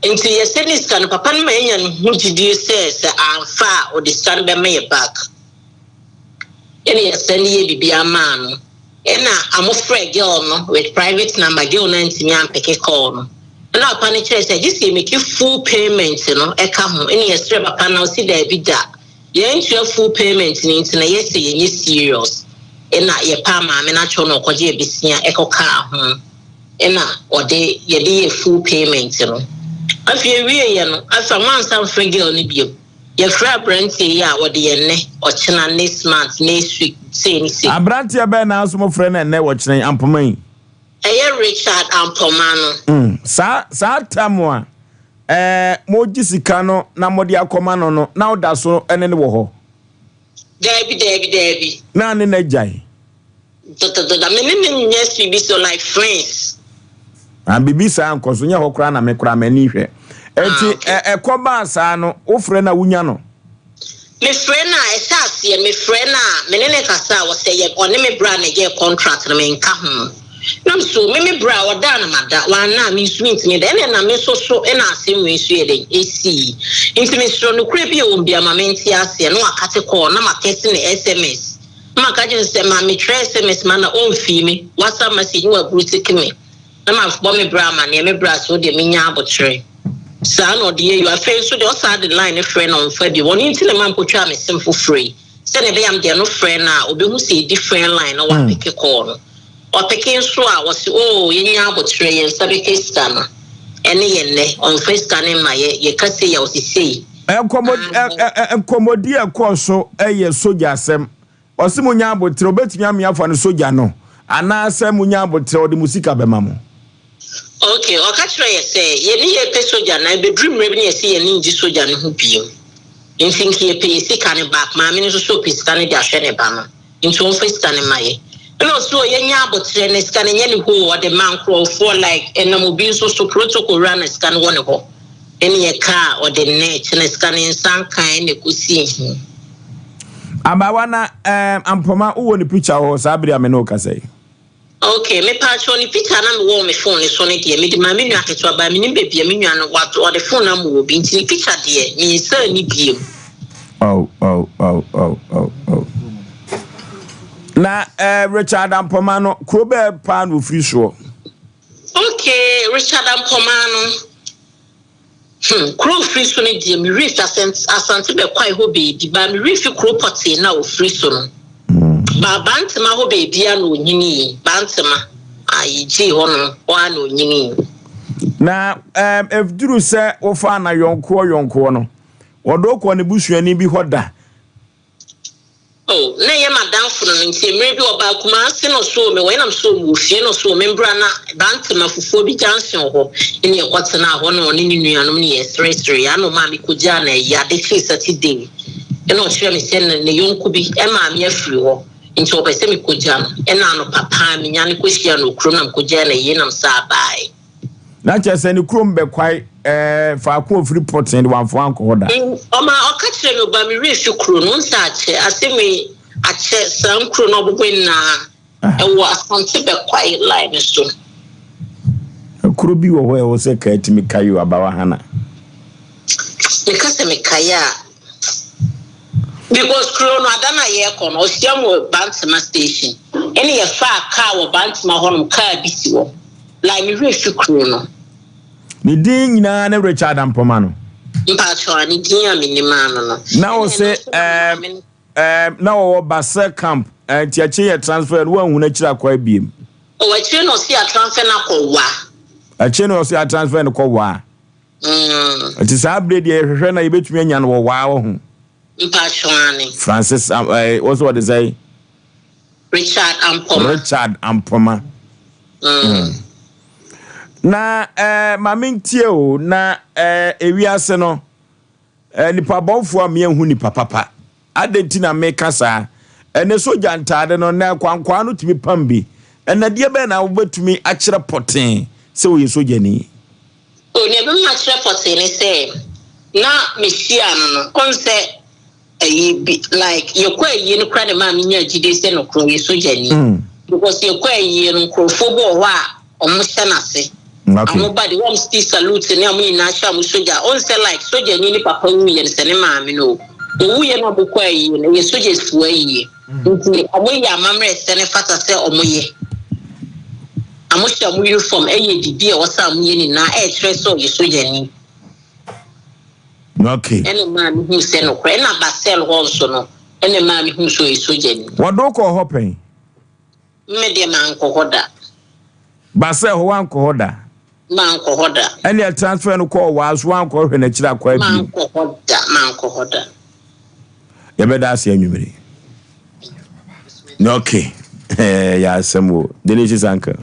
Nti yɛsɛ ne sika no papa no ma yɛnya ne ho gyidie sɛ sɛ amfa a ɔde sika no bɛma yɛ back. Ɛna yɛsɛ ne yɛ biribiara maa no. Ɛna ɔmo frɛ girl no with private number girl no antumi ampeke call no. Ɛna papa no kyerɛ sɛ gye sɛ yɛmeki full payment no ɛka ho. Ɛna yɛsrɛ papa no ɔsi daabi da. Yɛantua full payment no nti na yɛsɛ yɛnyɛ serious. Ɛna yɛpaa maame no akyɛw na ɔkɔgye abesia ɛkɔkaa ho. Ɛna ɔde yɛde yɛ full payment no. Afei ewie yɛ no, afei ɔmo ansa nfrɛ girl no biom. Yɛfrɛ abranteɛ yi a ɔde yɛ nnɛ, ɔkyena, next month, next week, sei ne sei. Abranteɛ bɛn na nso mo frɛ no ɛnnɛ ɔkyena yi, Ampoma yi? Ɛyɛ Richard Ampoma no. Mm, saa saa tam a ɛɛ mo gye sika no na mo de akɔma no no, na ɔda so ɛne no wɔ hɔ? Daabi, daabi, daabi. Na ne na agyae? Dadadada me ne no nyɛ biribi so like friends. Ah, biribi saa nkɔ so nyɛ hɔ koraa na me koraa m'ani hwɛ. Eti ah, ɛkɔ baa saa no, wofrɛ na wunya no? Mefrɛ no a, ɛhyɛ aseɛ mefrɛ no a, me ne no kasa a, ɔsɛ yɛ ɔne me bra na ɛyɛɛ contract no menka ho. Na me so me me bra ɔda na mada, wanna a me nso mentumi da. Ɛna na me nso so ɛna asɛm wei nso yɛ dɛn ɛsii. Nti mesrɛ nokorɛ bi a ɛwɔ mu biara ma mente aseɛ na wakate call na matɛste no SMS. Na maka akyerɛ no sɛ ma metwerɛ sms ma na ɔmfii me whatsapp message ne wabrutiki me na mabɔ me bra amaneɛ me bra so deɛ menya abokyerɛ saa na ɔde yɛ yio afei nso deɛ ɔsaa de line no frɛ na ɔmfa bio ɔno nti na ma mkɔtwaa me sim foforɔ yi sɛdeɛ ɛbɛyɛ a mede ɛno frɛ no a ɔbɛhu sɛ ɛdi friend line na wapeke call no ɔpeke nso a ɔse oo yɛnya abokyerɛ yɛn nsa bɛka sika no ɛne yɛ nnɛ ɔmfa sika no mma yɛ yɛka sei a ɔse sei. Nkɔmmɔdi a ɛkɔɔ so yɛ sogya asɛm. Ɔse monya aboterɛ, ɔbɛtumi ame afa no sogya no anaasɛ monya aboterɛ ɔde mo sika bɛma mo. Ok, ɔka kyerɛɛ yɛ sɛ yɛne yɛpɛ sogya no, ɛbɛduru mmerɛ bi na yɛse yɛne ngye sogya no ho bio. Nti nka yɛpɛ yɛ sika no back, maame no nso sɛ ɔpɛ sika no de ahwɛ ne ba no. Nti ɔmfa sika no ma yɛ. Ɛna ɔse o yɛnyɛ aboterɛ na sika no nyɛ ne hɔ o, ɔde ma nkorɔfoɔ like ɛnam obi nso so protocol wura na sika no wɔ ne hɔ. Ɛne yɛ kaa ɔde nnɛ kyena sika no nsa nka ɛna ɛkɔsii he. Abaawa na ɛɛm Ampoma wowɔ ne picture wɔ hɔ saa bere a me ne wo kasa yi? Ok mepaakyɛw ne picture a na mewɔ wɔ me phone no so no deɛ mede maa me nua ketewa but menim baabi a me nua no wato ɔde phone no ama obi nti ne picture deɛ me nsa nni biom. Oh oh oh oh oh oh. Na eh, Richard Ampoma no kuro bɛɛ paa na ofiri soɔ. Ok Richard Ampoma no. Hmm, kuro ofiri so no deɛ me werɛ fi Asante, Asante Bɛkwae hɔ baabi, baa me werɛ fi kuro pɔtee no a ofiri so no. Baa Bantema hɔ baabi a na onyinii, Bantema, ayi, gyee hɔ nom, hɔ a na onyinii. Na ɛm, ɛduru sɛ wofaa na yɔnkoɔ yɔnkoɔ no, wɔde wo kɔɔ ne busuani bi hɔ da. Oh, na ɛyɛ m'adamfo no no nti mmerɛ bi ɔbaa Kumasi na ɔsoo me wɔ ɛna mesoo me wɔ fie na ɔsoo me mbra na Bantama fufuo bi junction hɔ ɛna yɛkɔtenaa hɔ na ɔne ne nuanom ne yɛseresere ana ɔmaa me kɔgyaa no ayi ade kyee Saturday ɛna ɔkyerɛ me sɛ ne ne yɔnko bi ɛmaa me afiri hɔ nti ɔpɛ sɛ mekɔgya no ɛna anɔpa paa menyane kɔhyia no wɔ kurom na mekɔgyaa no ayi na mesaa baae. Na kyerɛ sɛ ne kurom bɛkwae ɛɛ faako a ofiri pɔtee de wamfa ankɔ hɔ da. Ɔma ɔka kyerɛɛ me ɔba me werɛ fi kuro no nsa akyɛ asɛm yi akyɛ saa nkuro no ɔbobɔ nyinaa ɛwɔ Asante bɛkwae line no so. Kuro bi wɔ hɔ a ɛwɔ sɛ kaa tumi kae o abawa Hana. Meka sɛ mekae a because kuro no ada no a yɛrekɔ no ɔhyia mu wɔ Bantama station ɛne yɛfaa kaa wɔ Bantama hɔnom kaa bi si hɔ. Like me werɛ fi kuro no. Ne din nyinaa ne Richard Ampoma no. Mpatsɔ a ne din a menim ano no. Na wo se ɛɛm ɛɛm na wɔwɔ Basel camp nti akyire yɛ transfer no wanhu no akyire akɔ abiem. Oh akyire na ɔse yɛ transfer no akɔ wa. Akyire na ɔse yɛ transfer no kɔ wa. Mm. Nti saa bere deɛ yɛhwehwɛ na yɛbɛtumi anya no wɔ waa wɔ ho. Mpatsɔ ane. Francis ɛɛ wɔ so wɔde sɛn. Richard Ampoma. Richard Ampoma. Mm. Na eh, ma mentie o, na eh, ewiase no, eh, nipa bɔnfoɔ a meanhu nipa papa. Adɛn nti na meka saa? Ɛnɛ sogya ntaade no, nnɛ akwankwaa no tumi pam bi. Ɛnɛ deɛ bɛn na wobɛtumi akyerɛ pɔtee sɛ woyɛ sogyani? O, nea ɛbɛma makyerɛ pɔtee ne sɛ, na mehyiaa no no, ɔn sɛ ayi bi like yɛkɔ ayie no koraa na ɛmaa menyaa gyidie sɛ nokorɛ ɔyɛ sogyani. Because yɛkɔ ayie no, nkurɔfoɔ bi wɔ hɔ a wɔhyɛ n'ase. Wɔn ba de wɔn still salute ne wɔn nyinaa hyɛ wɔn sogya. Ɔn sɛ like sogyani ne papa wuiɛ no sɛ ne maame no o. Owuiɛ na wɔkɔ ayie no, ɛyɛ sogyasfoɔ ayie. Nti wɔyɛ amammerɛ sɛ ne fata sɛ wɔyɛ. Wɔhyɛ wɔn uniform ɛyɛ biribi a ɛwɔ sɛ wɔyɛ nyinaa ɛrekyerɛ sɛ ɔyɛ sogyani. Okay. Ɛna maa me hu sɛ nokorɛ. Ɛna Basel hɔ nso no, ɛna maa me hu sɛ ɔyɛ sogyani. Wɔde wo kɔɔ hɔ pɛn? Me deɛ mankɔ hɔ da. Basel hɔ wankɔ hɔ da? Mankɔ hɔ da. Ɛnna transfer no kɔɔ waa so wankɔ hwɛ n'akyiri akɔ abiem? Mankɔ hɔ da, mankɔ hɔ da. Yɛbɛda ase anwummere. Okay. Yɛ asɛm o. Delicious uncle.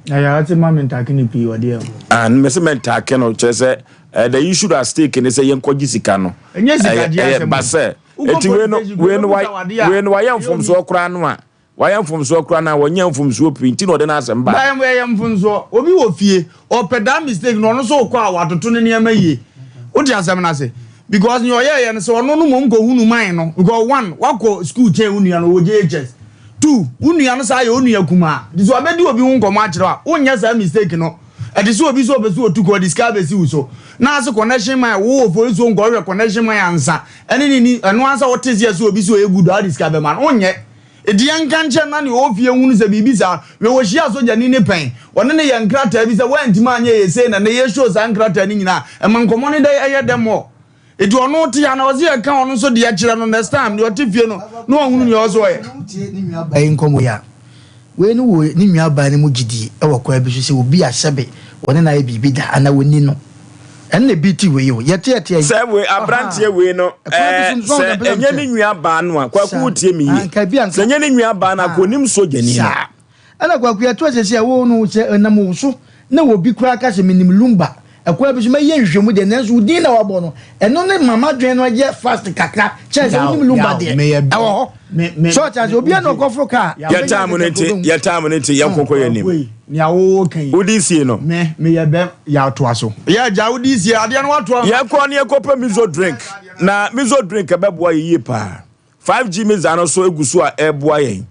Na yɛ ate ma mentake no pii ɔdeɛ ho. Ah, me sɛ mentake no kyerɛ sɛ eh, the issue at stake ne sɛ yɛnkɔgye sika no. Ɛnyɛ sika gye asɛm. Ba sɛ eti wei no wei no wei no wayɛ mfomsoɔ koraa no a Wayɛ mfomsoɔ koraa anaa wanyɛ mfomsoɔ pii nti na ɔde n'asɛm bae. Bae ɛyɛ mfomsoɔ. Obi wɔ fie, ɔpɛ that mistake no, ɔno nso rekɔ a watoto ne nneɛma yie. Wote asɛm no ase? Because nea ɔyɛeɛ no, sɛ ɔno no mmom kɔhunu man no, because one, wakɔ school kyɛn wo nua no, ɔwɔ JHS. Two, wo nua no saa yɛ wo nua kumaa. Nti sɛ wabɛdi obi ho nkɔmmɔ akyerɛ wo a, wonyɛ saa mistake no. Ɛte sɛ obi sɛ ɔpɛ sɛ ɔtu kɔ, ɔde sika abɛsi wo so. Na ase connection man, wo wɔ Fosuo nkɔhwehwɛ connection man ansa, ɛne ne ni, ɛno ansa wote seɛ sɛ obi sɛ ɔyɛ good a, wode sika bɛma no. Wonyɛ. Enti yɛnka nkyerɛ no na nea ɔwɔ fie nhunu sɛ biribi saa. Hwɛ, wɔhyiaa sogyani no pɛn. Ɔne no yɛɛ nkrataa bi sɛ woantumi anyɛ yɛ sei na nnɛ yɛ show saa nkrataa no nyinaa. Ɛma nkɔmmɔ no dɛ ɛyɛ dɛ more. Enti ɔno te ha na ɔse yɛka ɔno nso deɛ kyerɛ no next time nea ɔte fie no na wahunu nea ɔwɔ sɛ ɔyɛ. Wotie ne nuabaa yi nkɔmmɔ yi a, wei no wɔ ne nuabaa no mu gyidie wɔ kwan bi so sɛ obi a sɛbe wɔne no ayɛ biribi da anaa wɔnni no. Ɛno na ebi ti wei o. Yɛte yɛte ayi. Sɛ wei aberanteɛ wei no ɛɛ sɛ ɛnyɛ ne nua baa no a kwaku wo tie mi yie. Sɛ ɛnyɛ ne nua baa no a kò onim sogyani no. Saa. Ɛna kwaku yɛto asɛsi a wo no sɛ ɛnam wo so na obi koraa ka sɛ menim lumba ɛkwan bi so mɛyɛ nhwehwɛmu deɛ nanso wo din na wabɔ no ɛno ne ma m'adwene no yɛ fast kakra kyɛn sɛ wonim lumba deɛ ɛwɔ hɔ. So ɔte ase obiara na ɔkɔforo kaa. Yɛ time no nti yɛ time no nti yɛn kɔkɔ yɛ nim. Nea wo kan yi. Wodi sie no. Me me yɛ bɛ yɛ atoa so. Yɛ gya wodi sie adeɛ no watoa. Yɛn kɔ ne yɛn kɔ pɛ miso drink na miso drink ɛbɛboa yɛ yie paa 5G miza no so egu so a ɛreboa yɛn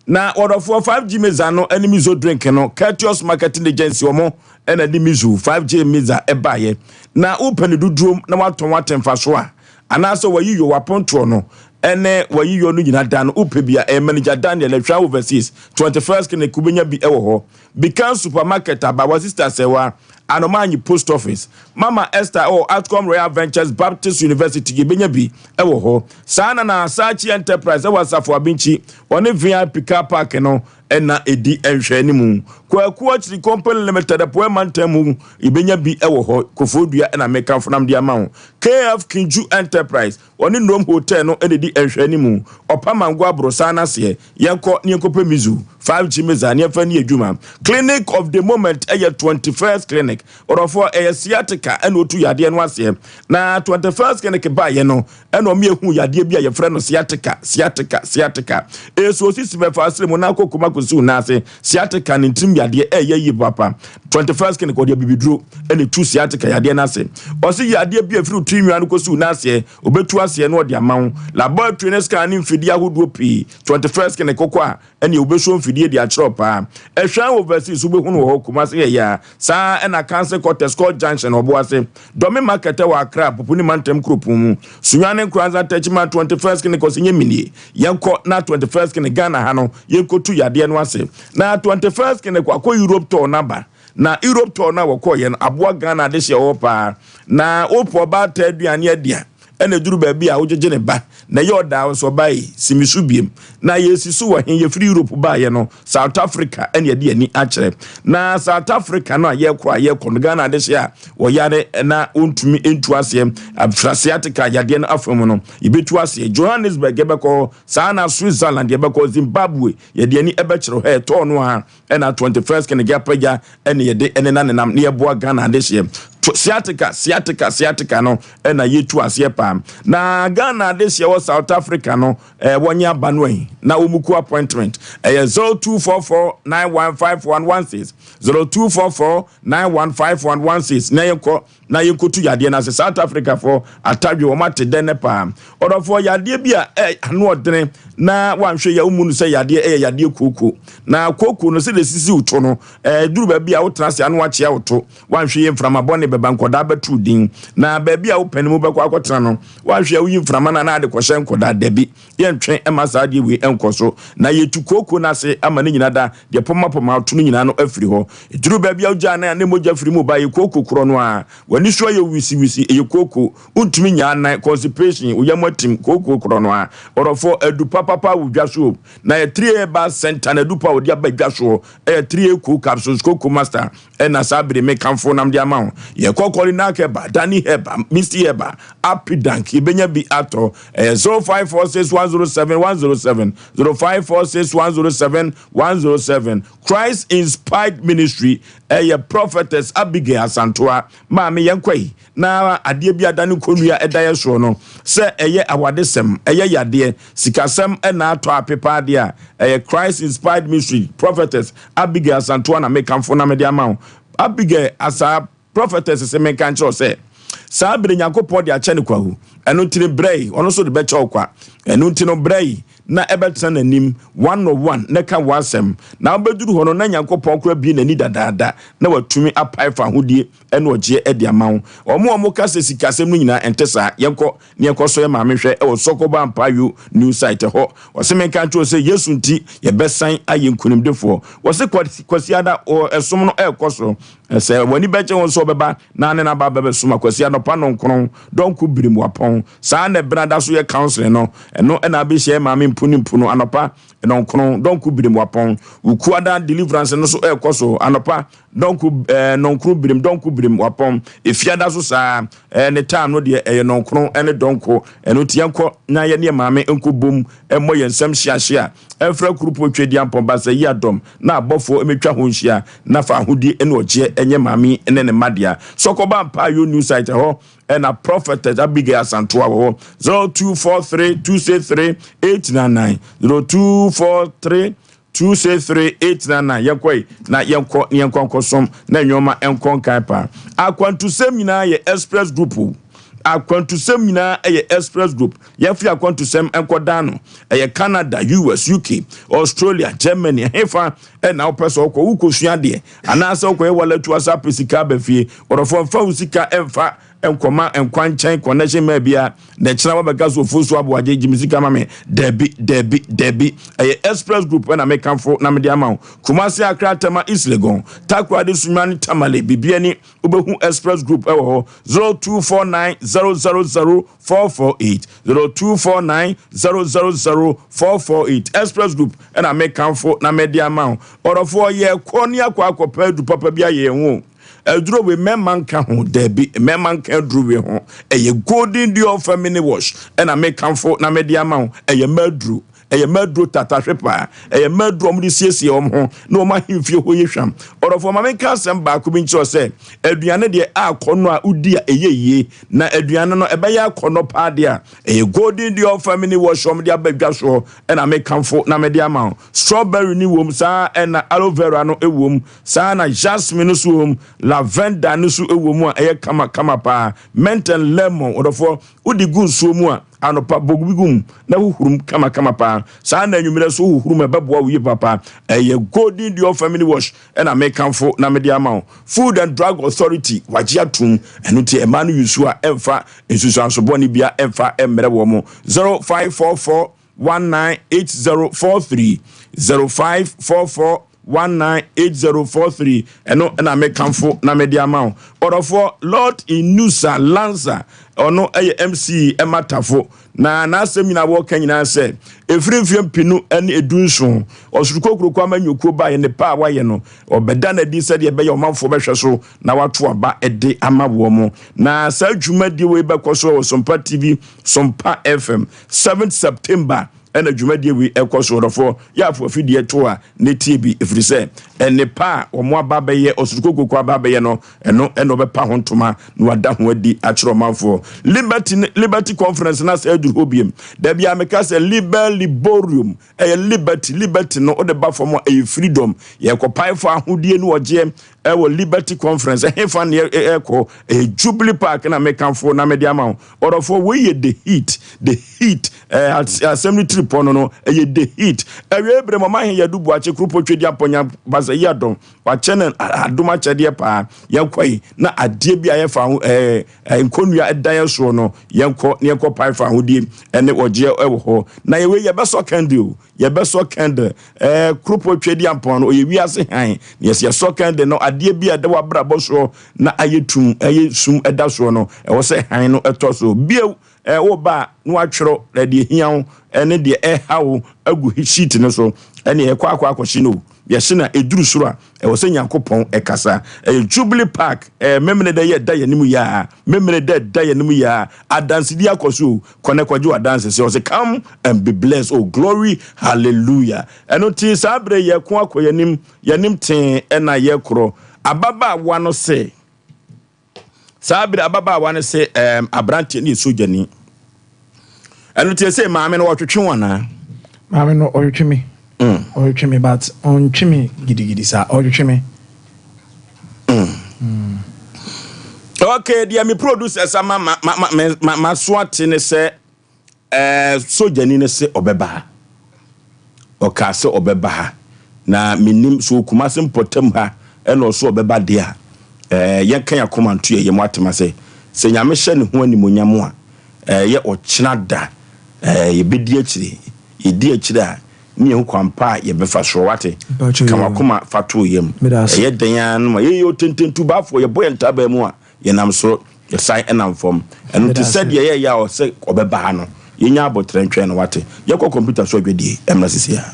na wɔdɔfoɔ 5G miza no ɛne miso drink no Courteous Marketing Agency wɔn ɛna de miso 5G miza ɛbaayɛ na wopɛ ne duduom na watɔn ate mfaso a Anaasɛ wayiyɔ w'apontoɔ no ne wayiyɔ no nyina da no wopɛ bi a ɛyɛ Manager Daniel Ahwia Overseas 21st Clinic wobɛnya bi wɔ hɔ Bikan Supermarket Abawa Sister Sɛwa Anomanyi Post Office Mama Esther wɔ Atcom Royal Ventures Baptist University yɛbɛnya bi wɔ hɔ saa na na Sachi Enterprise wɔ Asafo Abinkyi ɔne VIP Car Park no na ɛdi nhwɛanimu. Kwaku Akyiri Company Limited, Apueɛ Mantam mu, yɛbɛnya bi wɔ hɔ. Koforidua na mekamfo nam de ama wo. KF Kinju Enterprise, wɔne Nnom Hotel no na ɛdi nhwɛanimu. Ɔpa Mango Aborosan no aseɛ, yɛnkɔ na yɛnkɔpɛ Mizu, 5G Miza na yɛmfa nni adwuma. Clinic of the Moment yɛ 21st Clinic. Ɔdɔfoɔ, ɛyɛ sciatica na ɔtu yadeɛ no aseɛ. Na 21st Clinic baeɛ no, Ɛna ɔmo ehuu yadeɛ bi a yɛfrɛ no sciatica, sciatica, sciatica. Ɛso osisi bɛfa asrɛ mu na akɔ koma kɔsi wo nan ase. Sciatica ne ntirim yadeɛ ɛyɛ yie papa. 21st clinic ɔde abibiduro ɛna etu sciatica yadeɛ no ase. Ɔse yadeɛ bi a ɛfiri wo tiri nwia no kɔsi wo nan aseɛ, ɔbɛtu aseɛ na ɔde ama wo. Laboratory ne scan ne mfidie ahodoɔ pii. 21st clinic wokɔ a ɛneɛ wobɛsuo mfidie de akyerɛ wo paa. Ɛhwɛn overseas wobɛhunu wɔ hɔ Kumasi yɛ yaa. Saa ara ɛna Kanse Quarters Court Junction Ɔboase, Dɔme Market ɛwɔ Accra, Pupuni Mantam Kuropɔn mu, Sunyani Nkoranza Techiman 21st Clinic ɔse nyɛ minie. Yɛnkɔ na 21st Clinic Ghana ha no yɛnkɔtu yadeɛ no ase. Na 21st Clinic wakɔ Europe tour no aba. Na Europe tour no a wɔkɔɔyɛ no aboa Ghana adehyeɛ wɔ hɔ paa. Na wopɛ ɔbaatan aduane adi a. Ɛna ɛduru baabi a wogyegye ne ba na ɛyɛ ɔdaa nso ɔbaa yi si me so biem. Na yɛsi so wɔ he? Yɛfiri Europe baeɛ no, South Africa ɛna yɛde ani akyerɛ. Na South Africa no a yɛkɔ a yɛkɔ no, Ghana adehye a wɔyare na wɔntumi ntu aseɛ afira sciatica yadeɛ no afa mu no, yɛbɛtu aseɛ. Johannesburg yɛbɛkɔ hɔ, saa na Switzerland yɛbɛkɔ, Zimbabwe yɛde ani ɛbɛkyerɛ hɔ, ɛtɔɔ no a ɛna 21st kene apagya ɛne yɛde ɛne na nenam ne yɛboa Ghana adehyeɛ. Sciatica, sciatica, sciatica no ɛna yɛtu aseɛ paa. Na Ghana adehyeɛ wɔ South Africa no, wɔnyɛ aba no ayi na wɔn ku appointment ɛyɛ 0244915116, 0244915116, na yɛnkɔ na yɛnkɔtu yadeɛ no ase. South Africa foɔ atadwe wɔn ate dɛn ne paa. Ɔdɔfoɔ, yadeɛ bi a ano ɔdene na wanhwɛ yɛ womu no sɛ yadeɛ ɛyɛ yadeɛ kooko. Na kooko no sɛdeɛ sisi wo to no, duru baabi a wotena ase ano akyea wo to, wanhwɛ yɛ mframa bɔne bɛba, nkɔdaa bɛto din. Na baabi a wopɛ no mu bɛkɔ akɔtena no, wanhwɛ a woyi mframa no na ade kɔhyɛ nkɔdaa. Dabi, yɛntwe ɛma saa adeɛ wei ɛnkɔ so. Na yɛtu kooko no ase ama ne nyina da deɛ pɔmapɔma ato no nyinaa no afiri hɔ. Ɛduru baabi a wogyaa nan a ne mogya firi mu ba, yɛ kooko korɔ no a. W'ani so ayɛ wisiwisi, ɛyɛ kooko. Wontumi nyaa nan, constipation, wo yam atim, kooko korɔ no a. Ɔdɔfoɔ, adu papapa wɔ dwa so. Na yɛ 3A ba center na adu pa a wɔde aba dwa soɔ ɛyɛ 3A cool capsules, cocoa master ɛna saa bere me kamfo nam de ama wo. Yɛkɔ Kɔlinak Herbal, Dani Herbal, Misty Herbal, Apidank, yɛbɛnya bi atɔ. Ɛyɛ 0546107107, 0546107107. Christ Inspired Ministry ɛyɛ Prophetess Abigail Asantoa. Maame, yɛnkɔ yi na adeɛ bi adane kɔnnua ɛda yɛ soɔ no, sɛ ɛyɛ awadesɛm, ɛyɛ yadeɛ, sikasɛm ɛna atɔ apepa adeɛ a, ɛyɛ Christ Inspired Ministry Prophetess Abigail Asantoa na mekamfo na mede ama wo. Abigail asa prophetess sɛ menka nkyerɛ sɛ saa bere Nyankopɔn de akyɛ no kwahu, ɛno nti no brɛ yi ɔno nso de bɛkyɛ wo kwa. Ɛno nti no brɛ yi na ɛbɛtena n'anim one on one na ka w'asɛm, na wobɛduru hɔ no na Nyankopɔn kora bie n'ani dadaada na watumi apae fa ahodie ɛne ɔgyeɛ ɛde ama wo. Ɔmo a ɔmo ka sɛ sikasɛm no nyinaa ɛnte saa, yɛnkɔ ne yɛnkɔ so yɛ maame hwɛ ɛwɔ Sɔkɔba Mpayo new site hɔ. Wɔse menka nkyerɛ sɛ Yesu nti yɛbɛsan ayɛ nkonimdifoɔ. Wɔse Kwasiada ɛsom no ɛrekɔ so, sɛ w'ani bɛgye ho nso ɔbɛba na ne n'aba bɛbɛsom Akwasi anɔpa 9 dɔnko birim wapɔn. Saa na ɛbenada so yɛ counseling no, ɛno ɛna abɛhyia maame mpu ne mpu no anɔpa 9 dɔnko birim wapɔn. Wukuada deliverance no so ɛrekɔ so anɔpa dɔnko 9 birim dɔnko birim wapɔn. Efiada so saa ne time no deɛ ɛyɛ 9 ɛne dɔnko. Ɛno nti yɛnkɔ na yɛne maame nkɔ bom ɛmmɔ yɛn nsɛm hyeahyea ɛmfrɛ kurupo twɛdi ampɔn basa yi adɔm na abɔfoɔ ɛmɛtwa ho nhyia na fa ahodie ɛne ɔgyeɛ ɛnyɛ maame ne ne mma dea. Sɔkɔba Mpayo new site hɔ ɛna Prophetess Abigail Asantoa wɔ hɔ. 0243263899, 0243263899. Yɛnkɔ yi na yɛnkɔ ne yɛnkɔ nkɔsom na nneɛma nkɔ nkan paa. Akwantusɛm nyinaa yɛ Express Group o. Akwantusɛm nyinaa ɛyɛ Express Group. Yɛmfi akwantusɛm nkɔdan no, ɛyɛ Canada, US, UK, Australia, Germany, hefa ɛna wopɛ sɛ wokɔ wokɔsua adeɛ anaasɛ wokɔyɛ walatu asa apɛ sika aba fie. Ɔdɔfoɔ, mfa wo sika ɛmfa nkɔma nkwankyɛn connection maa bia na ɛkyerɛ wabɛka so ofuo so aboagye gyimi sika ma me. Dabi, dabi, dabi, ɛyɛ Express Group ɛna mekamfo na mede ama wo. Kumasi, Accra, Tema, East Legon, Takoradi, Sunyani, Tamale, Bibiani, wobɛhu Express Group ɛwɔ hɔ. 0249000448, 0249000448. Express Group ɛna mekamfo na mede ama wo. Ɔdɔfoɔ, yɛkɔ ne akɔ akɔpɛ adu papa bi ayɛ yɛn ho. Aduro wei mmarima nka ho, dabi, mmarima nka aduro wei ho. Ɛyɛ Golden Dior Feminine Wash ɛna mekamfo na mede ama wo. Ɛyɛ mmaduro, ɛyɛ mmaduro tatahwe paa, ɛyɛ mmaduro a wɔde siesie wɔn ho na wɔn ahemfie hɔ yɛ hwam. Ɔdɔfoɔ, ma menka asɛm baako bi nkyerɛ sɛ aduane deɛ akɔnnɔ a wodi a ɛyɛ yie, na aduane no ɛbɛyɛ akɔnnɔ paa deɛ a, ɛyɛ Golden Dior Feminine Wash wɔn de aba dwa soɔ ɛna mekamfo na mede ama wo. Strawberry ni wom, saa ɛna aloe vera no wom, saa na jasmine no so wom, lavender no so wɔ mu a ɛyɛ kama kama paa, mint and lemon. Ɔdɔfoɔ, wode gu nsuo mu a, anɔpa bɔ bi gu mu na huhurum kama kama paa. Saa na anwummerɛ so huhurum, ɛbɛboa wo yie papa. Ɛyɛ Golden Dior Family Wash ɛna mekamfo na mede ama wo. Food and Drug Authority wagye atom, ɛno nti ɛma no yusu a ɛmfa nsusuanso bɔne bia ɛmfa mmerɛ wɔ mo. 0544198043, 0544198043, ɛno ɛna mekamfo na mede ama wo. Ɔdɔfoɔ, Lord Inusa Lanza. Ɔno yɛ MC ma Tafo, na n'asɛm nyinaa wɔka nyinaa sɛ, ɛfiri mfeɛ mpenu ne edunson, Ɔsoro Kokuroko amanyɔkuo baeɛ, nnepa a wayɛ no, ɔbɛda no adi sɛdeɛ ɛbɛyɛ ɔmanfoɔ bɛhwɛ so na wato aba de ama wɔn. Na saa dwumadie wei bɛkɔ so wɔ Sompa TV, Sompa FM, 7th September ɛna dwumadie wei ɛkɔ so. Ɔdɔfoɔ, yɛ afo afidie to a na tie bi, ɛfiri sɛ nnepa a wɔn aba abɛyɛ, Ɔsoro Kokuroko aba abɛyɛ no, Ɛno na ɔbɛpa ho ntoma na wada ho adi akyerɛ ɔmanfoɔ. Liberty ne Liberty Conference no asɛ aduru hɔ biem. Da biara meka sɛ liber liborium, ɛyɛ liberty, liberty no wode ba fam a ɛyɛ freedom. Yɛkɔpae fa ahodie ne ɔgyeɛ ɛwɔ Liberty Conference. Ɛhefa ne ɛkɔ? Ɛyɛ Jubilee Park na mekamfo na mede ama wo. Ɔdɔfoɔ, wei yɛ the heat, the heat. Ɛɛ asɛm no tiri pɔ no no, ɛyɛ the heat. Awiei berɛ mu, ɔman he Yadu Boakye, Kuropɔ Twedi Apɔnya, Basayi Adɔn, Wakyɛ no adom akyɛdeɛ paa. Yɛnkɔ yi na adeɛ bi a yɛfa ho ɛɛ nkonnua ɛda yɛn soɔ no, yɛnkɔ na yɛnkɔ pae fa ahodie ɛne ɔgyeɛ ɛwɔ hɔ. Na yɛwei yɛbɛsɔ candle o, yɛbɛsɔ candle. Ɛɛ Kuropɔn Tweaduampɔn no ɔyɛ wiase hann. Na yɛsɛ yɛsɔ candle no, adeɛ bi a ɛda w'abrabɔ soɔ na ayɛ tum, ɛyɛ sum ɛda soɔ no, ɛwɔ sɛ hann no ɛtɔ so. Bio, ɛɛ woba a na watwerɛ deɛ ɛhia wo ɛne deɛ ɛha wo agu sheet no so, ɛne ɛkɔ akɔ akɔhye no o. Yɛhye no a, ɛduru soro a, ɛwɔ sɛ Nyankopɔn kasa. Ɛyɛ Jubilee Park, ɛyɛ Memeneda yi a ɛda yɛn anim yi ara, Memeneda a ɛda yɛn anim yi ara, adansedie akɔ so o, kɔ na kɔgye w'adanse sɛ ɔse come and be blessed, oh glory, hallelujah. Ɛno nti saa berɛ yi yɛko akɔ yɛn anim, yɛn anim tee na yɛkorɔ. Ababaawa no se. Saa bere ababaawa no se ɛɛm aberanteɛ no yɛ sogyani. Ɛno te sɛ maame no ɔtwetwe wo anaa? Maame no ɔtwetwe me. Mm. Ɔtwetwe me but ɔntwe me gidigidi saa ɔtwetwe me. Mm. Mm. Okay, deɛ me producers ama ma ma ma ma ma so ate ne sɛ Ɛɛ, sogyani no se ɔbɛba ha. Ɔkaa sɛ ɔbɛba ha. Na mennim, sɛ ɔwɔ Kumase mpɔtam ha ɛna ɔse ɔbɛba deɛ a, ɛɛ, yɛnka yɛn akoma nto yɛn yam atem ase. Sɛ Nyame hyɛ ne ho animuonyam a, ɛɛ, yɛ ɔkyena da, ɛɛ, yɛbɛdi akyire. Yɛdi akyire a, ne yɛhu kwan pa a yɛbɛfa soɔ. Wate? Ka w'akoma fa to wo yam. Ɛyɛ dɛn ara no ma yɛyɛ otententubaafoɔ, yɛbɔ yɛn ntaban mu a, Yɛnam soro, yɛsan nam fam. Ɛno nti sɛdeɛ ɛyɛ a ɔsɛ ɔbɛba ha no, yɛnya aboterɛ ntwɛn no, wate? Yɛkɔ kɔmputa so adwadie mmra seesei ara.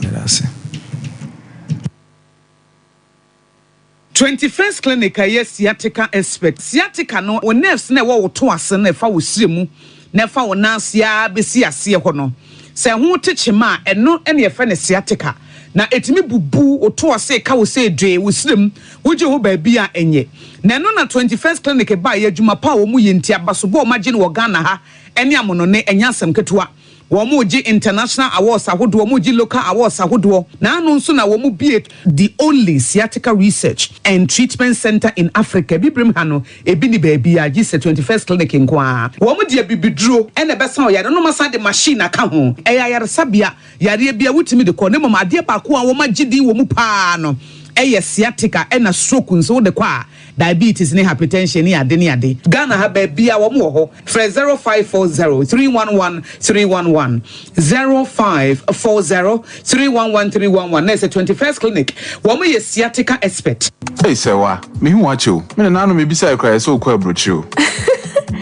21st Clinic a ɛyɛ sciatica expert. Sciatica no, wo nerves no a ɛwɔ wo to ase no a ɛfa wo srɛ mu na ɛfa wo nan ase ara bɛsi aseɛ hɔ no, sɛ ɛho te kyema a, ɛno na yɛfrɛ no sciatica. Na ɛtumi bubu wo to ase ka wo sɛ dwee, wo srɛ mu, wogye ho baabi a ɛnyɛ. Na ɛno na 21st Clinic baeɛ, adwuma pa a wɔyɛ nti, abasobɔ a wɔagye no wɔ Ghana ha ne amonone, ɛnyɛ asɛm ketewa. Wɔregye international awards ahodoɔ, wɔregye local awards ahodoɔ, na ano nso na wɔbue the only sciatica research and treatment centre in Africa, Abibirem ha no, ebi nni baabiara gye sɛ 21st Clinic nko ara. Wɔde abibiduro na ɛbɛsa ɔyare no na wɔasan de machine aka ho. Ɛyɛ ayaresabea, yareɛ biara wotumi de kɔ, na mmom adeɛ baako a wɔagye din wɔ mu pa ara no yɛ sciatica ɛna stroke nso wode kɔ a, diabetes ne hypertension ne ade ne ade. Ghana ha baabiara wɔn wɔ hɔ. Frɛ 0540 311 311, 0540 311 311 na ɛsɛ 21st Clinic. Wɔn yɛ sciatica expert. Ei Sɛwa, mehu wo akyɛ o. Me nananom mebisae koraa yɛ sɛ wokɔ aburokyire o.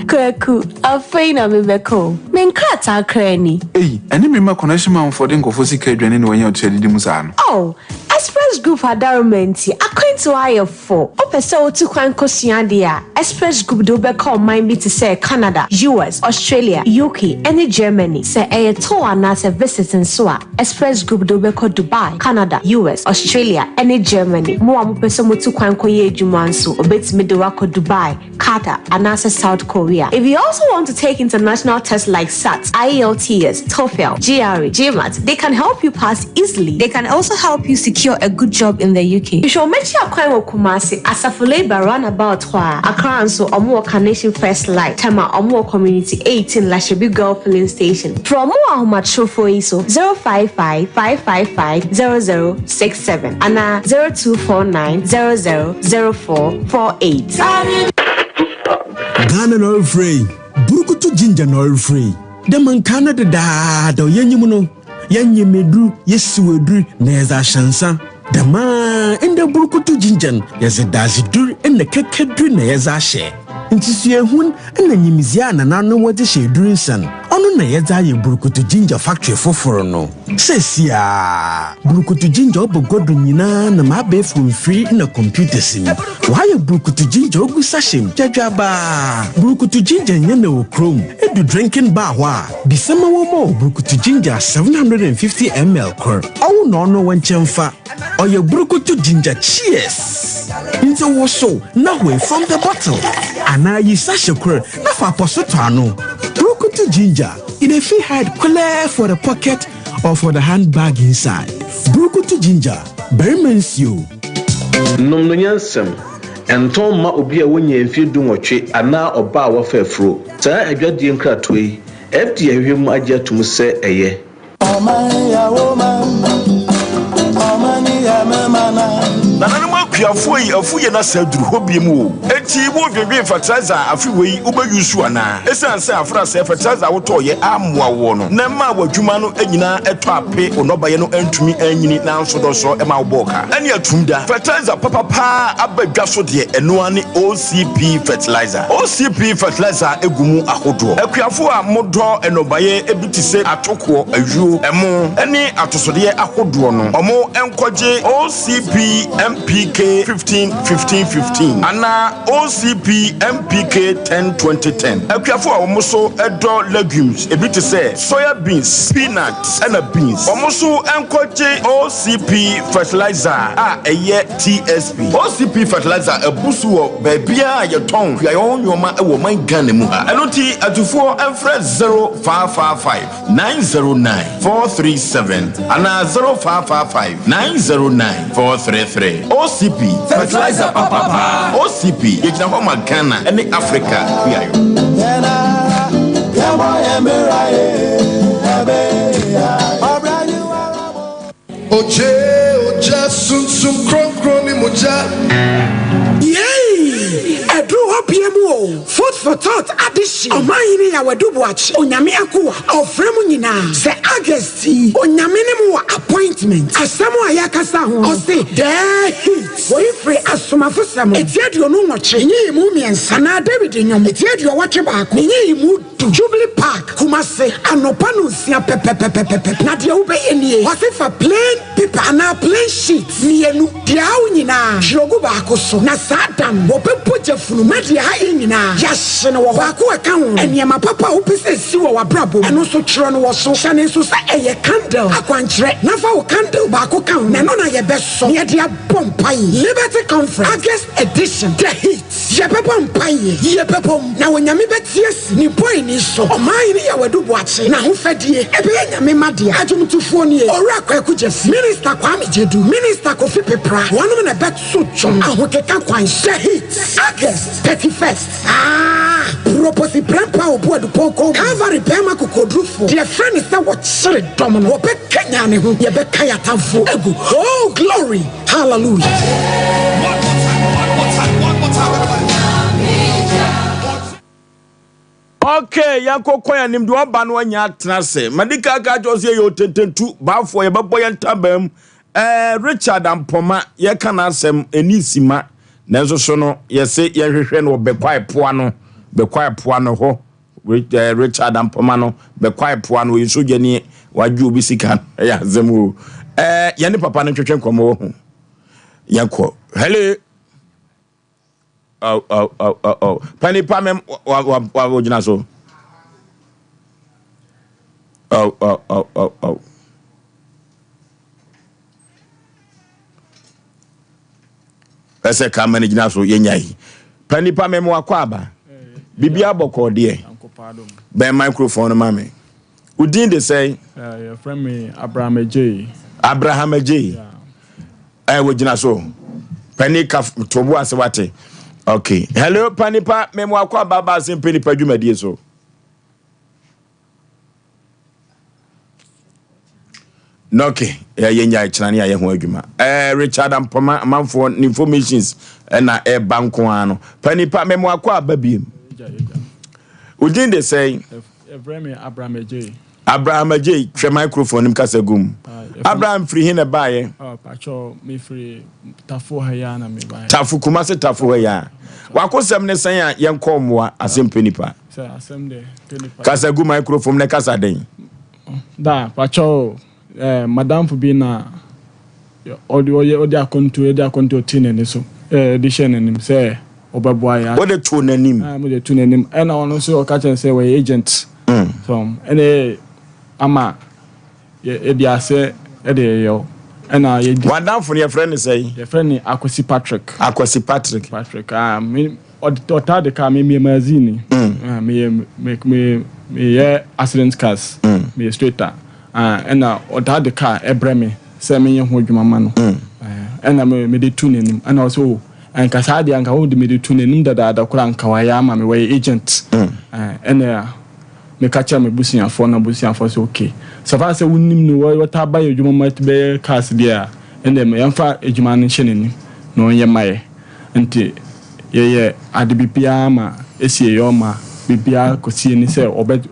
Kwaku, afei na mebɛkɔ o. Me nkrataa koraa ni. Ei, ɛne me mma connection manfoɔ de nkurɔfoɔ sika adwane na wɔanya ɔtua didi mu saa no. Oh, Express Group adaworoma nti, akwantuo ayɛ fo. Wopɛ sɛ wotu kwan kosua adeɛ a, Express Group de wo bɛkɔ ɔman bi te sɛ Canada, US, Australia, UK, ne Germany. Sɛ ɛyɛ tour anaasɛ visit nso a, Express Group de wo bɛkɔ Dubai, Canada, US, Australia, ne Germany. Mo a mopɛ sɛ motu kwan kɔyɛ adwuma nso, wɔbɛtumi de wo akɔ Dubai, Qatar, anaasɛ South Korea. If you also want to take international tests like SAT, IELTS, TOEFL, GRE, GMAT, they can help you pass easily. They can also help you secure a good job in the UK. Hwehwɛ wɔn akyi akwan wɔ Kumasi, Asafo Labour roundabout hɔ a. Accra nso, wɔn wɔ Carnation First Light, Tema, wɔn wɔ Community 18, Lashibi Girl Filling Station. Frɛ wɔn wɔ ahomatrofoɔ yi so, 055 555 0067 anaa 0249 00 0448. Ghana na ɔrefrɛ yi, Burukutu Ginger na ɔrefrɛ yi. Dɛ ma nkaa no dedaada yɛnyim no, yɛnyem edur, yesiw edur na yɛdze ahyɛ nsa. Dɛm ara ndɛ Burukutu Ginger no, yɛdze dadzedur na kɛkɛdur na yɛdze ahyɛ. Ntsi suahun na nyimdzee a nananom wɔdze hyɛ edur nsa no, ɔno na yɛdze ayɛ Burukutu Ginger Factory fofor no. Seseiara, Burukutu Ginger ɔba gua do nyina nam abaɛfor mfir na computers mu. Wɔayɛ Burukutu Ginger ogu sachet mu dwadwaabaa. Burukutu Ginger nnyɛ na wɔ kurom. Edu drinking bar hɔ a, bisa ma wɔmma wo Burukutu Ginger 750 ml kor. Ɔwo na ɔno wo nkyɛmfa. Ɔyɛ Burukutu Ginger Cheers! Ntsi wosow na huei from the bottle anaa yi sachet kor na fa apɔso tɔ ano. Burukutu Ginger, e dey fit hide clear for the pocket or for the handbag inside. Burukutu Ginger, barima nsuo. Nom no nyansam. Ɛntɔn mma obi a wonnyaa mfeɛ dunwɔtwe anaa ɔbaa a wafa afuro. Saa adwadie nkratoɔ yi, FDA ahwehwɛ mu agye atom sɛ ɛyɛ. Nananom akuafoɔ yi afu yɛ na sɛ aduru hɔ biem o. Enti wo dwendwen fertilizer a afe wei wo bɛ use anaa? Esiane sɛ afra sɛ fertilizer a wo tɔɔ yɛ ammoa woɔ no na ɛmaa w'adwuma no nyinaa ɛtɔ ape wo nnɔbaeɛ no antumi anyini nanso dɔsɔ ɛma wo bɔɔ ka ɛne atum da. Fertilizer papa paa aba dwa so deɛ ɛno ara ne OCP fertilizer. OCP fertilizer gu mu ahodoɔ. Akuafoɔ a mo dɔ nnɔbaeɛ bi te sɛ atokoɔ, ayuo, ɛmo ne atosodeɛ ahodoɔ no, ɔmo nkɔgye OCP MPK 15 15 15 anaa OCP MPK 10 20 10. Akuafoɔ a wɔn nso dɔ legumes ebi te sɛ soya beans, peanut ɛna beans, wɔn nso nkɔgye OCP fertilizer a ɛyɛ TSP. OCP fertilizer abu so wɔ baabiara a yɛtɔn kuayɔ ho nnoɔma wɔ ɔman Ghana mu ha. Ɛno nti atufoɔ mfrɛ 0555 909 437 anaa 0555 909 433. OCP, fertilizer papa paa. OCP, yɛgyina hɔ ma Ghana ne Africa kuayɔ. Ogye, ogya, Sunsum Kronkron ne mogya. Yei! Ɛduru hɔ bia mu o, Food for thought adehye, Ɔmanhene Yaw Adu Boakye, Onyame akoa, ɔfrɛ mo nyinaa sɛ August yi, Onyame ne mo wɔ appointment. Asɛm a yɛakasa ho no, ɔse, The heat. Woi firi Asomafosɛm eti 28, nyiyimu mmiɛnsa, anaa Dawid Nnwom eti 81, ne nyiyimu du, Jubilee Park, Kumasi, anɔpa nonsia pɛpɛpɛpɛpɛ. Na deɛ wobɛyɛ nie, ɔse fa plain paper anaa plain sheet mmienu, deɛ awo nyinaa, twerɛ gu baako so, na saa da no wɔbɛbɔ gya funu na deɛ ayɛ nyinaa yɛahye no wɔ hɔ. Baako a ɛka ho no, nneɛma papa a wopɛ sɛ ɛsi wɔ w'abrabɔ mu, ɛno nso twerɛ no wɔ so. Hyɛ no nso sɛ ɛyɛ candle akwankyerɛ, na fa wo candle baako ka ho, na ɛno na yɛbɛsɔ na yɛde abɔ mpaeɛ. Liberty Conference, August edition, The Heat. Yɛbɛbɔ mpaeɛ, yɛbɛbom, na Onyame bɛte asi Ne bɔeni so. Ɔman Hene Yaw Adu Boakye n'ahofadie ɛbɛyɛ Nyame mma dea. Adwomtofoɔ nie, Owura Kwaku Gyasi, Minister Kwame Gyedu, Minister Kofi Pepra, wɔnom na ɛbɛto dwom ahokeka kwan so. The Heat, August 31st. Ah! Proposi Prempeh Obuadu Ponko, Calvary barima kokoɔdurufoɔ, deɛ frɛ no sɛ wɔkyere dɔm no, wɔbɛkanyan ne ho, yɛbɛka yɛn atamfoɔ agu. Oh, glory! Hallelujah. Okay, yɛnkɔ kwan anim deɛ ɔba no anya atena ase. Madi ka ka kyerɛ sɛ yɛyɛ otententu baafoɔ yɛbɛbɔ yɛn ntaban mu. Eh, Richard Ampɔma yɛka n'asɛm ɛni sima nanso so no yɛse yɛnhwehwɛ no wɔ Bɛkwae poa no Bɛkwae poa no hɔ Eh, Richard Ampoma no bɛkwae poa no ɔyɛ sogyani wagye obi sika no ɛyɛ asɛm o eh, yɛne papa no ntwetwe nkɔmmɔ wɔ ho yɛnkɔ hello oh, oh, oh, oh, oh. pani pa mɛm wɔgyina so oh, oh, oh, oh, oh. Ɛsɛ ka ma no gyina so yɛnya yi. Pa nipa mɛm wakɔ aba. Biribi abɔkɔɔ deɛ. Bɛn microphone no ma me. Wo din de sɛn? Yɛfrɛ me Abraham Adjei. Abraham Adjei. Ɛ wɔgyina so. Pani ka to bo ase wate. Okay. Hello pa nipa mɛm wakɔ aba ba ase mpɛ nipa dwumadie so. na okay yɛ nya kyena ne ayɛ ho adwuma ɛɛ Richard Ampoma amanfoɔ ne informations ɛna ɛba nko ara no pa nipa mɛmo akɔ aba biem odin de sɛn. Yɛfrɛ me Abraham Adjei. Abraham Agyei, twɛ microphone no mu kasa gu mu. Abraham firi he na ɛbaeɛ? Oh, pakyɛ mefiri Tafo ha yi ara na mebaeɛ. Tafo, Kumasi Tafo ha yi ara. W'akosɛm ne sɛn a yɛnkɔ mmoa asɛm pɛ nipa? Sɛ asɛm deɛ pɛ nipa. Kasa gu microphone mu na kasa den. Da, pakyɛ eh, madamfo bi na ɔde ɔyɛ ɔde akɔntuo ɛde akɔntuo tee n'ani so ɛɛ de hyɛ n'anim sɛ ɔbɛboa yɛ. Wode too n'anim? Ɛɛ mo de to n'anim ɛna ɔno nso ɔka kyerɛ sɛ wɔyɛ agent. So ɛna ɛyɛ ama yɛ ɛde asɛ ɛde yɛ o ɛna yɛ. W'adamfo no yɛfrɛ no sɛn? Yɛfrɛ no Akwasi Patrick. Akwasi Patrick. Patrick ah me ɔtaa de kaa me meyɛ magazine. Mm. Meyɛ me me meyɛ accident cars. Mm. Meyɛ straighter. Ah ɛna ɔtaa de kaa ɛbrɛ me sɛ menyɛ ho adwuma ma no. Mm. Ɛna me mede to n'anim ɛna ɔsɛ o nka saa deɛ nka wode mede to n'anim dadaada koraa nka wayɛ ama me wɔyɛ agent. Mm. Ɛna meka kyerɛ me busuafoɔ na busuafoɔ sɛ okay sɛ fa sɛ wonim no wɔtaa ba yɛ adwuma ma bɛyɛ cars deɛ a ɛnna yɛmfa adwuma no nhyɛ n'anim na ɔnyɛ ma yɛ. Nti yɛyɛ ade biribiara ma esie yɛ ɔma biribiara kɔsie ne sɛ ɔbɛ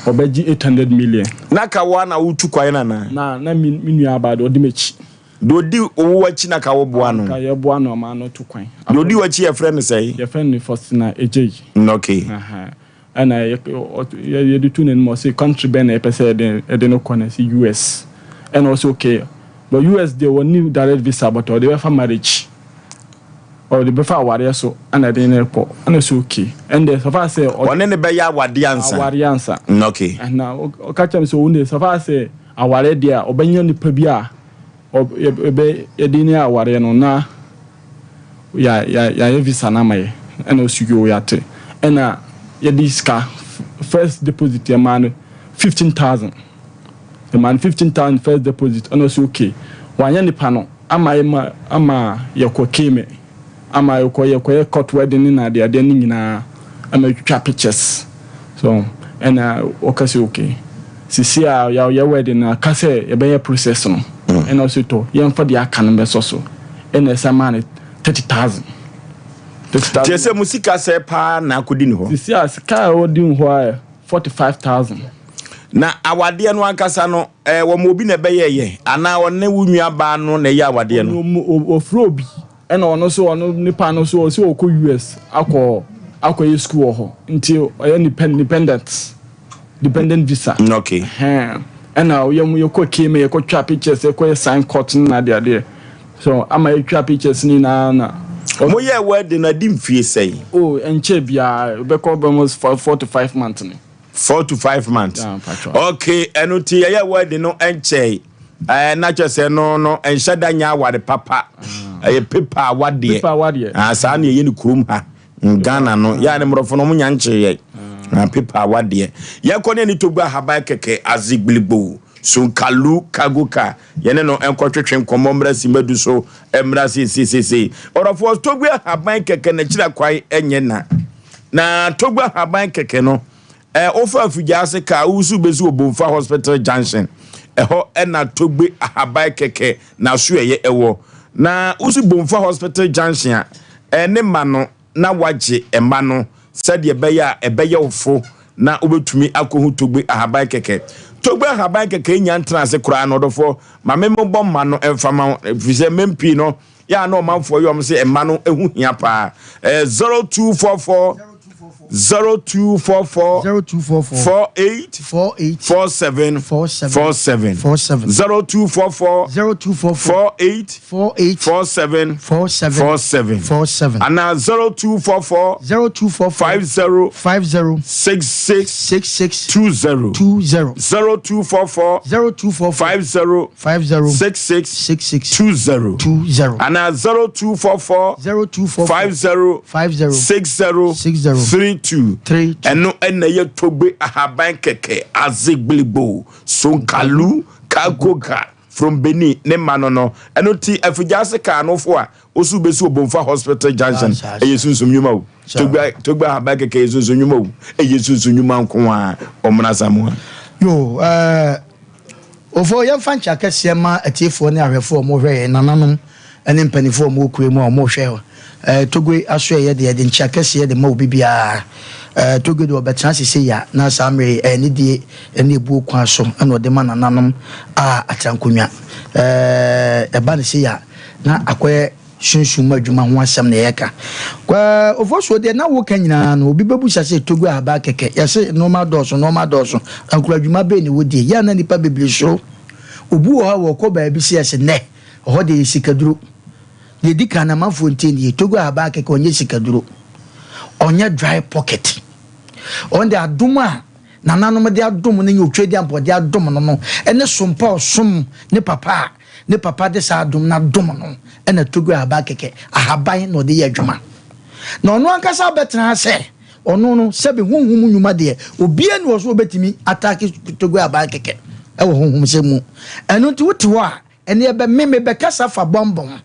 ɔbɛgye 800 million. Na ka wo ara na wotu kwan no anaa? Na na me me nua baa deɛ ɔdi m'akyi. Deɛ ɔdi wo akyi na ka woboa no? Ka yɛboa no ama no tu kwan. Deɛ ɔdi w'akyi yɛfrɛ no sɛn? Yɛfrɛ no Faustina Adjei. Okay. Ahaa. Ɛna yɛ yɛ yɛde tu n'anim ɔse country bɛn na yɛpɛ sɛ yɛde yɛde no kɔ na ɛsɛ US. Ɛna ɔse okay but US deɛ wɔnni direct visa but ɔde bɛfa marriage. Ɔde bɛfa awareɛ so ɛna ɛde no rekɔ ɛna ɔsɛ okay ɛnde sɔfa sɛ ɔne ne bɛyɛ awadeɛ ansa awareɛ ansa okay ɛna ɔka kyerɛ me sɛ ɔno deɛ sɔfa sɛ awareɛ deɛ a ɔbɛnya nipa bi a ɔbɛ yɛde ne awareɛ no na ya ya yɛayɛ visa no ama yɛ ɛna ɔsɛ yoo yɛate ɛna yɛde sika first deposit yɛ maa no 15,000 yɛmaa no 15,000 first deposit ɛna ɔsɛ okay wanyɛ nipa no Ama yɛ ma ama yɛkɔ Keme ama yɛkɔ yɛkɔyɛ court wedding ne na adeadeɛ ne nyinaa ama yɛtwitwa pictures so ɛna ɔka sɛ okay sisi a yɛayɛ wedding no aka sɛ yɛbɛyɛ process no ɛna ɔsɛ tɔ yɛmfa deɛ aka no bɛsɔ so ɛna ɛsɛ maa no 30,000 30,000. Kyerɛ sɛ mo sika sɛɛ paa na akɔdi ne hɔ. Sisi a sika a ɛwɔ di hɔ ayɛ 45,000. Na awadeɛ no ankasa no, ɛɛ wɔn obi na ɛbɛyɛɛyɛ anaa ɔne wo nua baa no na ɛyɛ awadeɛ no? Ɔfrɛ obi ɛna ɔno nso ɔno nipa no nso ɔsɛ ɔkɔ US akɔ akɔyɛ sukuu wɔ hɔ nti ɔyɛ nipen dependent dependent visa. Okay. Ɛhɛn ɛna yɛ yɛkɔ KMA yɛkɔ twa pictures yɛkɔ yɛ sign court ne na adeadeɛ so ama yɛtwa pictures ne nyinaa na. Mo yɛɛ wedding no adi mfie sɛn? Oh ɛnkyɛɛ biara ɛbɛkɔ almost 4 to 5 months ni. 4 to 5 months. Okay, ɛno ti yɛyɛ wedding no ɛnkyɛe ɛɛ na kyerɛ sɛ no no ɛnhyɛ da nyɛ aware papa, ɛyɛ paper awadeɛ. Paper awadeɛ. Ah, saa na yɛyɛ no kurom ha Ghana no yɛ a ne mmorɔfo no ɔmo nya nkyeyɛ na paper awadeɛ. Yɛkɔ ne ani Togbo ahaban kɛkɛ azigbiligbo sonkalu kagoka yɛne no nkɔtwetwe nkɔmmɔ mmra simadu so mmra seesieseesei. Ɔrɔfoɔ, Togbo ahaban kɛkɛ n'akyira kwan ɛnyɛ na na Togbo ahaban kɛkɛ no ɛ wofa afigya ase kaa wosu bɛsi Obomfa Hospital Junction, ɛhɔ ɛna Togbe ahaban kɛkɛ n'aso ɛyɛ ɛwɔ. Na wosi Bomfa Hospital Junction a ɛne ma no na wagye mma no sɛdeɛ ɛbɛyɛ a ɛbɛyɛ wo fo na wobɛtumi akɔhu Togbe ahaban kɛkɛ. Togbe ahaban kɛkɛ nya ntena ase koraa no, ɔdɔfoɔ, ma me mmobɔ mma no mfa ma wo, ɛfiri sɛ mmɛn pii no yɛ a na ɔmanfoɔ yɛ ɔm sɛ mma no ho hia paa. 0244 0244 0244 48 48 47 47 47 47 0244 0244 48 48 47 47 47 47 anaa 0244 0244 50 50 66 66 20 20 0244 0244 50 50 66 66 20 20 anaa 0244 0244 50 50 60 60 32 32. Ɛno ɛna ɛyɛ Togbe ahaban kɛkɛ azigbiligbo sonkalu kagoga from Benin ne ma no ɛno ti afigya ase kaa no fo a osu bɛsi Obomfa Hospital Junction. Ɛyɛ sunsum nnwuma o. Togbe ahaban kɛkɛ yɛ sunsum nnwuma o, ɛyɛ sunsum nnwuma nko a ɔmena samoa. Yo, ofo yɛmfa nkyɛ akɛseɛ ma atiefoɔ ne ahwɛfoɔ a wɔhwɛ yɛn, nananom ne mpanimfoɔ a wɔwɔ kuro mu a wɔhwɛ Togbe aso ɛyɛ deɛ yɛde nkyɛ akɛseɛ de ma obi biara. Eh, Togo deɛ ɔbɛtena ase sei a, na saa mmerɛ yi ɛyɛ nidie ne ebuo kwan so na ɔde ma nananom a atrankonnwa. Eh, ɛba no sei a, na akɔyɛ sunsum mu adwuma ho asɛm na yɛreka. Kwa, Ofosuo deɛ na woka nyinaa no, obi bɛbusa sɛ Togo ahaban kɛkɛ, yɛse nnoɔma dɔɔso, nnoɔma dɔɔso, ankora adwuma bɛn na ɛwɔ die? Yɛ a na nnipa bebree suro. Obi wɔ hɔ a wɔkɔ baabi sɛ yɛse nnɛ, ɛhɔ deɛ yɛ sikaduro. Deɛ ɛdi kan no amanfoɔ ntie nie, Togo ahaban kɛkɛ ɔnyɛ sikaduro, ɔnyɛ dry pocket. Ɔno deɛ adom a nananom de adom no nyɛ otwedeampɔ de adom no no, ɛne sompa a ɔsom ne papa a ne papa de saa adom no adom no ɛna Togo ahaban kɛkɛ, ahaban na ɔde yɛ adwuma. Na ɔno ankasa abɛtena ha sɛ ɔno no sɛbe honhom nnwuma deɛ obiara ni wɔ so ɔbɛtumi atake Togo ahaban kɛkɛ ɛwɔ honhom sɛm mu. Ɛno nti wote hɔ a Ɛneɛ bɛ me me bɛ kasa fa bɔmbɔ ho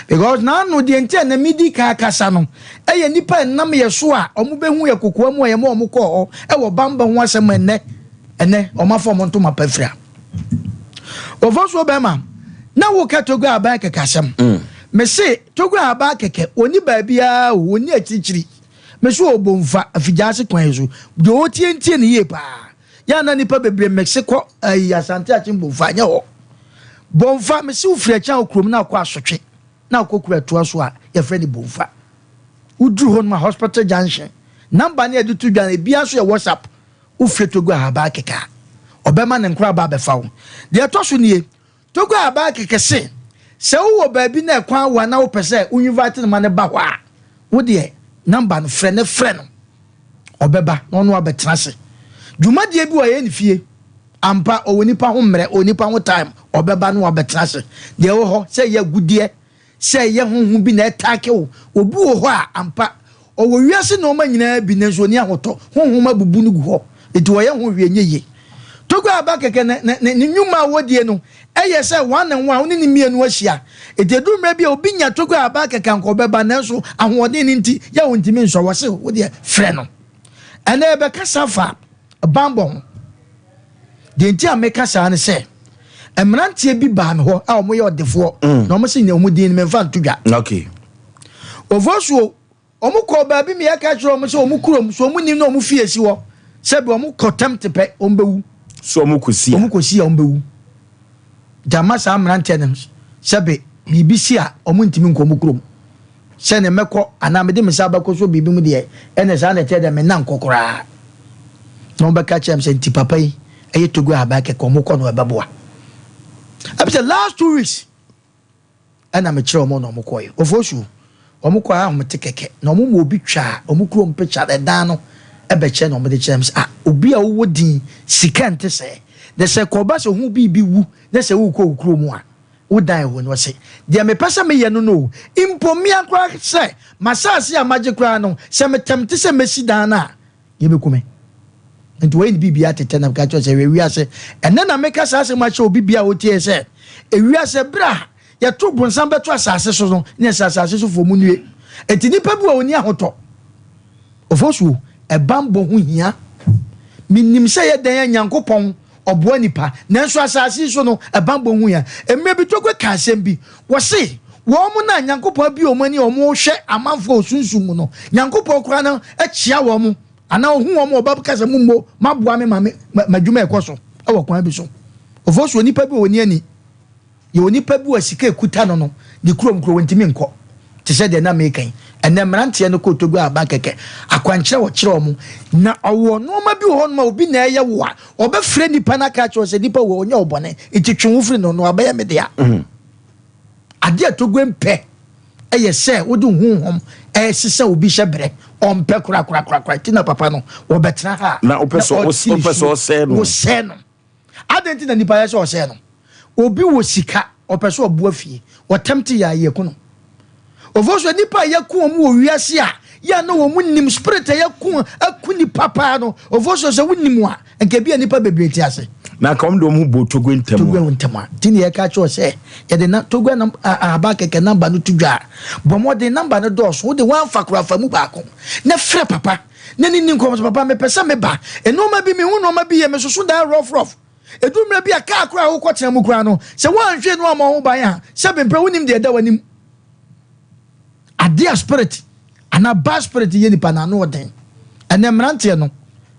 because naano deɛ nti a na me di kan akasa no ɛyɛ nipa ɛnam yɛ so a ɔmo bɛ hu yɛ kokoa mu a yɛ ma ɔmo kɔɔ hɔ ɛwɔ bambɔ ho asɛm ɛnɛ ɛnɛ ɔmo afa ɔmo ntoma pa fira wɔfɔ soɔ bɛma na wo ka Togo aban kɛkɛ asɛm mm. me se Togo aban kɛkɛ wɔni baabiara o wɔni akyirikyiri me so ɔbɔ nfa afigyaase kwan yi so deɛ ɔtie ntie ne yie paa Yɛ a na nnipa bebree mixe kɔ ayi Asante Akyem Bomfa nyɛ hɔ. Bomfa, mese wo firi Akyem kurom na akɔ Asotwe na akɔ kuro ɛtoa so a yɛfrɛ no Bomfa. Woduru hɔ nom a Hospital Junction, number no yɛde to dwa no ebiara nso yɛ WhatsApp, wofrɛ Togo Ahabaa kɛkɛ a, ɔbɛma ne nkorabaa abɛfa wo. Deɛ ɛtɔ so nie, Togo Ahabaa kɛkɛ se sɛ wowɔ baabi na ɛkwan awa na wopɛ sɛ wo invite no ma no ba hɔ a, wo deɛ number no frɛ no frɛ no. Ɔbɛba na ɔno abɛtena ase. Dwumadie bi wɔ yɛ ne fie. Ampa ɔwɔ nipa ho mmerɛ, ɔwɔ nipa ho time. Ɔbɛba na wabɛtena ase. Deɛ ɛwɔ hɔ sɛ ɛyɛ agudeɛ, sɛ ɛyɛ honhom bi na ɛtaake wo. Obi wɔ hɔ a ampa ɔwɔ wiase nnoɔma nyinaa bi nanso ɔnni ahotɔ. Honhom abubu no gu hɔ. Nti ɔyɛ ho hwee nyɛ yie. Togo aba kɛkɛ ne ne ne nnwuma a wɔdie no ɛyɛ sɛ one and one wo ne ne mmienu ahyia. Nti ɛduru mmerɛ bi a obi nya Togo aba kɛkɛ anka ɔbɛba nanso ahoɔden no nti yɛ a ɔntumi nsɔ wɔse wo deɛ frɛ no. Ɛnɛ yɛbɛkasa afa banbɔ ho. Deɛ nti a meka saa ne sɛ mmeranteɛ bi baa me hɔ a wɔyɛ ɔdefoɔ na wɔn se wɔn din no memfa nto dwa. Okay. Ofosuo Wɔkɔɔ baabi ma yɛka kyerɛɛ wɔn sɛ wɔn kurom, sɛ wɔn nim na wɔn fie si hɔ, sɛbi wɔn kɔ tɛm te pɛ, wɔn bɛwu. So wɔn kɔ si a? Wɔn kɔ si a, wɔn bɛwu. Gyama saa mmeranteɛ no, sɛbi biribi si a, wɔn ntumi nkɔ wɔn kurom. Sɛ ne mɛkɔ anaa mede me nsa bɛkɔ so biribi mu deɛ, ɛne saa na ɛteɛ deɛ, me nna nkɔ koraa. Na wɔn bɛka kyerɛ me sɛ nti papa yi ɛyɛ Togo ahaban kɛkɛ, wɔn kɔ no ɛbɛboa. Ɛbi sɛ last 2 weeks. Ɛna mekyerɛɛ wɔn na wɔkɔeɛ. Ofosu, wɔkɔeɛ ahomete kɛkɛ, na wɔn mu obi twaa wɔn kurom picture, ɛdan no bɛkyerɛ na wɔde kyerɛɛ me sɛ, ah, obi a wowɔ din, sika nte sɛɛ, na sɛ kɔba sɛ ho biribi wu na sɛ worekɔ wo kurom a, wo dan wɔ no. Ɔse, deɛ mepɛ sɛ meyɛ no no o, mpo mmea koraa sɛ m'asase a magye koraa no, sɛ metɛmte sɛ mɛsi dan no a, Yɛbɛku me. Nti wɔyɛ ne biribiara tetɛ na meka kyerɛ sɛ hwɛ wiase. Ɛnnɛ na meka saa asɛm akyerɛ obi biara a ɔtie sɛ, ewiase berɛ a yɛto bonsam bɛto asase so no, ne ɛsɛ asase sofoɔ mu nnue. Nti nnipa bi wɔ wɔnni ahotɔ. Ofosuo, ɛbanbɔ ho hia. Menim sɛ yɛ dɛn a Nyankopɔn ɔboa nipa, nanso asase yi so no, ɛbanbɔ ho hia. Mmerɛ bi Tokwe kaa asɛm bi, wɔse wɔn no a Nyankopɔn abue wɔn ani a wɔhwɛ amanfoɔ wɔ sunsum mu no, Nyankopɔn koraa no kyea wɔn anaa ɔhu wɔn a ɔba ka sɛ mommo maboa me ma me m'adwuma ɛkɔ so wɔ kwan bi so. Ofosuo, nipa bi wɔ ɔni ani. Yɛwɔ nipa bi wɔ sika ekuta no no, ne kurom kuro wɔntumi nkɔ. Te sɛ deɛ na meka yi, ɛnnɛ mmeranteɛ no kɔ Togo aban kɛkɛ, akwankyerɛ wɔkyerɛ wɔn, na ɔwɔ nnoɔma bi wɔ hɔnom a obi na ɛyɛ wo a, ɔbɛfrɛ nipa no aka akyerɛ wo sɛ nipa wei ɔnyɛ wo bɔne, nti twe wo firi ne ho na wabɛyɛ me dea. Adeɛ a Togo mpɛ yɛ sɛ wode wo honhom ɛresesa obi hyɛ berɛ, ɔmpɛ korakorakorakora, nti na papa no wɔbɛtena ha a Na wopɛ sɛ na ɔte ne wopɛ sɛ suo, ɔsɛe no. wosɛe no. Adɛn nti na nipa yɛ sɛ ɔsɛe no? Obi wɔ sika, ɔpɛ sɛ ɔboa fie, ɔtɛm te yɛ a yɛku no. Ofo so nipa a yɛku wɔn wɔ wiase a yɛ a na wɔn nim spirit a yɛku aku nipa paa no, ofo so sɛ wonim a, nka ebi a nipa bebree te ase. Na nka wɔn de wɔn ho bɔ Togo ntam a. Togo ntam a. Nti na yɛka kyerɛ sɛ yɛde na Togo nam ahaba kɛkɛ namba no to dwa a, bɔ mmɔden namba no dɔɔso, wode wɔamfa koraa fa mu baako na frɛ papa. Ne ne nni nkɔmmɔ sɛ, Papa, mepɛ sɛ meba. Nneɛma bi, mehu nneɛma bi yɛ, mesoso dan rough rough. Ɛduru mmerɛ bi a, kaa koraa a wokɔtena mu koraa no, sɛ woanhwɛ no ammɔ ho ban a, sɛ bemprɛ wonim deɛ ɛda w'anim. Adeɛ a spirit anaa bad spirit yɛ nipa no ano ɔden. Ɛnɛ mmeranteɛ no,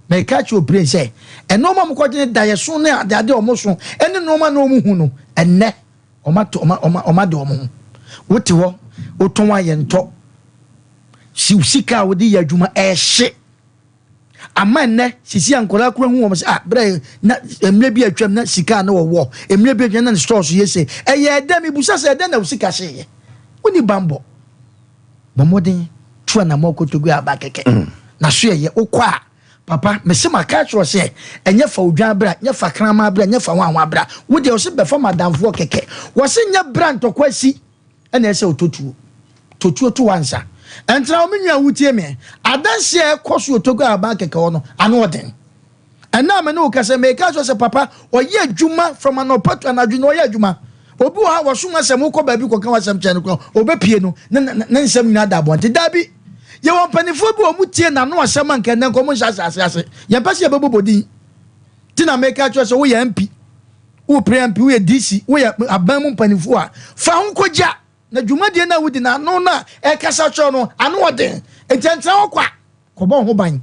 meka akyerɛ obire sɛ, nnoɔma a wɔkɔgye ne daeɛso ne adeade a wɔso ne nnoɔma na wɔhu no, ɛnɛ wɔato wɔn wɔn wɔn ade wɔn ho. Wote hɔ, wotɔn a yɛntɔ. Si sika a wode yɛ adwuma ɛhye. Ama nnɛ sisi a nkwadaa kura hu wɔn sɛ ah brɛ na mmerɛ bi atwam na sika a na wɔwɔ mmerɛ bi atwam na ne stores yɛ se ɛyɛ ɛdɛn mebusa sɛ ɛdɛn na wo sika hyeeɛ wonni bammɔ. Bɔ mmɔden tu anammɔn kɔ Togo aba kɛkɛ. Na so ɛyɛ wokɔ a, papa, mese maka akyerɛ wo sɛ, ɛnyɛ fa odwan bra, nyɛ fa kraman bra, nyɛ fa hwanhwan bra. Wo deɛ ɔse bɛfa m'adamfoɔ kɛkɛ. Wɔse nyɛ bra ntɔkwa asi ɛna ɛsɛ wotɔ tuo. Tɔ tuo to w'ansa. Ɛntena hɔ me nua a wotie me. Adanseɛ a ɛkɔ so wɔ Togo ahaban kɛkɛ hɔ no, ano ɔden. Ɛnnɛ a me ne wo kasa yi, meka akyerɛ wo sɛ papa, ɔyɛ adwuma from anɔpa to anadwo na ɔyɛ adwuma. Obi wɔ ha a wɔsom asɛm, wokɔ baabi kɔka w'asɛm kyerɛ no koraa, ɔbɛpie no, ne ne nsɛm nyinaa da abɔnten. Daabi! Yɛwɔ mpanimfoɔ bi a wɔtie n'ano asɛm a nka ɛnnɛ nka wɔnhyɛ asase ase. Yɛmpɛ sɛ yɛbɛbobɔ din. Nti na meka akyerɛ wo sɛ woyɛ MP, wopere MP, woyɛ DC, woyɛ aban mu mpanimfoɔ a, fa ho kɔgya. Na dwumadie no a wodi no, ano no a ɛkasa kyerɛ no, ano ɔden. Nti ɛntena hɔ kwa. Kɔbɔ ho ban.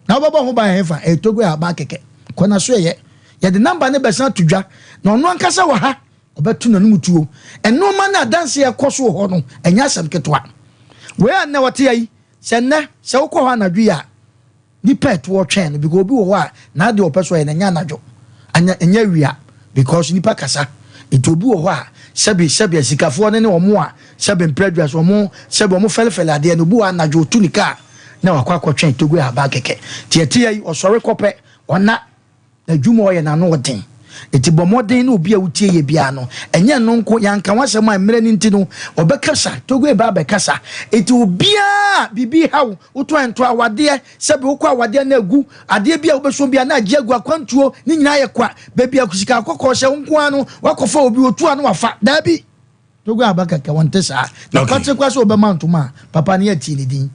Na wobɛbɔ ho ban ɛhefa? Ɛyɛ Togo ahaban kɛkɛ. Kɔ na so ɛyɛ. Yɛde number no bɛsan ato dwa. Na ɔno ankasa wɔ ha. Ɔbɛto n'anom tuo. Nnoɔma no adanseɛ a ɛkɔ so wɔ hɔ no, ɛnyɛ asɛm ketewa. Wei a nnɛ ɔte ha yi, sɛ nnɛ, sɛ wokɔ hɔ anadwo yi a, Nipa ɛtoɔ twɛn no because obi wɔ hɔ a n'adeɛ ɔpɛ sɛ ɔyɛ no ɛnyɛ anadwo anya ɛnyɛ awia because nipa kasa nti obi wɔ hɔ a sɛbi sɛbi asikafoɔ no ne wɔn a sɛbi mprɛdua so wɔn sɛbi wɔn fɛlefɛle adeɛ no obi wɔ anadwo otu ne kaa na wakɔ akɔtwɛn togo ahaban kɛkɛ nti ɛte yɛ yi ɔsɔre kɔpɛ ɔna N'adwuma a ɔyɛ no ano ɔden. Enti bɔ mmɔden na obi a wotie yɛ biara no, ɛnyɛ ɛno nko, yɛanka ho asɛm a mmerɛ no nti no, ɔbɛkasa, Togo ba abɛkasa. Enti obiara a biribi ha wo, wotɔ ɛntɔ awadeɛ, sɛbe wokɔ awadeɛ na agu, adeɛ bi a wobɛsɔ biara na agye agu, akwantuo, ne nyinaa yɛ kwa, baabi a sika kɔkɔɔ hyɛ wo nko ara no, woakɔfa obi, ɔtu a na wafa. Daabi! Togo aba kɛkɛ, wɔnte saa. Na kwatse koraa sɛ wɔbɛma ntoma a, papa no yɛtee ne din.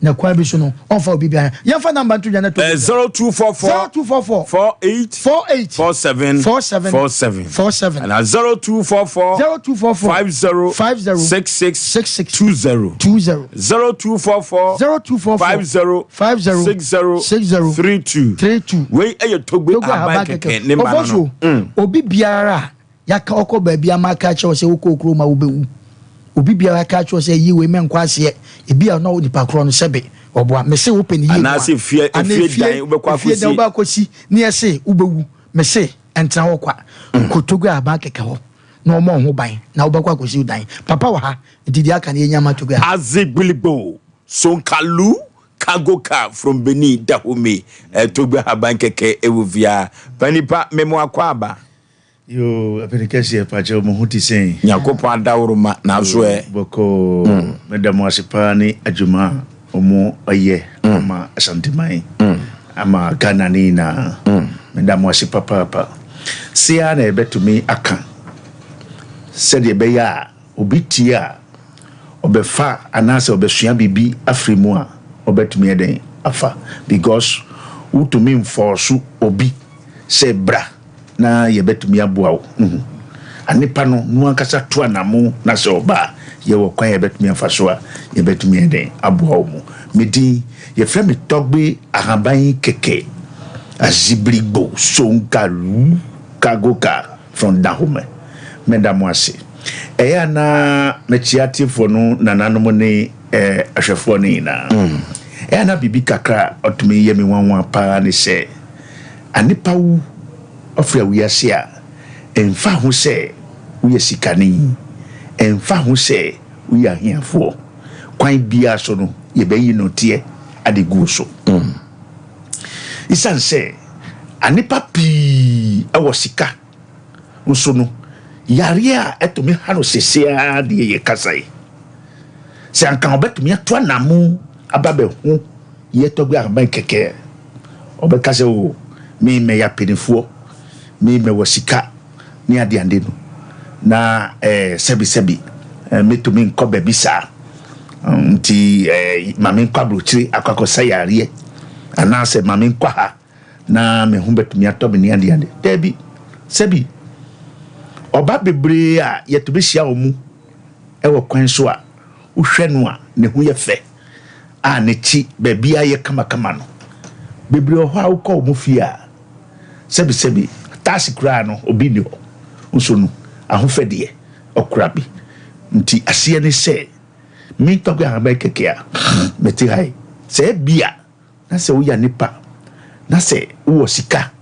Na kwan bi so no, ɔmfa obi biara. Yɛmfa number nto dwa na Togo. 0244 0244 48 48 47 47 47 47 ana 0244 0244 50 50 66 66 20 20 0244 0244 50 50 60 60 32 32 Wei ɛyɛ Togbe Togo ahaban ahaban kɛkɛ kɛkɛ. ne mma no no. Ɔfɔso, obi biara a Yɛaka ɔkɔ baabi ama aka akyerɛ wo sɛ wokɔ okurom a wobɛwu. Obi biara aka akyerɛ wo sɛ yi wei mɛnkɔ aseɛ. Ebia na onipa korɔ no sɛbe ɔboa. Mese wopɛ no yie mu a. Anaasɛ efie Anaa efie efie dan wobɛkɔ efie dan akɔsi. wobɛkɔ akɔsi ne yɛse wobɛwu. Mese ɛntena hɔ kwa. Kɔ Togo ahaban kɛkɛ hɔ na wɔmmɔ wo ho ban na wobɛkɔ akɔsi wo dan. Papa wɔ ha nti deɛ aka no yɛnya ma Togo ahaban. Azigbiligbo, Sonkalu, Cargo car from Benin, Dahomey, eh, Togo ahaban kɛkɛ ɛwɔ fie Pa nipa, memo akwaaba. Yoo Apene kɛseɛ pakyɛw mo ho te sɛn. Nyankopɔn adaworoma naaso ɛ. Bɔkɔɔ meda mo ase paa ne adwuma a ɔmo yɛ ama Asanteman ama Ghana ne nyinaa meda mo ase papaapa. Se ara na yɛbɛtumi aka sɛdeɛ ɛbɛyɛ a obi tie a ɔbɛfa anaasɛ ɔbɛsua biribi afiri mu a ɔbɛtumi ayɛ dɛn afa because wotumi nfɔɔso obi sɛ bra na yɛbɛtumi aboa wo. Wohu? Anepa no, no ankasa tu anamo na sɛ ɔba a, yɛwɔ kwan a yɛbɛtumi afa so a yɛbɛtumi ayɛ dɛn aboa wo mu. Me din, yɛfrɛ me Tɔgbe Ahaban Kɛkɛ Azibrigbo Songalu Kagoka from Dahomey. Meda mo ase. Ɛyɛ a na mekyea atiefoɔ no nananom ne eh, ahwɛfoɔ no nyinaa. Ɛyɛ a na biribi kakra a ɔtumi yɛ me nwanwa paa ne sɛ, Anepa wu ɔfra wiase a, ɛmfa ho sɛ woyɛ sikani, ɛmfa ho sɛ woyɛ ahiafoɔ, kwan biara so no yɛbɛyi nɔteɛ ade gu wo so. Esiane sɛ anepa pii wɔ sika nso no, yareɛ a ɛtumi ha no seesei ara deɛ yɛkasa yi, sɛ anka ɔbɛtumi atu anamo aba bɛho Yɛ tɔgbe ahaban kɛkɛ. Ɔbɛka sɛ oh me mɛyɛ apenifoɔ, me mɛwɔ sika ne adeade no na eh, sɛbi sɛbi eh, mɛtumi nkɔ baabi saa nti eh, ma menkɔ aburokyire akɔ akɔsa yareɛ anaasɛ ma menkɔ ha na me ho bɛtumi atɔ me ne adeade. Daabi, sɛbi ɔba bebree a yɛtumi hyia wɔn mu wɔ kwan so a wohwɛ no a ne ho yɛ fɛ. a n'akyi baabiara yɛ kamakama no. Bebree wɔ hɔ a wokɔ wɔn fie a, sɛbisɛbi, taase koraa no obi nni hɔ. Nso no, ahofɛdeɛ, ɔkora bi. Nti aseɛ ne sɛ, me Tɔgbe Ahaban kɛkɛ a mete ha yi, sɛ ebia na sɛ woyɛ nipa na sɛ wowɔ sika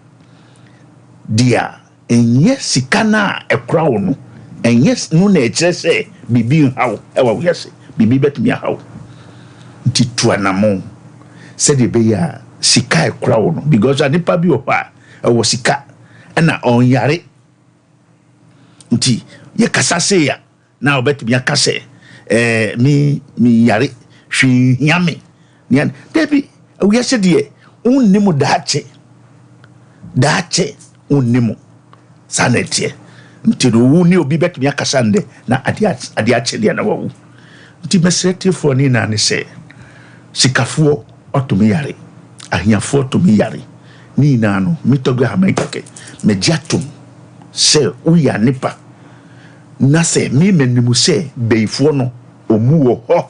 deɛ a, Ɛnyɛ sika no a ɛkora wo no, ɛnyɛ no na ɛkyerɛ sɛ biribi nha wo wɔ wiase. Biribi bɛtumi aha wo. Nti tu anammɔn sɛdeɛ ɛbɛyɛ a sika a ɛkora wo no, because nipa bi wɔ hɔ a ɛwɔ sika ɛna ɔnyare. Nti yɛkasa sei a, Na ɔbɛtumi aka sɛ, Ɛɛ, me, menyare, hwee nhia me. Nea, dabi, wiase deɛ, wonni mu daakye. Daakye, wonni mu. Saa na ɛteɛ. Nti no, wo ne obi bɛtumi akasa ndɛ, na adeɛ, adeɛ akye deɛ na wawu. Nti mɛsrɛ tiefoɔ ne nyinaa ne sɛ, sikafoɔ ɔtumi yare, ahiafoɔ tumi yare. Ne nyinaa no, me Tɔgbe Ahamɛn kɛkɛ, mɛgye atom sɛ woyɛ nipa. Na sɛ me manim sɛ bayifoɔ no ɔmu wɔ hɔ,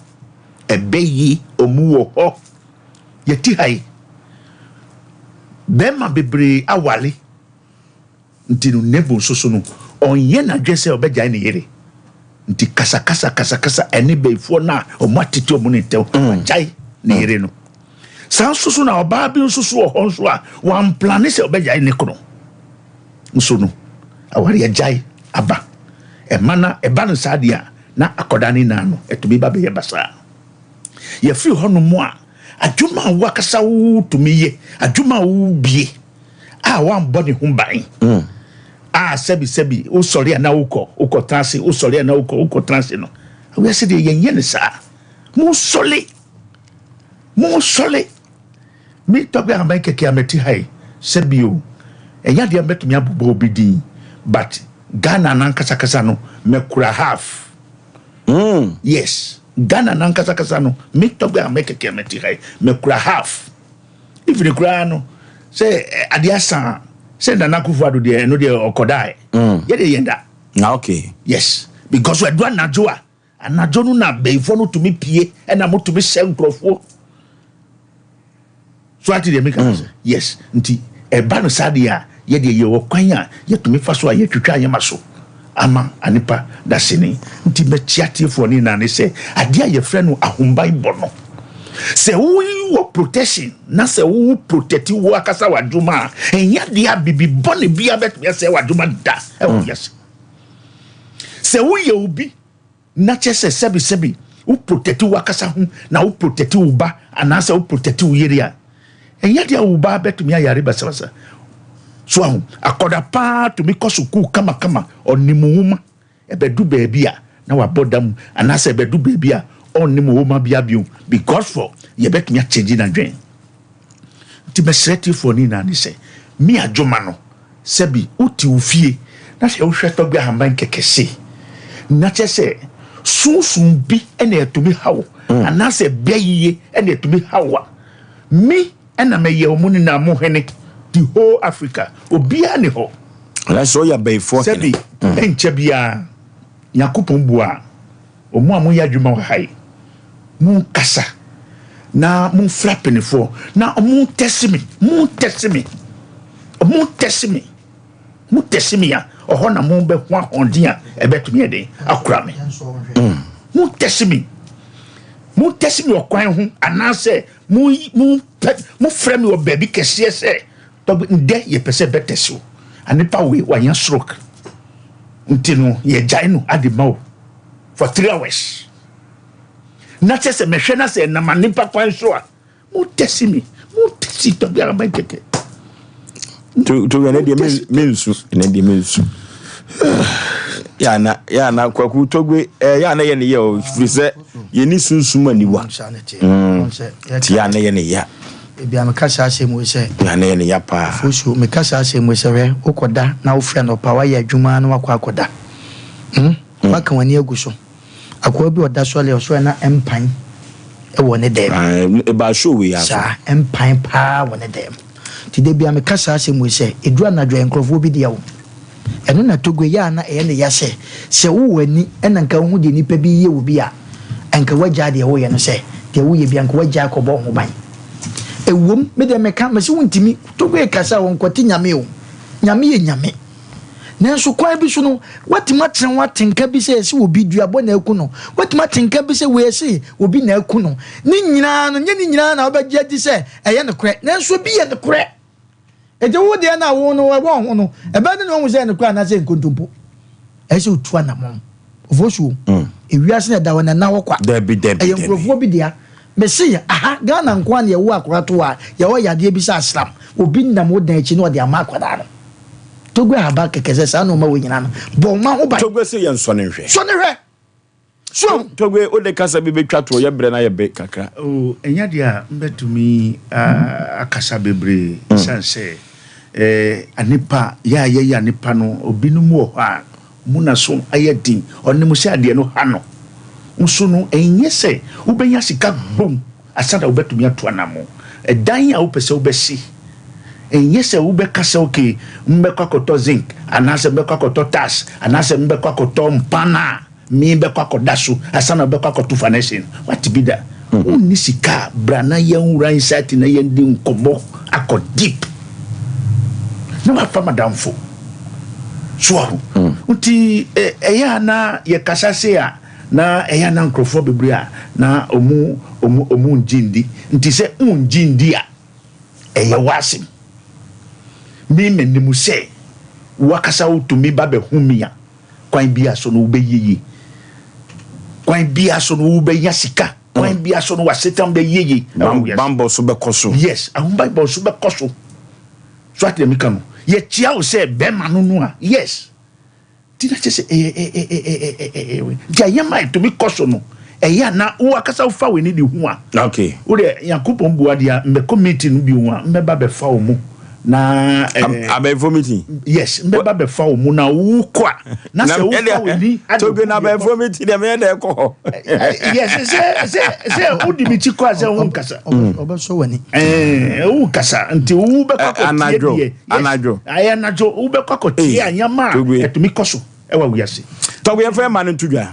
ɛbɛ yi ɔmu wɔ hɔ. Yɛte ha yi, bɛɛma bebree aware, nti no Nebo nso so no ɔnyɛ n'adwene sɛ ɔbɛgyae ne yere. Nti kasakasa kasakasa ɛne bayifoɔ no a ɔmo atete ɔmo ne ntɛm, wagyae ne yere no. Saa nso so na ɔbaa bi nso so wɔ hɔ nso a wamplane sɛ ɔbɛgyae ne kono. Nso no, aware agyae aba. Ɛma na ɛba no saa deɛ a, na akwadaa no nyinaa no, ɛtumi ba bɛyɛ basaa. Yɛfiri hɔnom a, adwuma a woakasa wotumi yɛ, adwuma a wobie a woambɔ ne ho ban, mm. a sɛbi sɛbi wosɔre a na wokɔ, wokɔ tena ase, wosɔre a na wokɔ, wokɔ tena ase no, wiase deɛ yɛnyɛ no saa. Monsɔre, monsɔre. Me tɔgbe ahaban kɛkɛ a mete ha yi, sɛbi o, ɛnyɛ adeɛ a mɛtumi abobɔ obi din, but Ghana no ankasakasa no, mɛkura half. Mm. Yes, Ghana no ankasakasa no, me tɔgbe ahaban kɛkɛ a mete ha yi, mɛkura half. Even koraa no, sɛ eh, adeɛ asa a, sɛ Nana Akufo-Addo deɛ, ɛno deɛ ɔkɔdae. Mm. Yɛdeɛ yɛn da. Ah, okay. Yes, because ɛdu anadwo a, Anadwo no na abayifoɔ no tumi pie ɛna mo tumi hyɛ nkurɔfoɔ. So ate deɛ meka no sɛ? Yes. Nti ɛba no saa deɛ a, yɛdeɛ yɛwɔ kwan a yɛtumi fa so a yɛtwitwa nneɛma so ama anipa dasani. Nti mɛkyia atiefoɔ no nyinaa ne sɛ, adeɛ a yɛfrɛ no ahobanbɔ no, sɛ wowɔ protection na sɛ wo protect wo akasa w'adwuma a, ɛnyɛ adeɛ a bibi bɔne biara bɛtumi asɛe w'adwuma da ɛwɔ wiase. Sɛ woyɛ obi na kyerɛ sɛ sɛbi sɛbi wo protect w'akasa ho na wo protect wo ba anaasɛ wo protect wo yere a, ɛnyɛ adeɛ a wo ba bɛtumi ayare basabasa. So ahu, akɔda paa tumi kɔ sukuu kamakama, ɔnim nwoma, ɛbɛdu baabi a na wabɔ dam anaasɛ ɛbɛdu baabi a ɔnnim nwoma bia bio because for yɛbɛtumi akyɛngye n'adwene. Nti mɛsrɛ tiefoɔ no nyinaa ne sɛ, me adwuma no, Sɛbi wote wo fie na sɛ wohwɛ tɔgbi ahaban kɛkɛ se, na kyerɛ sɛ sunsum bi na ɛtumi ha wo mm. anaasɛ bɛ yie na ɛtumi ha wo a, me ɛna mɛyɛ wɔn nyinaa mo hene the whole Africa obiara ne hɔ. Anaasɛ ɔyɛ abayifoɔ hene. Sɛbi mm. ɛnkyɛ biara Nyankopɔn bua wɔn a moyɛ adwuma wɔ ha yi monkasa na momfrɛ apennefoɔ na wɔntɛse me, montɛse me, wɔntɛse me, motɛse me a, ɔhɔ na mobɛho ahoɔden a ɛbɛtumi yɛ den akora me. Montɛse me, montɛse me ɔkwan ho anaasɛ mofrɛ me wɔ baabi kɛseɛ sɛ ndɛ yɛpɛ sɛ bɛtɛse wo. Anepa wei wanya stroke nti no yɛgyae no ade ma wo for 3 hours. Na kyɛ sɛ mehwɛ na sɛ ɛnam anipa kwan so a, mo tɛsi mi, mo tɛsi tɔbi ara bɛn kɛkɛ. To to ɛnɛ deɛ me nsu, ɛnɛ deɛ me nsu. Yana yana kwaku tɔgbe ɛɛ yana yɛ ne yɛ o firi sɛ yɛ ni sunsum aniwa. Ti yana yɛ ne ya. Ebi a meka saa asɛm wei sɛ. Yana yɛ ne ya paa. Fosuo meka saa asɛm wei sɛ hwɛ wokɔda na wofiri anɔpa wayɛ adwuma na wakɔ akɔda. Hmm? Waka w'ani agu so. Akoa bi a ɔda sɔre a ɔsɔre na mpan wɔ ne dan mu. Ɛbaa show wei ara so. Saa, mpan paa wɔ ne dan mu. Nti da biara meka saa asɛm wei sɛ, ɛduru anadwo a nkurɔfoɔ bi deɛ o. Ɛno na Togo ɛyɛ a na ɛyɛ ne ya sɛ, sɛ wowɔ ani na nka wohu deɛ nnipa bi reyɛ wɔ bi a, nka woagyae deɛ woreyɛ no sɛ, deɛ woyɛ biara nka woagyae akɔbɔ wo ho ban. Ɛwom, me deɛ meka, mese wontumi, Togo kasa a wɔnkɔte Nyame o. Nyame yɛ Nyame. Nanso kwan bi so no, woatumi atena ho ate nka bi sɛ ɛsɛ obi duabɔ na aku no. Woatumi ate nka bi sɛ wei ɛse obi na aku no. Ne nyinaa no, nyɛ ne nyinaa na wobɛgye adi sɛ ɛyɛ nokorɛ. Nanso ebi yɛ nokorɛ. Enti wo deɛ no a wo no ɛwɔ wo ho no, ɛbɛyɛ dɛn na woahu sɛ ɛyɛ nokorɛ anaasɛ nkontompo? Ɛyɛ sɛ wotu anammɔn. Ofosuo, ewiase na ɛda hɔ na ɛnna hɔ kwa. Dabi, dabi, Ɛyɛ dabi. nkurɔfoɔ bi dea. Mese aha, Ghana nko ara na yɛwo akwadaa to hɔ a, yɛwɔ yadeɛ bi sɛ asram. Obi nam wo dan akyi na ɔde ama akwadaa no. Togo ahaba kɛkɛ sɛ saa nnoɔma wei nyinaa no, bɔ wo mma ho ban. Togo se yɛnsɔ no nhwɛ. Sɔ no hwɛ. So. Togo, wode kasa bi bɛtwa toɔ, yɛ berɛ no ayɛ be kakra. Oh, ɛnyɛ adeɛ a mbɛtumi akasa bebree ɛsiane sɛ anepa, yɛ a yɛyɛ anepa no, obinom wɔ hɔ a mu na so ayɛ den, ɔnim sɛ adeɛ no ha no. Nso no, ɛnyɛ sɛ wobɛnya sika gbom ansa na wobɛtumi atu anammɔn. Ɛdan a wopɛ sɛ wobɛsi, ɛnyɛ sɛ wobɛka sɛ okay, mbɛkɔ akɔtɔ zinc anaasɛ mbɛkɔ akɔtɔ tiles anaasɛ mbɛkɔ akɔtɔ mpan a Me bɛkɔ akɔda so ansa na wobɛkɔ akɔto foundation. Wate bi da? Wonni sika a, bra na yɛnwura inside na yɛndi nkɔmmɔ akɔ deep. Na wafa madamfo. So ahu? Nti ɛyɛ a na yɛkasa sei a, na ɛyɛ a na nkurɔfoɔ bebree a na ɔmu ɔmu ɔmu ngye ndi. Nti sɛ wongye ndi a, ɛyɛ w'asɛm. Me menim sɛ w'akasa wotumi ba bɛhu me a, Kwan biara so no wobɛyɛ yie. Kwan biara so no wobɛnya sika. Kwan mm. biara so no w'asetam bɛyɛ yie. Bambɔ so bɛkɔ so. Yes, ahobammɔ so bɛkɔ so. So ate mi ka no. Yɛkyia wo sɛ bɛrima no no a, yes. Nti na kyerɛ sɛ ɛyɛ ɛyɛ ɛyɛ nti ayɛma ɛtumi kɔ so no ɛyɛ a na wo akasa wofa w'ani de hu a. Okay. Wo deɛ Nyankopɔn bua deɛ a mbɛkɔ meeting no bi ho a mbɛba bɛfa wo mu na. Eh, Abɛnfo meeting. Yes mbɛba bɛfa wo mu na wo kɔ a na sɛ wofa w'ani. Togo na abɛnfo meeting deɛ meyɛ dɛ kɔ hɔ. Yes sɛ sɛ sɛ wodi mi kyi kɔ a sɛ wo nkasa. Ɔbɛsɔ w'ani. Ɛɛ wo nkasa nti wo bɛkɔ akɔ tie deɛ. Yes anadwo. Ayɛ anadwo wo bɛkɔ akɔ tie anyama a ɛtumi kɔ so ɛwɔ wiase. Tɔgo yɛn fɛ ma no nto dwa.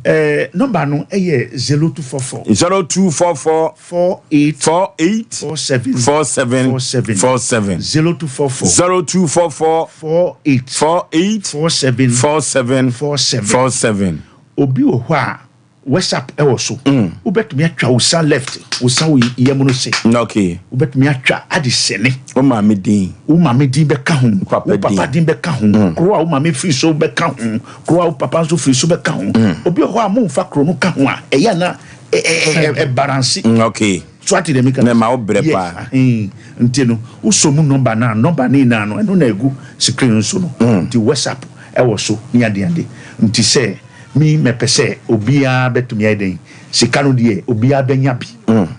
Eh, number no ɛyɛ 0244. 0244. 48. 48. 47. 47. 47. 47. 0244. 0244. 48. 48. 47. 47. 47. 47. Obi wɔ hɔ a WhatsApp ɛwɔ so. Mm. Wobɛtumi atwa wo sa left, wo sa wo yam no se. Okay. Wobɛtumi atwa ade sɛne. Wo maame din. Wo maame din bɛka ho. Papa Wo papa din bɛka ho. Mm. Kuro a wo maame firi so bɛka ho. Kuro a wo papa nso firi so bɛka ho. Mm. Obi wɔ hɔ a momfa kuro no ka ho a, ɛyɛ a na ɛbaranse. Okay. So ate deɛ meka Na ɛma wo brɛ paa. Yes. Nti no, wosɔ mu nɔmba no a, nɔmba no nyinaa no, ɛno na ɛgu screen no so no. Mm. Nti WhatsApp ɛwɔ so ne adeade. Nti sɛ me mɛpɛ sɛ obiara bɛtumi ayɛ dɛn, sika no deɛ obiara bɛnya bi.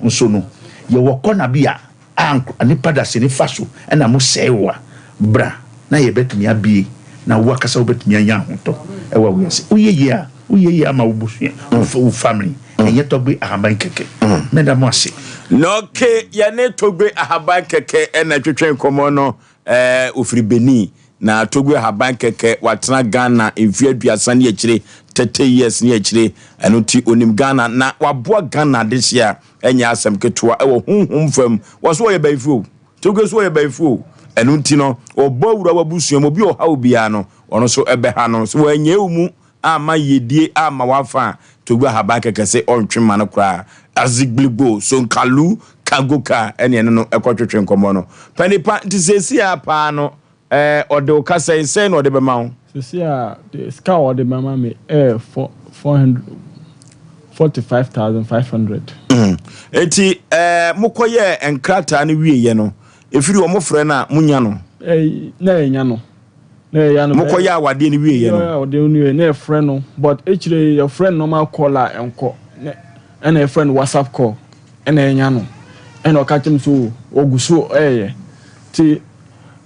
Nso no, yɛwɔ kɔna bi a a nnipa dasani fa so na mo sɛe wo a, bra na yɛbɛtumi abue na wo akasa wobɛtumi anya ahotɔ wɔ wiase. Woyɛ yie a, woyɛ yie ama wo busua, wo family, ɛnyɛ Tɔgbe Ahaban kɛkɛ. Mɛda mo ase. Nɔke, yɛne Togbe Ahaban kɛkɛ na ɛtwetwe nkɔmmɔ no. Ɛɛ, ɔfiri Benin. Na Togbe Ahaban kɛkɛ, watena Ghana mfeɛ aduasa ne akyire, 30 years ne akyire. Ɛno nti, ɔnim Ghana na waboa Ghana adehyeɛ a Ɛnyɛ asɛm ketewa wɔ honhom fam. Wɔ so wɔyɛ bayifo o. Tokyo so wɔyɛ bayifo o. Ɛno nti no, wɔbɔ awura w'abusua mu. Obi a ɔhaw biara no, ɔno nso ɛbɛha no. Sɛ wɔanyɛ wo mu amma yiedie amma w'afa a, Togo ahaban kɛkɛ se ɔntwe mma no koraa. Azigbligo, Sonkalu, Kagoka ɛne ɛne no ɛkɔtwetwe nkɔmmɔ no. Pɛ nipa nti seesei ara paa no, Ɛɛ ɔde wo ka sɛn? Sɛn na ɔde bɛma wo? Sisi a de sika a ɔde bɛma me ɛyɛ four four hundred 45,500. Eti ɛɛ mokɔ yɛɛ nkrataa no wie yɛ no, efiri wɔn frɛ no a mo nya no? Ɛɛ na yɛ nya no. Na yɛ ya no. Mokɔ yɛ awadeɛ no wie yɛ no? Yɛ awadeɛ no wie na yɛ frɛ no but ekyire yɛ frɛ no normal call a ɛnkɔ na ɛna yɛ frɛ no WhatsApp call ɛna yɛ nya no ɛna ɔka kyerɛ me sɛ o ɔgu so ɛɛyɛ ti.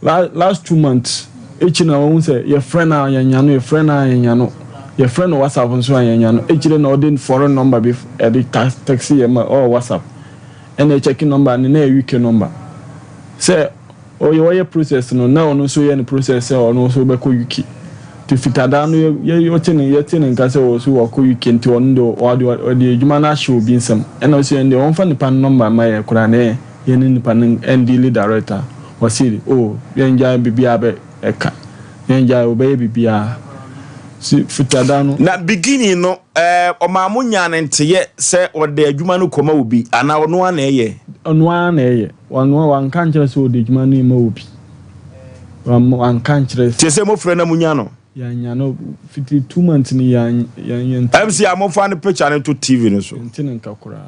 Last 2 months ekyir na woehu sɛ yɛfrɛ no a yɛnnya no, yɛfrɛ no a yɛnnya no, yɛfrɛ no WhatsApp nso a yɛnnya no. Ekyir na ɔde foreign number bi ɛde text yɛ ma ɔwɔ WhatsApp. Ɛna ɛkyɛke number no na ɛyɛ UK number. Sɛ ɔyɛ ɔyɛ process no na ɔno nso yɛ ne process sɛ ɔno nso bɛkɔ UK. Nti fitadaa no yɛ yɛ ɔte ne yɛte ne nka sɛ ɔso wakɔ UK nti ɔno deɛ ɔde ɔde adwuma no ahyɛ obi nsam. Ɛna ɔsi ɛno deɛ ɔmfa nipa no number mma yɛ koraa na yɛ. yɛne nipa no ɛndeali direct a, ɔse oh yɛngyae biribiara bɛ ɛka, yɛngyae ɔbɛyɛ biribiara. Si fitada no. Na beginning no ɛɛ ɔmaa mo nyaa no nteyɛ sɛ ɔde adwuma no kɔma obi anaa ɔno ara na ɛyɛ? Ɔno ara na ɛyɛ. Ɔno wanka ankyerɛ sɛ ɔde adwuma no rema obi. Wanka ankyerɛ. Te sɛ mofrɛ na monya no? Yɛannya no. Fiti 2 months ni yɛn yɛn. MC a momfa ne picture no nto TV no so. Yɛnte ne nka koraa.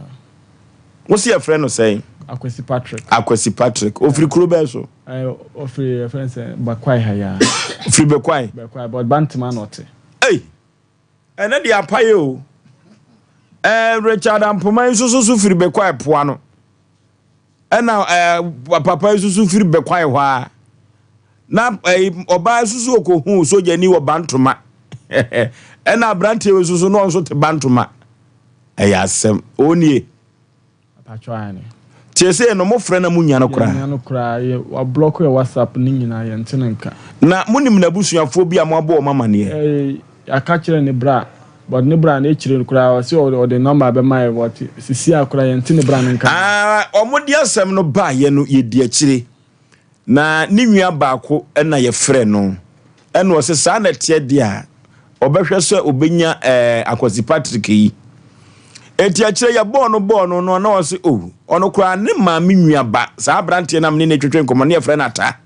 Wo se yɛfrɛ no sɛn? Akwasi Patrick. Akwasi Patrick. Ofiri kuro bɛn so? Ofiri yɛfrɛ no sɛ Bekwai ha yi ara. Ofiri Bekwai? Bekwai, but Bantama na ɔte. Ei! Ɛnɛ deɛ apaeɛ o. Ɛɛ Richard Ampoma yi nso so so firi Bekwai poa no. Ɛna ɛɛ papa yi nso so firi Bekwai hɔ ara. Na ɛyi ɔbaa nso so ɔkɔhuu sogyani wɔ Bantoma. Ɛna aberanteɛ yi nso so na ɔno nso te Bantoma. Ɛyɛ asɛm. Ɔnie. Mpakyɛw aane. Tie sei no mo frɛ na mo nya no koraa. Yɛn nya no koraa yɛ wa block yɛ WhatsApp ne nyinaa yɛn te ne nka. Na mo nim n'abusuafoɔ bi a mo abɔ wɔn amaneɛ. Ɛɛ yɛaka kyerɛ ne bra but ne bra no akyire no koraa ɔse ɔde number bɛma yɛ but sisi a koraa yɛn te ne bra no nka. Aah wɔn de asɛm no baayɛ no yɛ di akyire. Na ne nua baako na yɛfrɛ no, ɛna ɔse saa na ɛteɛ deɛ a, ɔbɛhwɛ sɛ ɔbɛnya ɛɛ Akwasi Patrick yi. Enti akyire yɛbɔɔ no bɔɔ no no na ɔse oh, ɔno koraa ne maame nua ba, saa aberanteɛ no a mene no twetwe nkɔmmɔ no yɛfrɛ no Ata.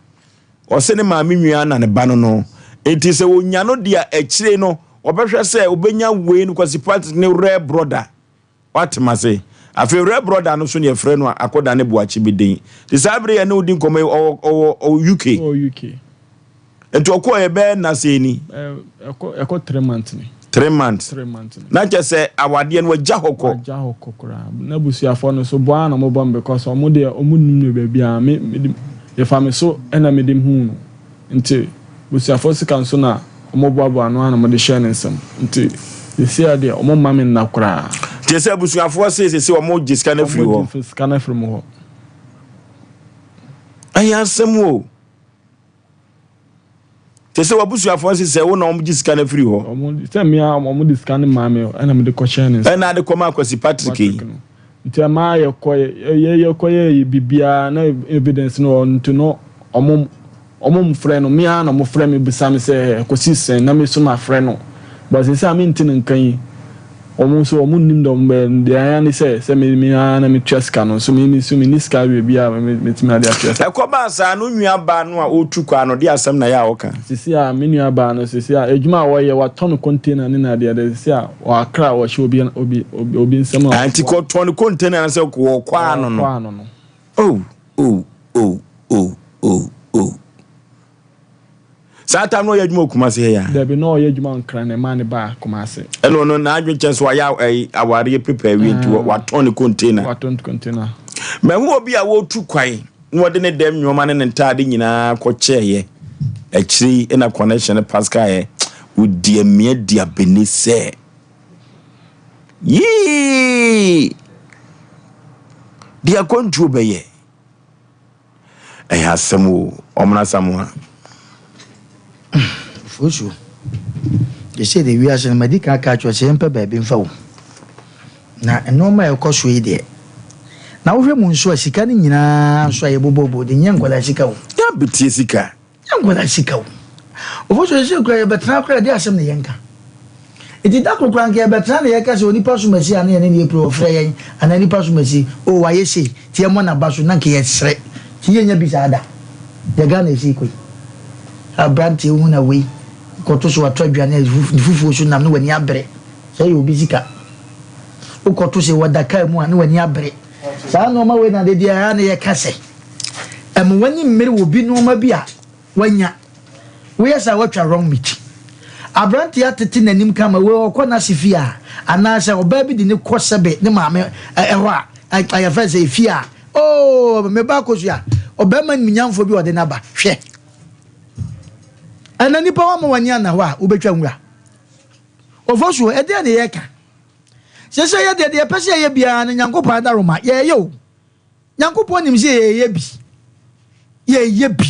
Ɔse ne maame nua na ne ba no no. Enti sɛ ɔnya no deɛ a akyire no ɔbɛhwɛ sɛ ɔbɛnya wei no Kwasi Patrick ne rare brother. Woate m'ase? Afei Rev. Brɔda no nso na yɛfrɛ no a akɔda ne boakye bi den. Nti saa bere yi a ɛne wo di nkɔmmɔ yi, ɔwɔ, ɔwɔ, ɔwɔ UK. Ɔwɔ UK. Nti ɔkɔɔ yɛ bɛyɛ nna sɛn ni? Ɛkɔ, ɛkɔ 3 months ni. 3 months. 3 months ni. Na kyerɛ sɛ awadeɛ no wagya hɔ kɔ. Wagya hɔ kɔ koraa. N'abusuafoɔ no nso, boa ara na wɔbɔ me because wɔn deɛ wɔn nnim no baabiara. Me, mede, yɛfa me so na mede huu no. Nti busuafoɔ sika nso na ɔmo boaboa ano ara na ɔmo de hyɛɛ ne nsam. Nti seesei ara deɛ ɔmo mma me nna koraa. Kyerɛ sɛ abusuafoɔ se seesei ɔmo gye sika no afiri hɔ. Ɔmo gye sika no afiri mo hɔ. Ɛyɛ asɛm o. Kyerɛ sɛ w'abusuafoɔ se sɛ wo na ɔmo gye sika no afiri hɔ. Ɔmo sɛ me ara ɔmo de sika no maa me ɛna mede kɔ hyɛɛ ne nsam. Ɛna ade kɔmaa Kwasi Patrick yi. Patrick no. Nti ɛmaa yɛkɔ yɛ yɛkɔ yɛɛ biribiara na evidence no wɔ hɔ nti no ɔmo ɔmo mfrɛ no me ara na ɔmo frɛ me bisa me sɛ ɛkɔsi sɛn na me nso mafrɛ no but seesei a mente ne nka yi ɔmo nso ɔmo nnim deɛ ɔmo bɛyɛ no deɛ ayɛ ne sɛ sɛ me me ara na metua sika no nso me me nso menni sika baabi a me metumi ade atua sika. Ɛkɔbaa saa no nua baa no a ɔretu kwan no deɛ asɛm na ɛyɛ a ɔka. Seesei a me nua baa no seesei a adwuma a ɔyɛ watɔ no container ne n'adeade seesei a Wɔ Accra a wɔhyɛ obi obi obi nsam a. Ah, nti kɔtɔn ne container no sɛ wɔkɔ ano no. Wɔkɔ ano no. Oh, oh, oh, oh, oh, oh. Saa tam no ɔyɛ adwuma wɔ Kumasi ha ya? Dabi, na ɔyɛ adwuma wɔ Nkran na ɛmaa ne baa Kumasi. Ɛna ɔno n'adwene kyɛn so wayɛ ɛyi awareɛ paper awie nti watɔn ne container. Watɔn ne container. Mahu obi a wɔretu kwan na ɔde ne dɛm nneɛma ne ne ntaade nyinaa kɔkyɛeɛ. Akyire yi na connection no paskaeɛ. Ɔdi amia di abene sɛ yii deɛ akwantuo bɛyɛ. Ɛyɛ asɛm o, ɔmena Samoa. Fosuo, seesei deɛ wiase no madi kan aka akyerɛ wo sɛ yɛmpɛ baabi mfa wo. Na nnoɔma a ɛkɔ so yi deɛ, na wohwɛ mu nso a sika no nyinaa nso a yɛbobɔbɔ de nyɛ nkwadaa sika o. Nyɛ abeteɛ sika. Nyɛ nkwadaa sika o. Ofosuo seesei koraa yɛbɛtena koraa ɛdeɛ asɛm na yɛnka. Nti da koro koraa nka yɛbɛtena na yɛka sɛ onipa som asi a na yɛne no yɛ pire ɔfrɛ yɛn anaa nipa som asi o wayɛ sei nti yɛmmɔ n'aba so na nka yɛsrɛ nti yɛnnya bi saa da. Deɛ Ghana ɛsi rekɔ yi abranteɛ wohu na wei kɔto so watɔ aduane a ne fufuo so nam na w'ani abere sɛ ɛyɛ obi sika wokɔto sɛ wɔda kaa mu a na w'ani abere saa nnoɔma wei na de deɛ na yɛka sɛ ɛma w'ani mmere wɔ bi nnoɔma bi a Wanya. Woyɛ saa a woatwa wrong meat. Aberanteɛ atete n'anim kama wei ɔkɔ n'ase fie a anaasɛ ɔbaa bi de no kɔ sɛbe ne maame hɔ a yɛfrɛ no sɛ efie a oh me ba akosua ɔbarima nimunyamfoɔ bi ɔde no aba hwɛ ɛna nipa wama w'ani anna hɔ a wobɛtwa nwura Ofosuo ɛdeɛn ne yɛka sɛ sɛ yɛdeɛ deɛ yɛpɛ sɛ yɛyɛ biara no Nyankopɔn adaroma yɛyɛ o. Nyankopɔn nim sɛ yɛyɛ bi. Yɛyɛ bi.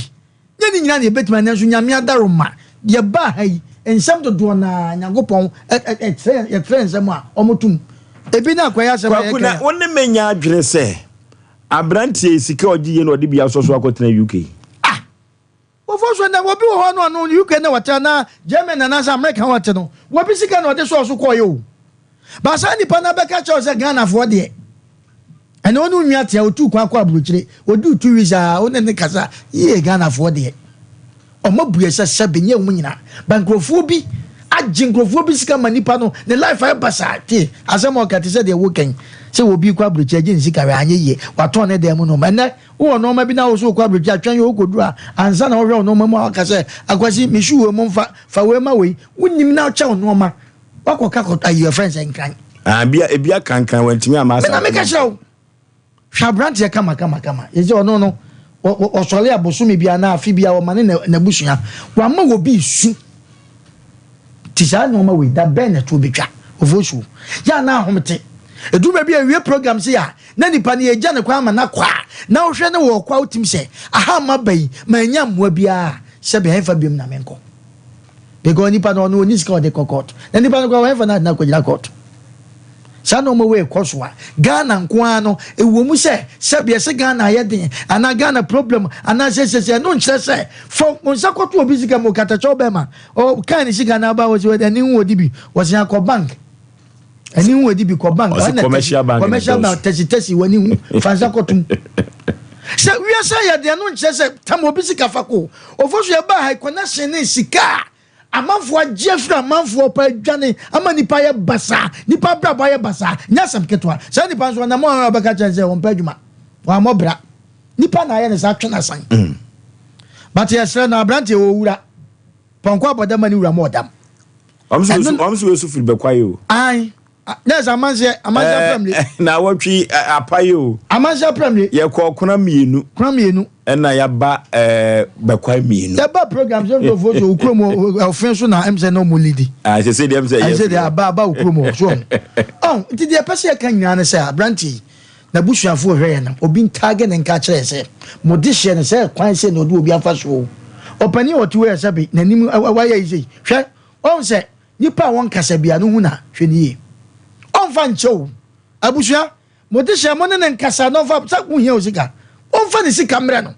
Nyɛ ne nyinaa na yɛbɛtumi ayɛ, nanso Nyame adaworoma, deɛ ɛbaa ha yi, nsɛm dodoɔ no ara, Nyankopɔn kyerɛ, yɛkyerɛ nsɛm a, wɔto mu. Ebi ne akɔyɛ asɛm a Kwaku, yɛka na yi a. wo ne me nyɛ adwene sɛ. Abranteɛ yi sika a ɔgye yie na ɔde bi asɔ so akɔtena UK. Ah! Wɔfɔ so ɛnɛ obi wɔ hɔ no ɔno UK na wɔte anaa Germany anaasɛ America wɔte no wɔbi sika na ɔde sɔɔ so kɔɔyɛ o. Ba saa nipa no abɛka kyerɛ wo sɛ Ghanafoɔ deɛ ɛnɛ wo ne wo nua te a ɔtuu kwan kɔ aburokyire ɔduu 2 weeks a wo ne ne kasa yie Ghanafoɔ deɛ Ɔmo abu yɛ sɛ sɛbe nyɛ ɔmo nyinaa but nkurɔfoɔ bi agye nkurɔfoɔ bi sika ma nipa no ne life ayɛ basaa te asɛm a ɔka te sɛ deɛ woka yi sɛ obi kɔ aburokyire agye ne sika hwɛ anyɛ yie watɔn ne dan mu nnoɔma ɛnɛ wowɔ nnoɔma bi na wo so wokɔ aburokyire atwɛn yɛ wokɔduru a ansa na wohwɛ wo nnoɔma mu a waka sɛ akwasi me shoe wei mo mfa fa wei ma wei wonim na wokyɛ wo nnoɔma wakɔ ka kɔ ayi your friends nkran. Ah, ebi ebi akankan wantumi ama asa. Me na meka kyerɛ wo. Hwɛ aberanteɛ kama kama kama. Yɛsɛ ɔno no ɔsɔre a bosome bi anaa afe bi a ɔma ne n'abusua. Wama obi su. Ti saa nneɛma wei da bɛn na ɛtoɔ bɛtwa? Ofosuo. Yɛ a na ahomete. Ɛduru baabi a ɛwie program sei a na nipa no yɛgya ne kwan ama no akɔ a na wohwɛ ne wɔ ɔkɔ a wotim sɛ aha mma ba yi mannya mmoa biara sɛbe ɛmfa biom na menkɔ. Because nipa no ɔno ɔni sika ɔde kɔ court. Na nipa no koraa wɔmfa no adena kɔgyina court. Saa nneɛma wei kɔ so a Ghana nko ara no ɛwɔ mu sɛ sɛbi ɛsɛ Ghana ayɛ den anaa Ghana problem anaa sɛsɛsɛ ɛno nkyerɛ sɛ fa wo nsa kɔto obi sika mu katakyɛw bɛma ɔkan ne sika no aba wɔ sɛ ɛne ho ɔdi bi wɔsɛ akɔ bank ɛne ho ɔdi bi kɔ bank ɔsɛ commercial bank commercial bank tɛsi tɛsi wɔ ne ho fa nsa kɔtom sɛ wiase ayɛ den ɛno nkyerɛ sɛ tam obi sika fa kɔ Ofo so yɛbaa ha yi connection ne sika a amanfoɔ agye afiri amanfoɔ pɛ adwane ama nipa ayɛ basaa nipa abrabɔ ayɛ basaa nyɛ asɛm ketewa saa nipa nso ɔnam a ɔbɛka kyerɛ sɛ ɔmpɛ adwuma wammɔ bra nipa na ayɛ ne saa twe n'asan mm. But yɛsrɛ no aberanteɛ wɔ wura pɔnkɔ abɔdam ma ne wura ma ɔdam. Ɔm so wesu firi bɛkwae o. Ae. Na ɛsɛ amanseɛ amanseɛ eh, apram nie. Na awɔtwe eh, apae o. Amanseɛ apram nie. Yɛkɔ kona mmienu. Kona mmienu. Ɛna yaba ɛɛ eh, bɛkwae mmienu. Yɛba program sɛ nkurɔfoɔ so okurom ɔfɛn so na ɛm sɛ na ɔmo lidi. Ah, sɛ sɛ deɛ ɛm sɛ yɛ. Ɛsɛ deɛ aba aba okurom hɔ so ɔmo. Ɔn nti deɛ ɛpɛ sɛ yɛka nyinaa ne sɛ aberante yi n'abusuafoɔ hwɛ yɛn no obi ntaage ne nka kyerɛ sɛ mo de hyɛ no sɛ kwan sɛ na ɔde obi afa so o. Ɔpanin a ɔte hɔ yɛ sɛ bi n'anim wayɛ yi sɛ hwɛ ɔn sɛ Nipa a wɔnkasa bia no hu na hwɛ no yie. Ɔnfa nkyɛ o. Abusua, mo dehyɛ mo ne no nkasa na ɔnfa sɛ wo hia wo sika. Ɔnfa ne sika mmerɛ no.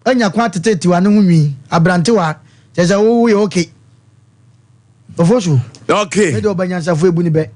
Anya kwan atetetewa ne ho nwi, abrantewa, kyerɛ sɛ wo yɛ okay. Ofosu. Okay. Mede ɔba nyansafo ebu ne bɛ.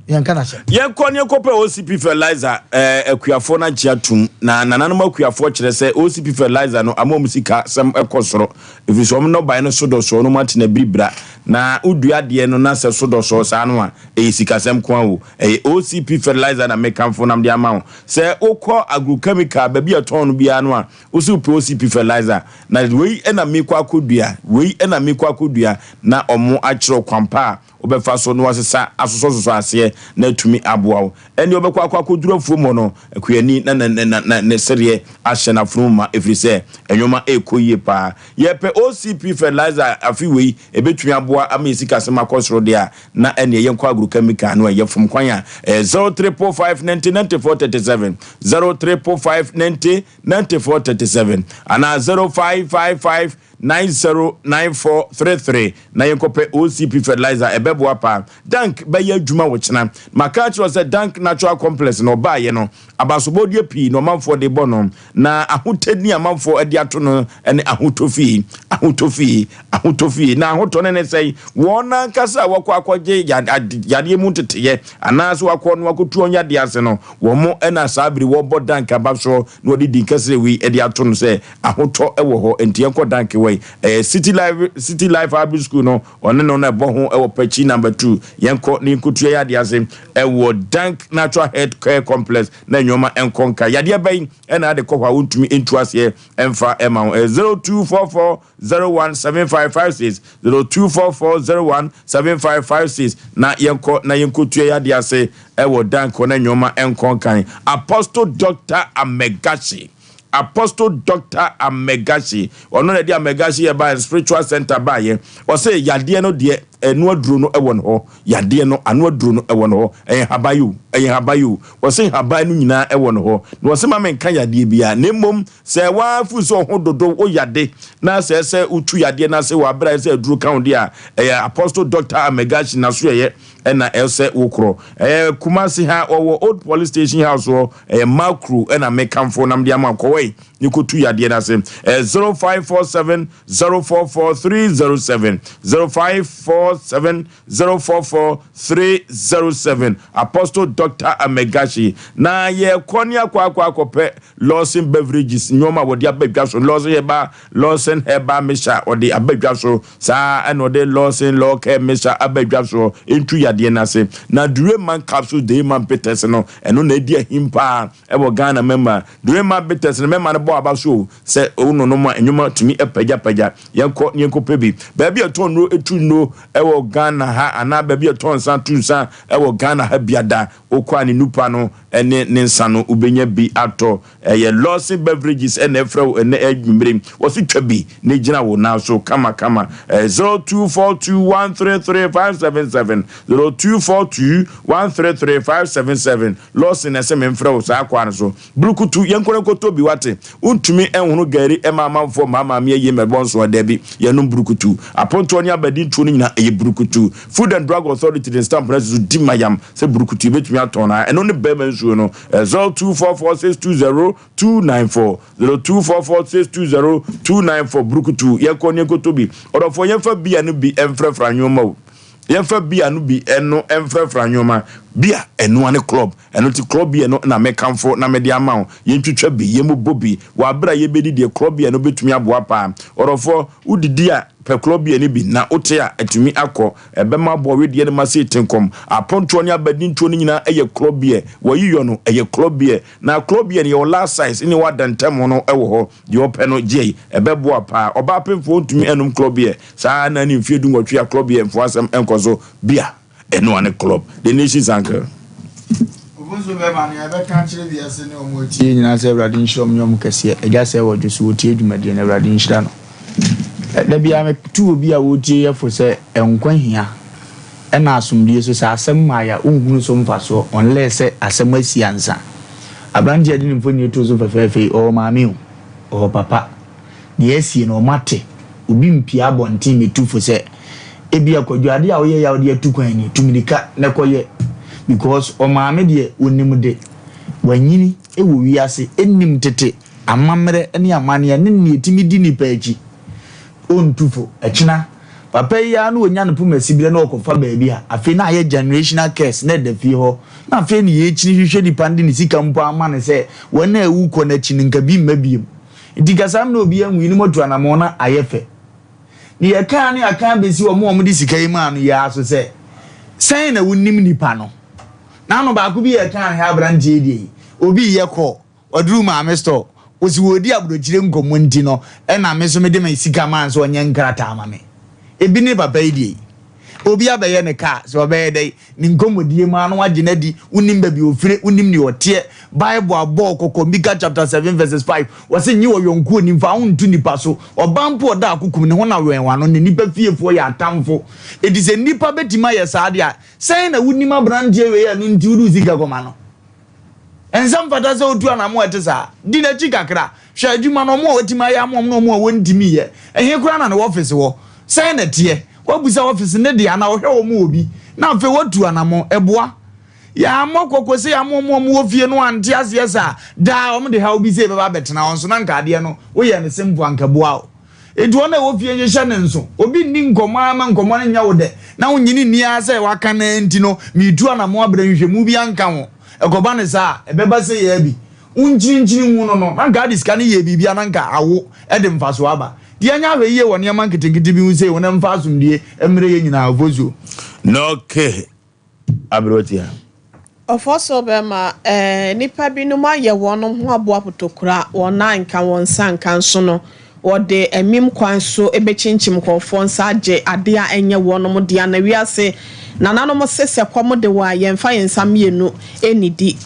Yɛnka n'asɛm. Yɛnkɔ ne yɛnkɔpɛ OCP fertilizer eh, akuafoɔ no agye atum na nananom akuafoɔ kyerɛ sɛ OCP fertilizer no ama wɔn sika sɛm kɔ soro ɛfiri sɛ wɔn nnɔbaeɛ no so dɔsɔɔ no wɔn atena biribira na wodua adeɛ no na sɛ so dɔsɔɔ saa no a ɛyɛ sikasɛm ko ara o ɛyɛ OCP fertilizer na mekamfo nam de ama wo sɛ wokɔ agrochemical baabi a ɛtɔn no biara no a wo sɛ wopɛ OCP fertilizer na wei na mekɔ akɔdua wei na mekɔ akɔdua na wɔn akyerɛ kwampa a wobɛfa so na woasesa asosɔsosɔ aseɛ na atumi aboa wo. Ɛnneɛ wobɛkɔ akɔ akɔduru afuom hɔ no, akuani na na na na ne sereɛ ahyɛ n'afono mu ma ɛfiri sɛ nneɛma rekɔ yie pa ara. Yɛpɛ OCP fertilizer afe wei, ɛbɛtumi aboa ama yɛn sikasɛm akɔ soro deɛ a, na ɛnneɛ yɛnkɔ agrochemical no a ɛyɛ fam kwan a ɛyɛ 0345 90 94 37, 0345 90 94 37 anaa 0555 909433 na yɛnkɔpɛ OCP fertilizer ɛbɛboa paa. Dank bɛyɛ adwuma wɔ kyena. Maka akyerɛ wo sɛ Dank Natural Complex na ɔbaeɛ no, abasobɔdeɛ pii na ɔmanfoɔ de bɔ no, na ahotɛ din amanfoɔ de ato no ne ahotɔ fie, ahotɔ fie, ahotɔ fie. Na ahotɔ no ne sɛn? Wɔn ankasa a wɔakɔ akɔgye yadeɛ mu nteteyɛ anaasɛ wɔakɔ no akɔtu wɔn yadeɛ ase no, wɔn na saa bere wɔbɔ Dank aba soɔ na wɔde din kɛseɛ wei de ato no sɛ Ahotɔ wɔ hɔ nti yɛnkɔ Dankewa yi. Ɛyɛ City Life City Life Arabic School no ɔne no na ɛbɔ ho wɔ Pakyi number 2. Yɛnkɔ na yɛnkɔtua yɛn adeɛ ase wɔ Dank Natural Health Care Complex na nnoɔma nkɔ nka. Yadeɛ bɛn na ade kɔ hɔ a wontumi ntu aseɛ mfa ma wo? Ɛyɛ 0244 017556, 0244 017556 na yɛnkɔ na yɛnkɔtua yɛn adeɛ ase wɔ Dank hɔ na nnoɔma nkɔ nkan. Apostle Doctor Amegashi. Apostle Doctor Amegashi, ɔno na ɛde Amegashi Herbal and Spiritual Center baeɛ. Ɔse yadeɛ no deɛ, Ɛno aduro no wɔ ne hɔ. Yadeɛ no ano aduro no wɔ ne hɔ. Ɛyɛ nhaban o, ɛyɛ nhaban o. Wɔse nhaban no nyinaa wɔ ne hɔ. Na wɔse ma menka yadeɛ biara, na mmom sɛ woafiri sɛ wo ho dodo wo yade, na sɛ ɛsɛ wotu yadeɛ no ase wɔ aberɛ a ɛsɛ aduro ka wo deɛ a, ɛyɛ Apostle Doctor Amegashi n'asoɛeɛ na ɛsɛ wokorɔ. Ɛyɛ Kumasi ha, wɔwɔ Old Police Station House hɔ, ɛyɛ Makro na mekamfo na mede ama wo. Kɔ hɔ yi ne kɔtu yadeɛ no ase. Ɛyɛ 0547 044 307, 0547 044 307. Apostle Doctor Amegashi. Na yɛkɔ ne akɔ akɔ akɔpɛ Lawson Beverages nneɛma a wɔde aba dwa so. Lawson Herbal, Lawson Herbal Mixture wɔde aba dwa so. Saa ɛna ɔde Lawson Law Care Mixture aba dwa so. Ntu yadeɛ no ase. Na Dureman Capsules Dayman Bitters no, ɛno na ɛdi ahim paa ɛwɔ Ghana mɛma. Dureman Bitters no mɛma no bɔ aba so o. Sɛ wo nonom a nnwuma tumi pagyapagya. Yɛnkɔ na yɛnkɔpɛ bi. Baabi a yɛtɔn nnuro tu nnuro wɔ Ghana ha anaa baabi a yɛtɔn nsa tu nsa wɔ Ghana ha biada, wokɔ a ne nupa no ne ne nsa no wobɛnya bi atɔ. Ɛyɛ Lawson Beverages na ɛfrɛ wo ɛnnɛ anwummere yi. Wɔse twa bi na gyina wo nan so kamakama. Ɛyɛ 0242133577, 0242133577. Lawson na ɛsɛ memfrɛ wo saa kwan no so. Brukutu, yɛnkɔ na nkɔtɔ bi wate. Wontumi nhono gari mma amanfoɔ mmaa maame ayie mmɛbɔ nsoa, dabi, yɛnom brukutu. Apontoɔ ne abadintoɔ no nyinaa ɛyɛ brukutu. Food and Drug Authority de stamp no asi so di mayam sɛ brukutu yɛbɛtumi atɔn a ɛno ne bɛrima nsuo no. 0244620294, 0244620294, brukutu, yɛnkɔ ne yɛnkɔtɔ bi. Ɔdɔfoɔ yɛmfa bia no bi mfrafra nnoɔma o. Yɛmfa bia no bi ɛno mfrafra nnoɔma. Bia ɛnoa ne club. Ɛno nti korɔbeɛ no na mɛkamfo na mede ama wo. Yɛntwitwa bi, yɛmmobɔ bi wɔ aberɛ a yɛbɛdi deɛ korɔbeɛ no bɛtumi aboa paa. Ɔdɔfoɔ, wodidi a, pɛ korɔbeɛ no bi, na wote a, atumi akɔ. Ɛbɛma aboa wedeɛ no ma sei tenkɔm. Apontoɔ ne abadintoɔ no nyinaa yɛ korɔbeɛ. Wɔyeyɔ no, ɛyɛ korɔbeɛ. Na korɔbeɛ no, yɛwɔ last size ne ɛwɔ adantam no wɔ hɔ. Deɛ ɔpɛ no, gye. Ɛbɛboa paa. Ɔbaa pemfoɔ ntumi nnom korɔbeɛ. Saa ara na ne mfeɛ dunwɔtwe a korɔbeɛ mfoɔ asɛm nkɔ so. Bia. Ɛno ane club the nations uncle. Obosuo bɛma nea ɛbɛka akyerɛ wiase ne wɔn a wɔtie nyinaa sɛ Awurade nhyira wɔn nyɛ wɔn kɛseɛ. Agya sɛ wɔdwo so wɔtie dwumadie no Awurade nhyira no. Da biara metu obi a ɔretie yɛ fo sɛ nkwa hia ɛna asomdwie so sɛ asɛm mmaeɛ a wonhunu so mfasoɔ unless sɛ asɛm asi ansa. Aberanteɛ a yɛde ne mfoni too so fɛfɛɛfɛ yi ɔwɔ maame o, ɔwɔ papa. Nea asie no, wɔate. Obi mpue abɔnten mmetu fo sɛ, Ebia Kwadwo, ade a woyɛe a wode atu kwan ni, tu mmirika na kɔyɛ. Because ɔmaame deɛ, onim de. Wanyini wɔ wiase, nim tete amammerɛ ne amanneɛ ne nea etumi di nnipa akyi. Ontu fo. Ɛkyena, papa yi ara na onya ne poma siberɛ na ɔkɔfa baabi a, afei na ayɛ generational curse na ɛda fie hɔ. Na afei na yɛrekyini hwehwɛ nipa no de ne sika mpo ama no sɛ wɔn a awu kɔ no akyi no, nka bi mma biom. Nti ka saa mmerɛ obiara nhu yi no moatu anamɔn na ayɛ fɛ. Ne yɛkaa ne yɛaka abɛsi wɔn a wɔde sika yi maa no yi ara so sɛ, sɛn na wonim nipa no? N'ano baako bi yɛkaa hwɛ aberanteɛ yi deɛ yi, obi reyɛ call, waduru maame store, ɔsi wɔredi aburokyire nkɔmmɔ nti no ɛna me nso mede me sika maa no sɛ ɔnyɛ nkrataa ma me. Ebi ne papa yi deɛ yi. Obi abɛyɛ ne kaa, sɛ ɔbɛyɛ dɛn? Ne nkɔmmɔdie mu ara na wagye no adi. Wonnim baabi a ɔfire, wonnim deɛ ɔteɛ. Bible abɔ wo kɔkɔ, Mika chapter 7 verses 5, wɔse, Nye ɔyɔnko onim, fa wo ho nto nnipa so. Ɔbaa mpo a ɔda akokom, ne ho na wɛn w'ano, na nnipa fiefoɔ yɛ atamfo. Enti sɛ nnipa bɛtumi ayɛ saa deɛ a, sɛn na wonim aberanteɛ wei a ɛno nti wode wo sika kɔma no? Ɛnsɛ mfata sɛ otu anammɔn a ɛte saa. Di n'akyi kakra. Hwɛ adwuma no, wɔn a wɔatumi ayɛ ama wɔn ne wɔn a wɔntumi yɛ. Ɛhe koraa na ne wɔfese wɔ? Sɛn na ɛteɛ? Woabisa wɔfese no de anaa ɔhwɛ wɔn wɔ bi? Na afei woatu anammɔn. Ɛboa. Yɛammɔ kɔkɔ sei amma wɔn a wɔwɔ fie no ante aseɛ saa. Daa wɔde haw bi sei bɛba abɛtena wɔn so na anka adeɛ no woyɛɛ no simple anka ɛboa wo. Enti wɔn a ɛwɔ fie nhyehyɛ no nso. Obi nni nkɔmmɔ ara ma nkɔmmɔ no nyɛ wo dɛ, na wonnye no nni ara sɛ waka no ara nti no, meretu anammɔn abrɛ nhwehwɛmu bi anka ho. Ɛkɔba no saa a, ɛbɛba sɛ yɛa bi. Wonkyinkyini hu no no, na anka ade sika no yɛɛ biribi a na anka awo de mfasoɔ aba. Nti yɛnyɛ ahwɛyie wɔ nneɛma nketenkete bi ho sei ho na ɛmfa asomdwie mmrɛ yɛn nyinaa. Ofosuo. Nɔke aberewatia. Ɔfɔsɔ bɛma eh, nnipa binom ayɛ wɔn ho aboa potokura, wɔn nan nka, wɔn nsa nka nso no, wɔde amim kwan so bɛkyinkyim nkurɔfoɔ nsa agye adeɛ a ɛnyɛ wɔnom dea. Na wiase nananom se sɛ kɔm de wo a, yɛmfa yɛn nsa mmienu nnidi.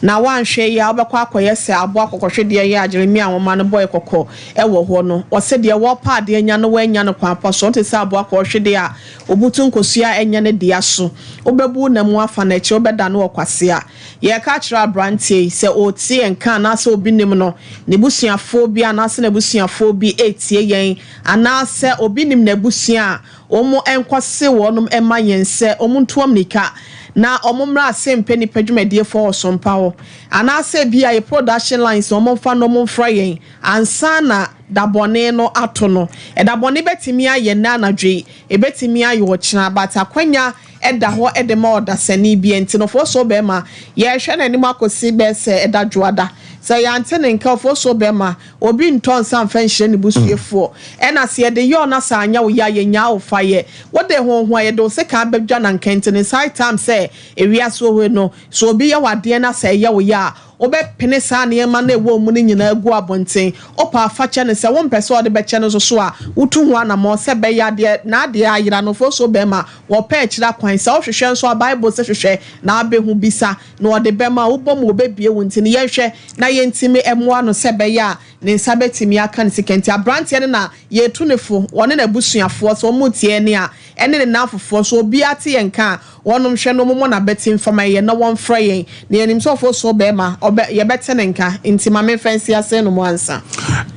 Na woanhwɛ yie a, wobɛkɔ akɔyɛ sɛ aboa kɔkɔhwedeɛ yi a Jeremia nwoma no bɔe kɔkɔ wɔ hɔ no. Ɔse deɛ wɔrepɛ adeɛ anya no wannya no kwan pa so. Ɔnte sɛ aboa kɔhwedeɛ a ɔbutu nkosua a ɛnyɛ ne dea so. Wobɛbu wo nam mu afa no akyire, wobɛdane ɔkwasea. Yɛreka akyerɛ aberanteɛ yi, sɛ ɔretie yɛn nka anaasɛ obi nim no, ne busuafoɔ bi anaasɛ n'abusuafoɔ bi retie yɛn, anaasɛ obi nim n'abusua a, wɔn nkɔse wɔnom mma yɛn sɛ wɔn ntu ammirika na wɔn mmra ase mpɛ nnipa dwumadiefoɔ wɔ Sompa hɔ, anaasɛ ebia yɛ production lines na wɔn mfa no wɔn mfra yɛn ansa na da bɔne no ato no. Ɛda bɔne bɛtumi ayɛ nnɛ anadwo yi, ɛbɛtumi ayɛ ɔkyena, but akwanya da hɔ de ma ɔdasani bi, ɛnti no Ofosuo bɛɛma yɛrehwɛ n'anim akɔsi bɛyɛ sɛ ɛda dwoada. Sɛ yɛante ne nka Ofosuo bɛɛma, obi ntɔ nsa mfa nhyira ne busuafoɔ. Ɛna sɛ yɛde yɛ wo na sɛ anyɛ wo yɛ a, yɛnyaa wo fa yɛ. Wode ho ho a, yɛde wo sekan bɛdwa na nka nti no it's high time sɛ ewiase wɔ hɔ yi no, sɛ obi yɛ wo adeɛ na sɛ ɛyɛ wo yɛ a, wobɛpene saa nneɛma no a ɛwɔ wo mu no nyinaa agu abɔnten. Wopɛ a, fa kyɛ no. Sɛ wompɛ sɛ ɔde bɛkyɛ no nso so a, wotu ho anammɔn sɛ ɛbɛyɛ a deɛ n'adeɛ ayera no, Ofosuo bɛrima, wɔpɛ akyiri akwan. Sɛ wohwehwɛ nso a, Bible se hwehwɛ na wobɛhu, bisa na ɔde bɛma wo, wobɔ mu ɔbɛbue wo. Nti no yɛnhwɛ na yɛntumi mmoa no sɛ ɛbɛyɛ a ne nsa bɛtumi aka ne sika. Nti aberanteɛ no na yɛretu no fo, ɔne n'abusuafoɔ, sɛ wɔretie yɛn a, ɛne ne nnamfofoɔ nso, obiara te yɛn nka a, wɔnom hwɛ na wɔmmɔ n'abati mfa ma yɛn na wɔmfrɛ yɛn. Na yɛnim sɛ ɔfosuo barima, ɔbɛ, yɛbɛte ne nka. Nti ma memfa nsi ase nom ansa.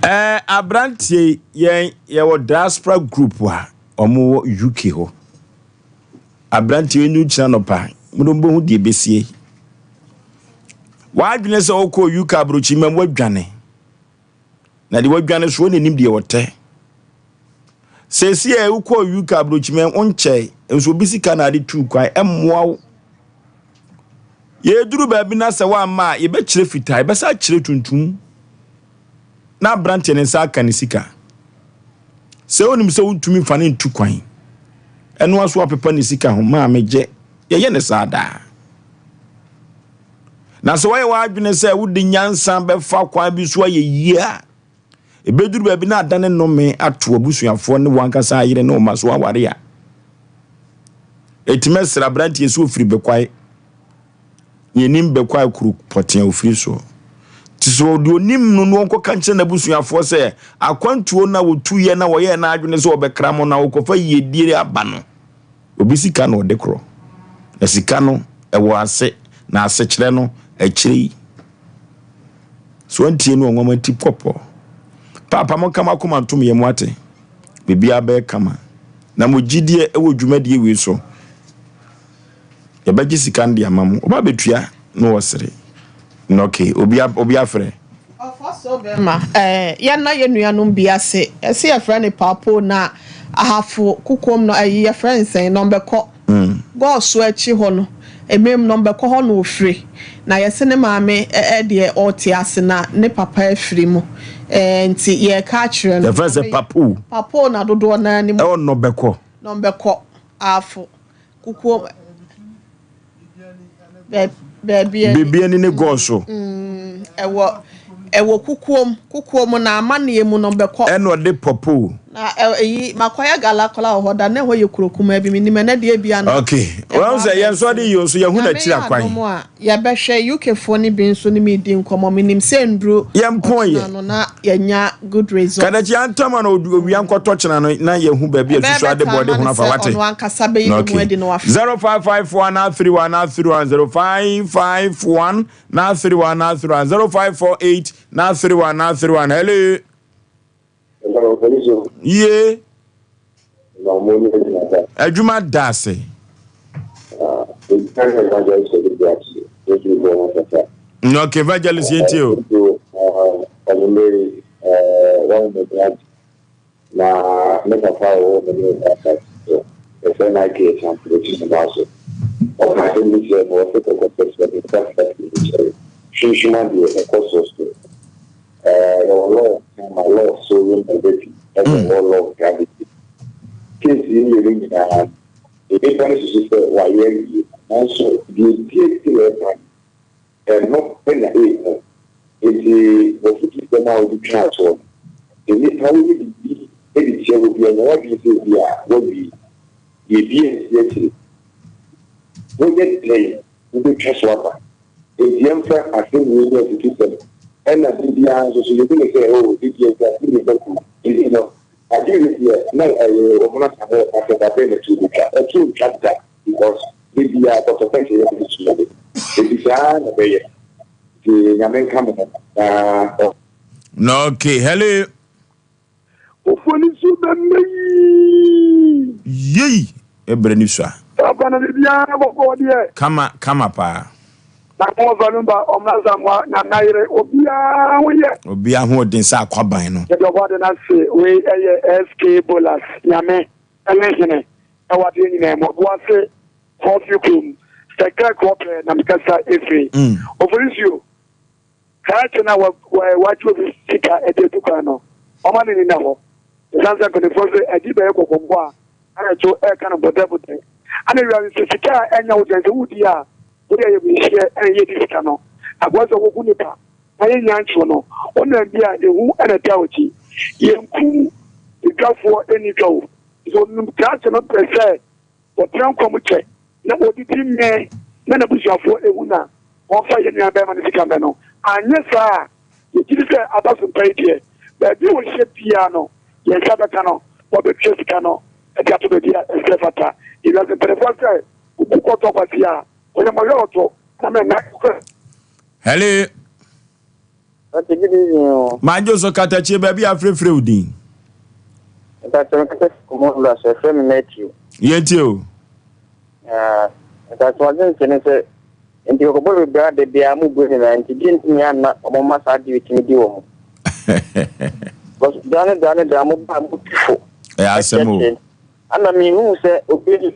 Ɛɛ aberanteɛ yi, yɛn yɛwɔ diaspora group a wɔwɔ UK hɔ. Aberanteɛ yi nu kyena anɔpa, mo de mobɛhu deɛ ɛbɛsie. W'adwene sɛ wokɔɔ UK aburokyima mu wadwane. Na deɛ wadwane so ɔna nim deɛ ɔtɛ. Seesie a wokɔɔ UK aburokyima mu wonkyɛe, nso obi sika na ade tuu kwan, ɛmmoa wo. Yɛduru baabi na sɛ woamma a, yɛbɛkyerɛ fitaa, yɛbɛsa akyerɛ tuntum. Na aberanteɛ ne nsa aka ne sika. Sɛ wonim sɛ wontumi mfa no ntu kwan, ɛno ara so apepa ne sika ho, maame gye, yɛyɛ ne saa daa. Na sɛ woayɛ w'adwene sɛ wode nyansa bɛfa kwan bi so ayɛ yie a, ɛbɛduru baabi na adane nnome ato abusuafoɔ ne w'ankasa ayere ne wo mma so aware a, ɛtumi ɛsrɛ aberanteɛ sɛ ɔfiri bɛkwae. Yɛnim bɛkwae kuro pɔtee a ɔfiri soɔ. Nti sɛ ɔde onim no na ɔnkɔka nkyerɛ n'abusuafoɔ sɛ akwantuo no a wɔtuiɛ na wɔyɛɛ n'adwene sɛ ɔbɛkra mo na ɔkɔfa yiedie aba no, obi sika na ɔde korɔ. Na sika no, ɛwɔ ase, na asekyerɛ no, akyire yi. So wantie no ɔnwama ti pɔpɔ. Paapa monka mo akoma ntom yɛ mo ate. Biribiara bɛyɛ kama. Na mo gyidie wɔ dwumadie wei so. Yɛbɛgye sika no de ama mo. Ɔba bɛtua na ɔsere. Na okay, obi obi afrɛ. Ɔfa so bɛma eh, yɛnna yɛn nuanom bi ase. Ɛse yɛfrɛ no Papo na Ahafo kokoam no ayi yɛfrɛ no sɛn Nɔmbɛkɔ. Gɔɔso akyi hɔ no, mmerɛ mu Nɔmbɛkɔ hɔ na ɔfiri. Na yɛse ne maame deɛ ɔte ase na ne papa afiri mu. Eh, nti yɛreka akyerɛ no. Yɛfrɛ no sɛ Papo. Papo na dodoɔ no ara nim. Ɛwɔ Nɔbɛkɔ. Nɔmbɛkɔ, Ahafo. Kukuo baabi ani. Baabi ani ne gɔɔ so. Mm, ɛwɔ ɛwɔ kukuom kukuom na amanneɛ mu no bɛkɔ. Ɛna ɔde pɔpoo. Na ɛyi makɔyɛ gala koraa wɔ hɔ da na ɛhɔ yɛ kuro kumaa bi menim ɛnɛ deɛ ebia no. Okay, wɔn sɛ yɛn nso ɔde yi nso yɛhu n'akyiri akwan. Nyame yɛ adom a yɛbɛhwɛ UK foɔ no bi nso ne me di nkɔmmɔ menim sɛ nduru Yɛn pɔn yɛ. ɔkyena no na yɛnya good result. Kadakyi antam a na owia nkɔtɔ kyena no na yɛhu baabi a Ɛbɛyɛ susu ade bɛtaa bɔ de ama ho no afa sɛ wate. ɔno ankasa bɛyi ne ho Okay. adi na wafrɛ. 0554 na 31 na 31 0551 na 31 na 31 0548 na 31 na 31 Hello. Yie. Adwuma da ase. Okay, evangelist yɛn tie o. Na me papa a ɔwɔ me ne asase so, yɛfrɛ no Ike Acheampong, ɔte Kumasi so. Ɔka asɛm bi kyerɛɛ me, ɔse kɔkɔpɛ sɛ me nsa fa fi nkyɛn, hwimhwim adeɛ, ɛkɔ soro soro. Ɛɛ, yɛwɔ law of karma, law of sowing and reaping, ɛna ɛwɔ law of gravity. Case yi mmienu nyinaa no, nnipa no susu sɛ wɔayɛ awie, nanso deɛ ɛdi akyire a ɛba no, Ɛno na ɛhu. Enti w'afotusɛm a wode twaa toɔ no, sɛ nnipa woyɛ biribi de tia wo bi a, nya w'adwene sɛ ebia woawie. Biribi ansi akyire. Woyɛ dɛn wobɛtwa so aba. Enti yɛmfa asɛm wei nyɛ afutusɛm. Ɛna da biara nso so yɛhu no sɛ, oh, da biara nti asɛm ba kurom. Enti no, adeɛ wei deɛ na ɛyɛ wɔn asamoah ɔka sɛ da bɛn na tuo bɛtwa. Ɛtuo ntwa da because da biara kɔtɔpɛ sɛ yɛde sua de. Enti saa ara na ɛbɛyɛ. Nti Nyame nka mo ho na ɔ. Na okay, hello. Ofoni so bɛmɛ yii. Yei! Ɛbrɛ ni sua. Papa na biribiara bɔkɔɔ deɛ. Kama kama paa. Na mo ɔfa no ba ɔmra Asamoah na nayere obiara ho yɛ. Obiara ho ɔden sɛ akwaban no. Yɛde ɔbɔ ade no ase wei ɛyɛ SK Bolas Nyame ɛne hene ɛwɔ adeɛ nyinaa mu Ɔboase Kɔɔfi kurom sɛ Clerk hɔ pɛɛ na mekasa ɛfiri Oforisuo. Krakye no a wɔagye obi sika de atu kwan no, wɔma n'ani nna hɔ. Esiane sɛ mpanimfoɔ se adi bɛyɛ kɔkɔbɔ a, ɛna ɛto reka no bɔdɛbɔdɛ. Ɛna wiase sɛ sika a ɛnyɛ wo dɛn sɛ wodi a, wode ayamhyehyeɛ na yɛdi sika no. Akoa sɛ wohu nipa na yɛnnya nkyew no, wonam bi a ehu na ɛtaa w'akyi. Yɛnku dwafoɔ nni dwa o. Sɛ onim krakye no pɛ sɛ Wɔtena nkwa mu kyɛ na wɔdidi mmee na n'abusuafoɔ hu na wɔmfa yɛn nuabarima no sika mmɛ no. Anyɛ saa a, yɛgye di sɛ aba so mpa yi deɛ, baabi a ɔhyɛ biara no, yɛn nsa bɛka no na ɔbɛtua sika no de ato baabi a ɛsɛ fata. Ewiase mpanimfoɔ sɛ, Wobu kɔtɔ kwasea a, ɔyɛ mmɔwerɛ ɔtɔ na mɛnna. Hello. Okay, good evening o. Madwo so katakyie baabi a afrɛfrɛ wo din. Mpakyɛ mekasa fi Kumawura so ɛfrɛ me Matthew. Yɛntie o. Mpakyɛ ɔdze nkyɛ ne sɛ nti kɔkɔbɔ bebree a da biara mo bue nyinaa nti deɛ nti ne anna ɔmo ma saa adeɛ tumi di wɔ mo. Because daa ne daa ne daa mo ba mo tu fo. Ɛyɛ asɛm o. Ana minhuu sɛ obi de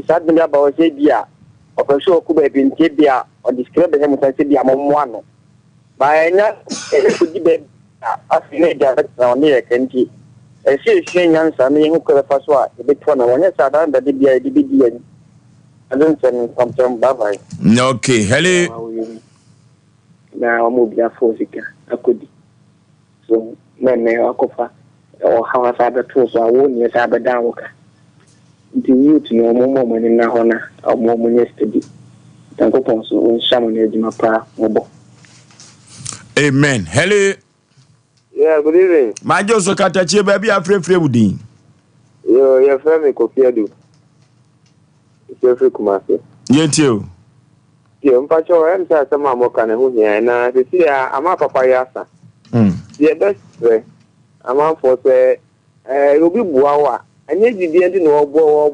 saa adwene bi aba hɔ sɛ ebia ɔpɛ sɛ ɔkɔ baabi nti ebia ɔde sika bɛhyɛ mo nsa sɛ ebia mommoa no. Ba ɛnya ɛkɔdi baabi a afei na agya bɛtena hɔ ne yɛ ka nti ɛsɛ sɛ yɛsua nyansa na yɛhu kwan bɛfa so a yɛbɛtu anamɔn. Nyɛ saa daa no dade biara yɛde bɛdi yɛn ade nsɛm ntɛmntɛm. Bye bye. Okay, hello. Na wɔn obi afɔ sika akɔdi. So na ɛnnɛ woakɔfa ɔhaw asan abɛto wo so a wo nea ɛsan abɛdan wo ka. Nti youth no ɔmo mma ɔmo ani nna hɔ na ɔmo ɔmo nyɛ steady. Nyankopɔn nso ɔnhyira mo ne adwuma pa a mobɔ. Amen. Hello. Yeah, good evening. Majo so katakyie baabi a frɛfrɛ wo din. Yo, yɛfrɛ me Kofi Adu. Mfrɛfrɛ Kumasi. Yɛntie o. Yo, mpakyɛw ɛyɛ me sɛ asɛm a moka no ɛho hia na seesei a ama papayɛ asa. Nti yɛbɛsrɛ amanfoɔ sɛ eh, obi boa wo a, ɛnyɛ gyidie nti na ɔboa wo.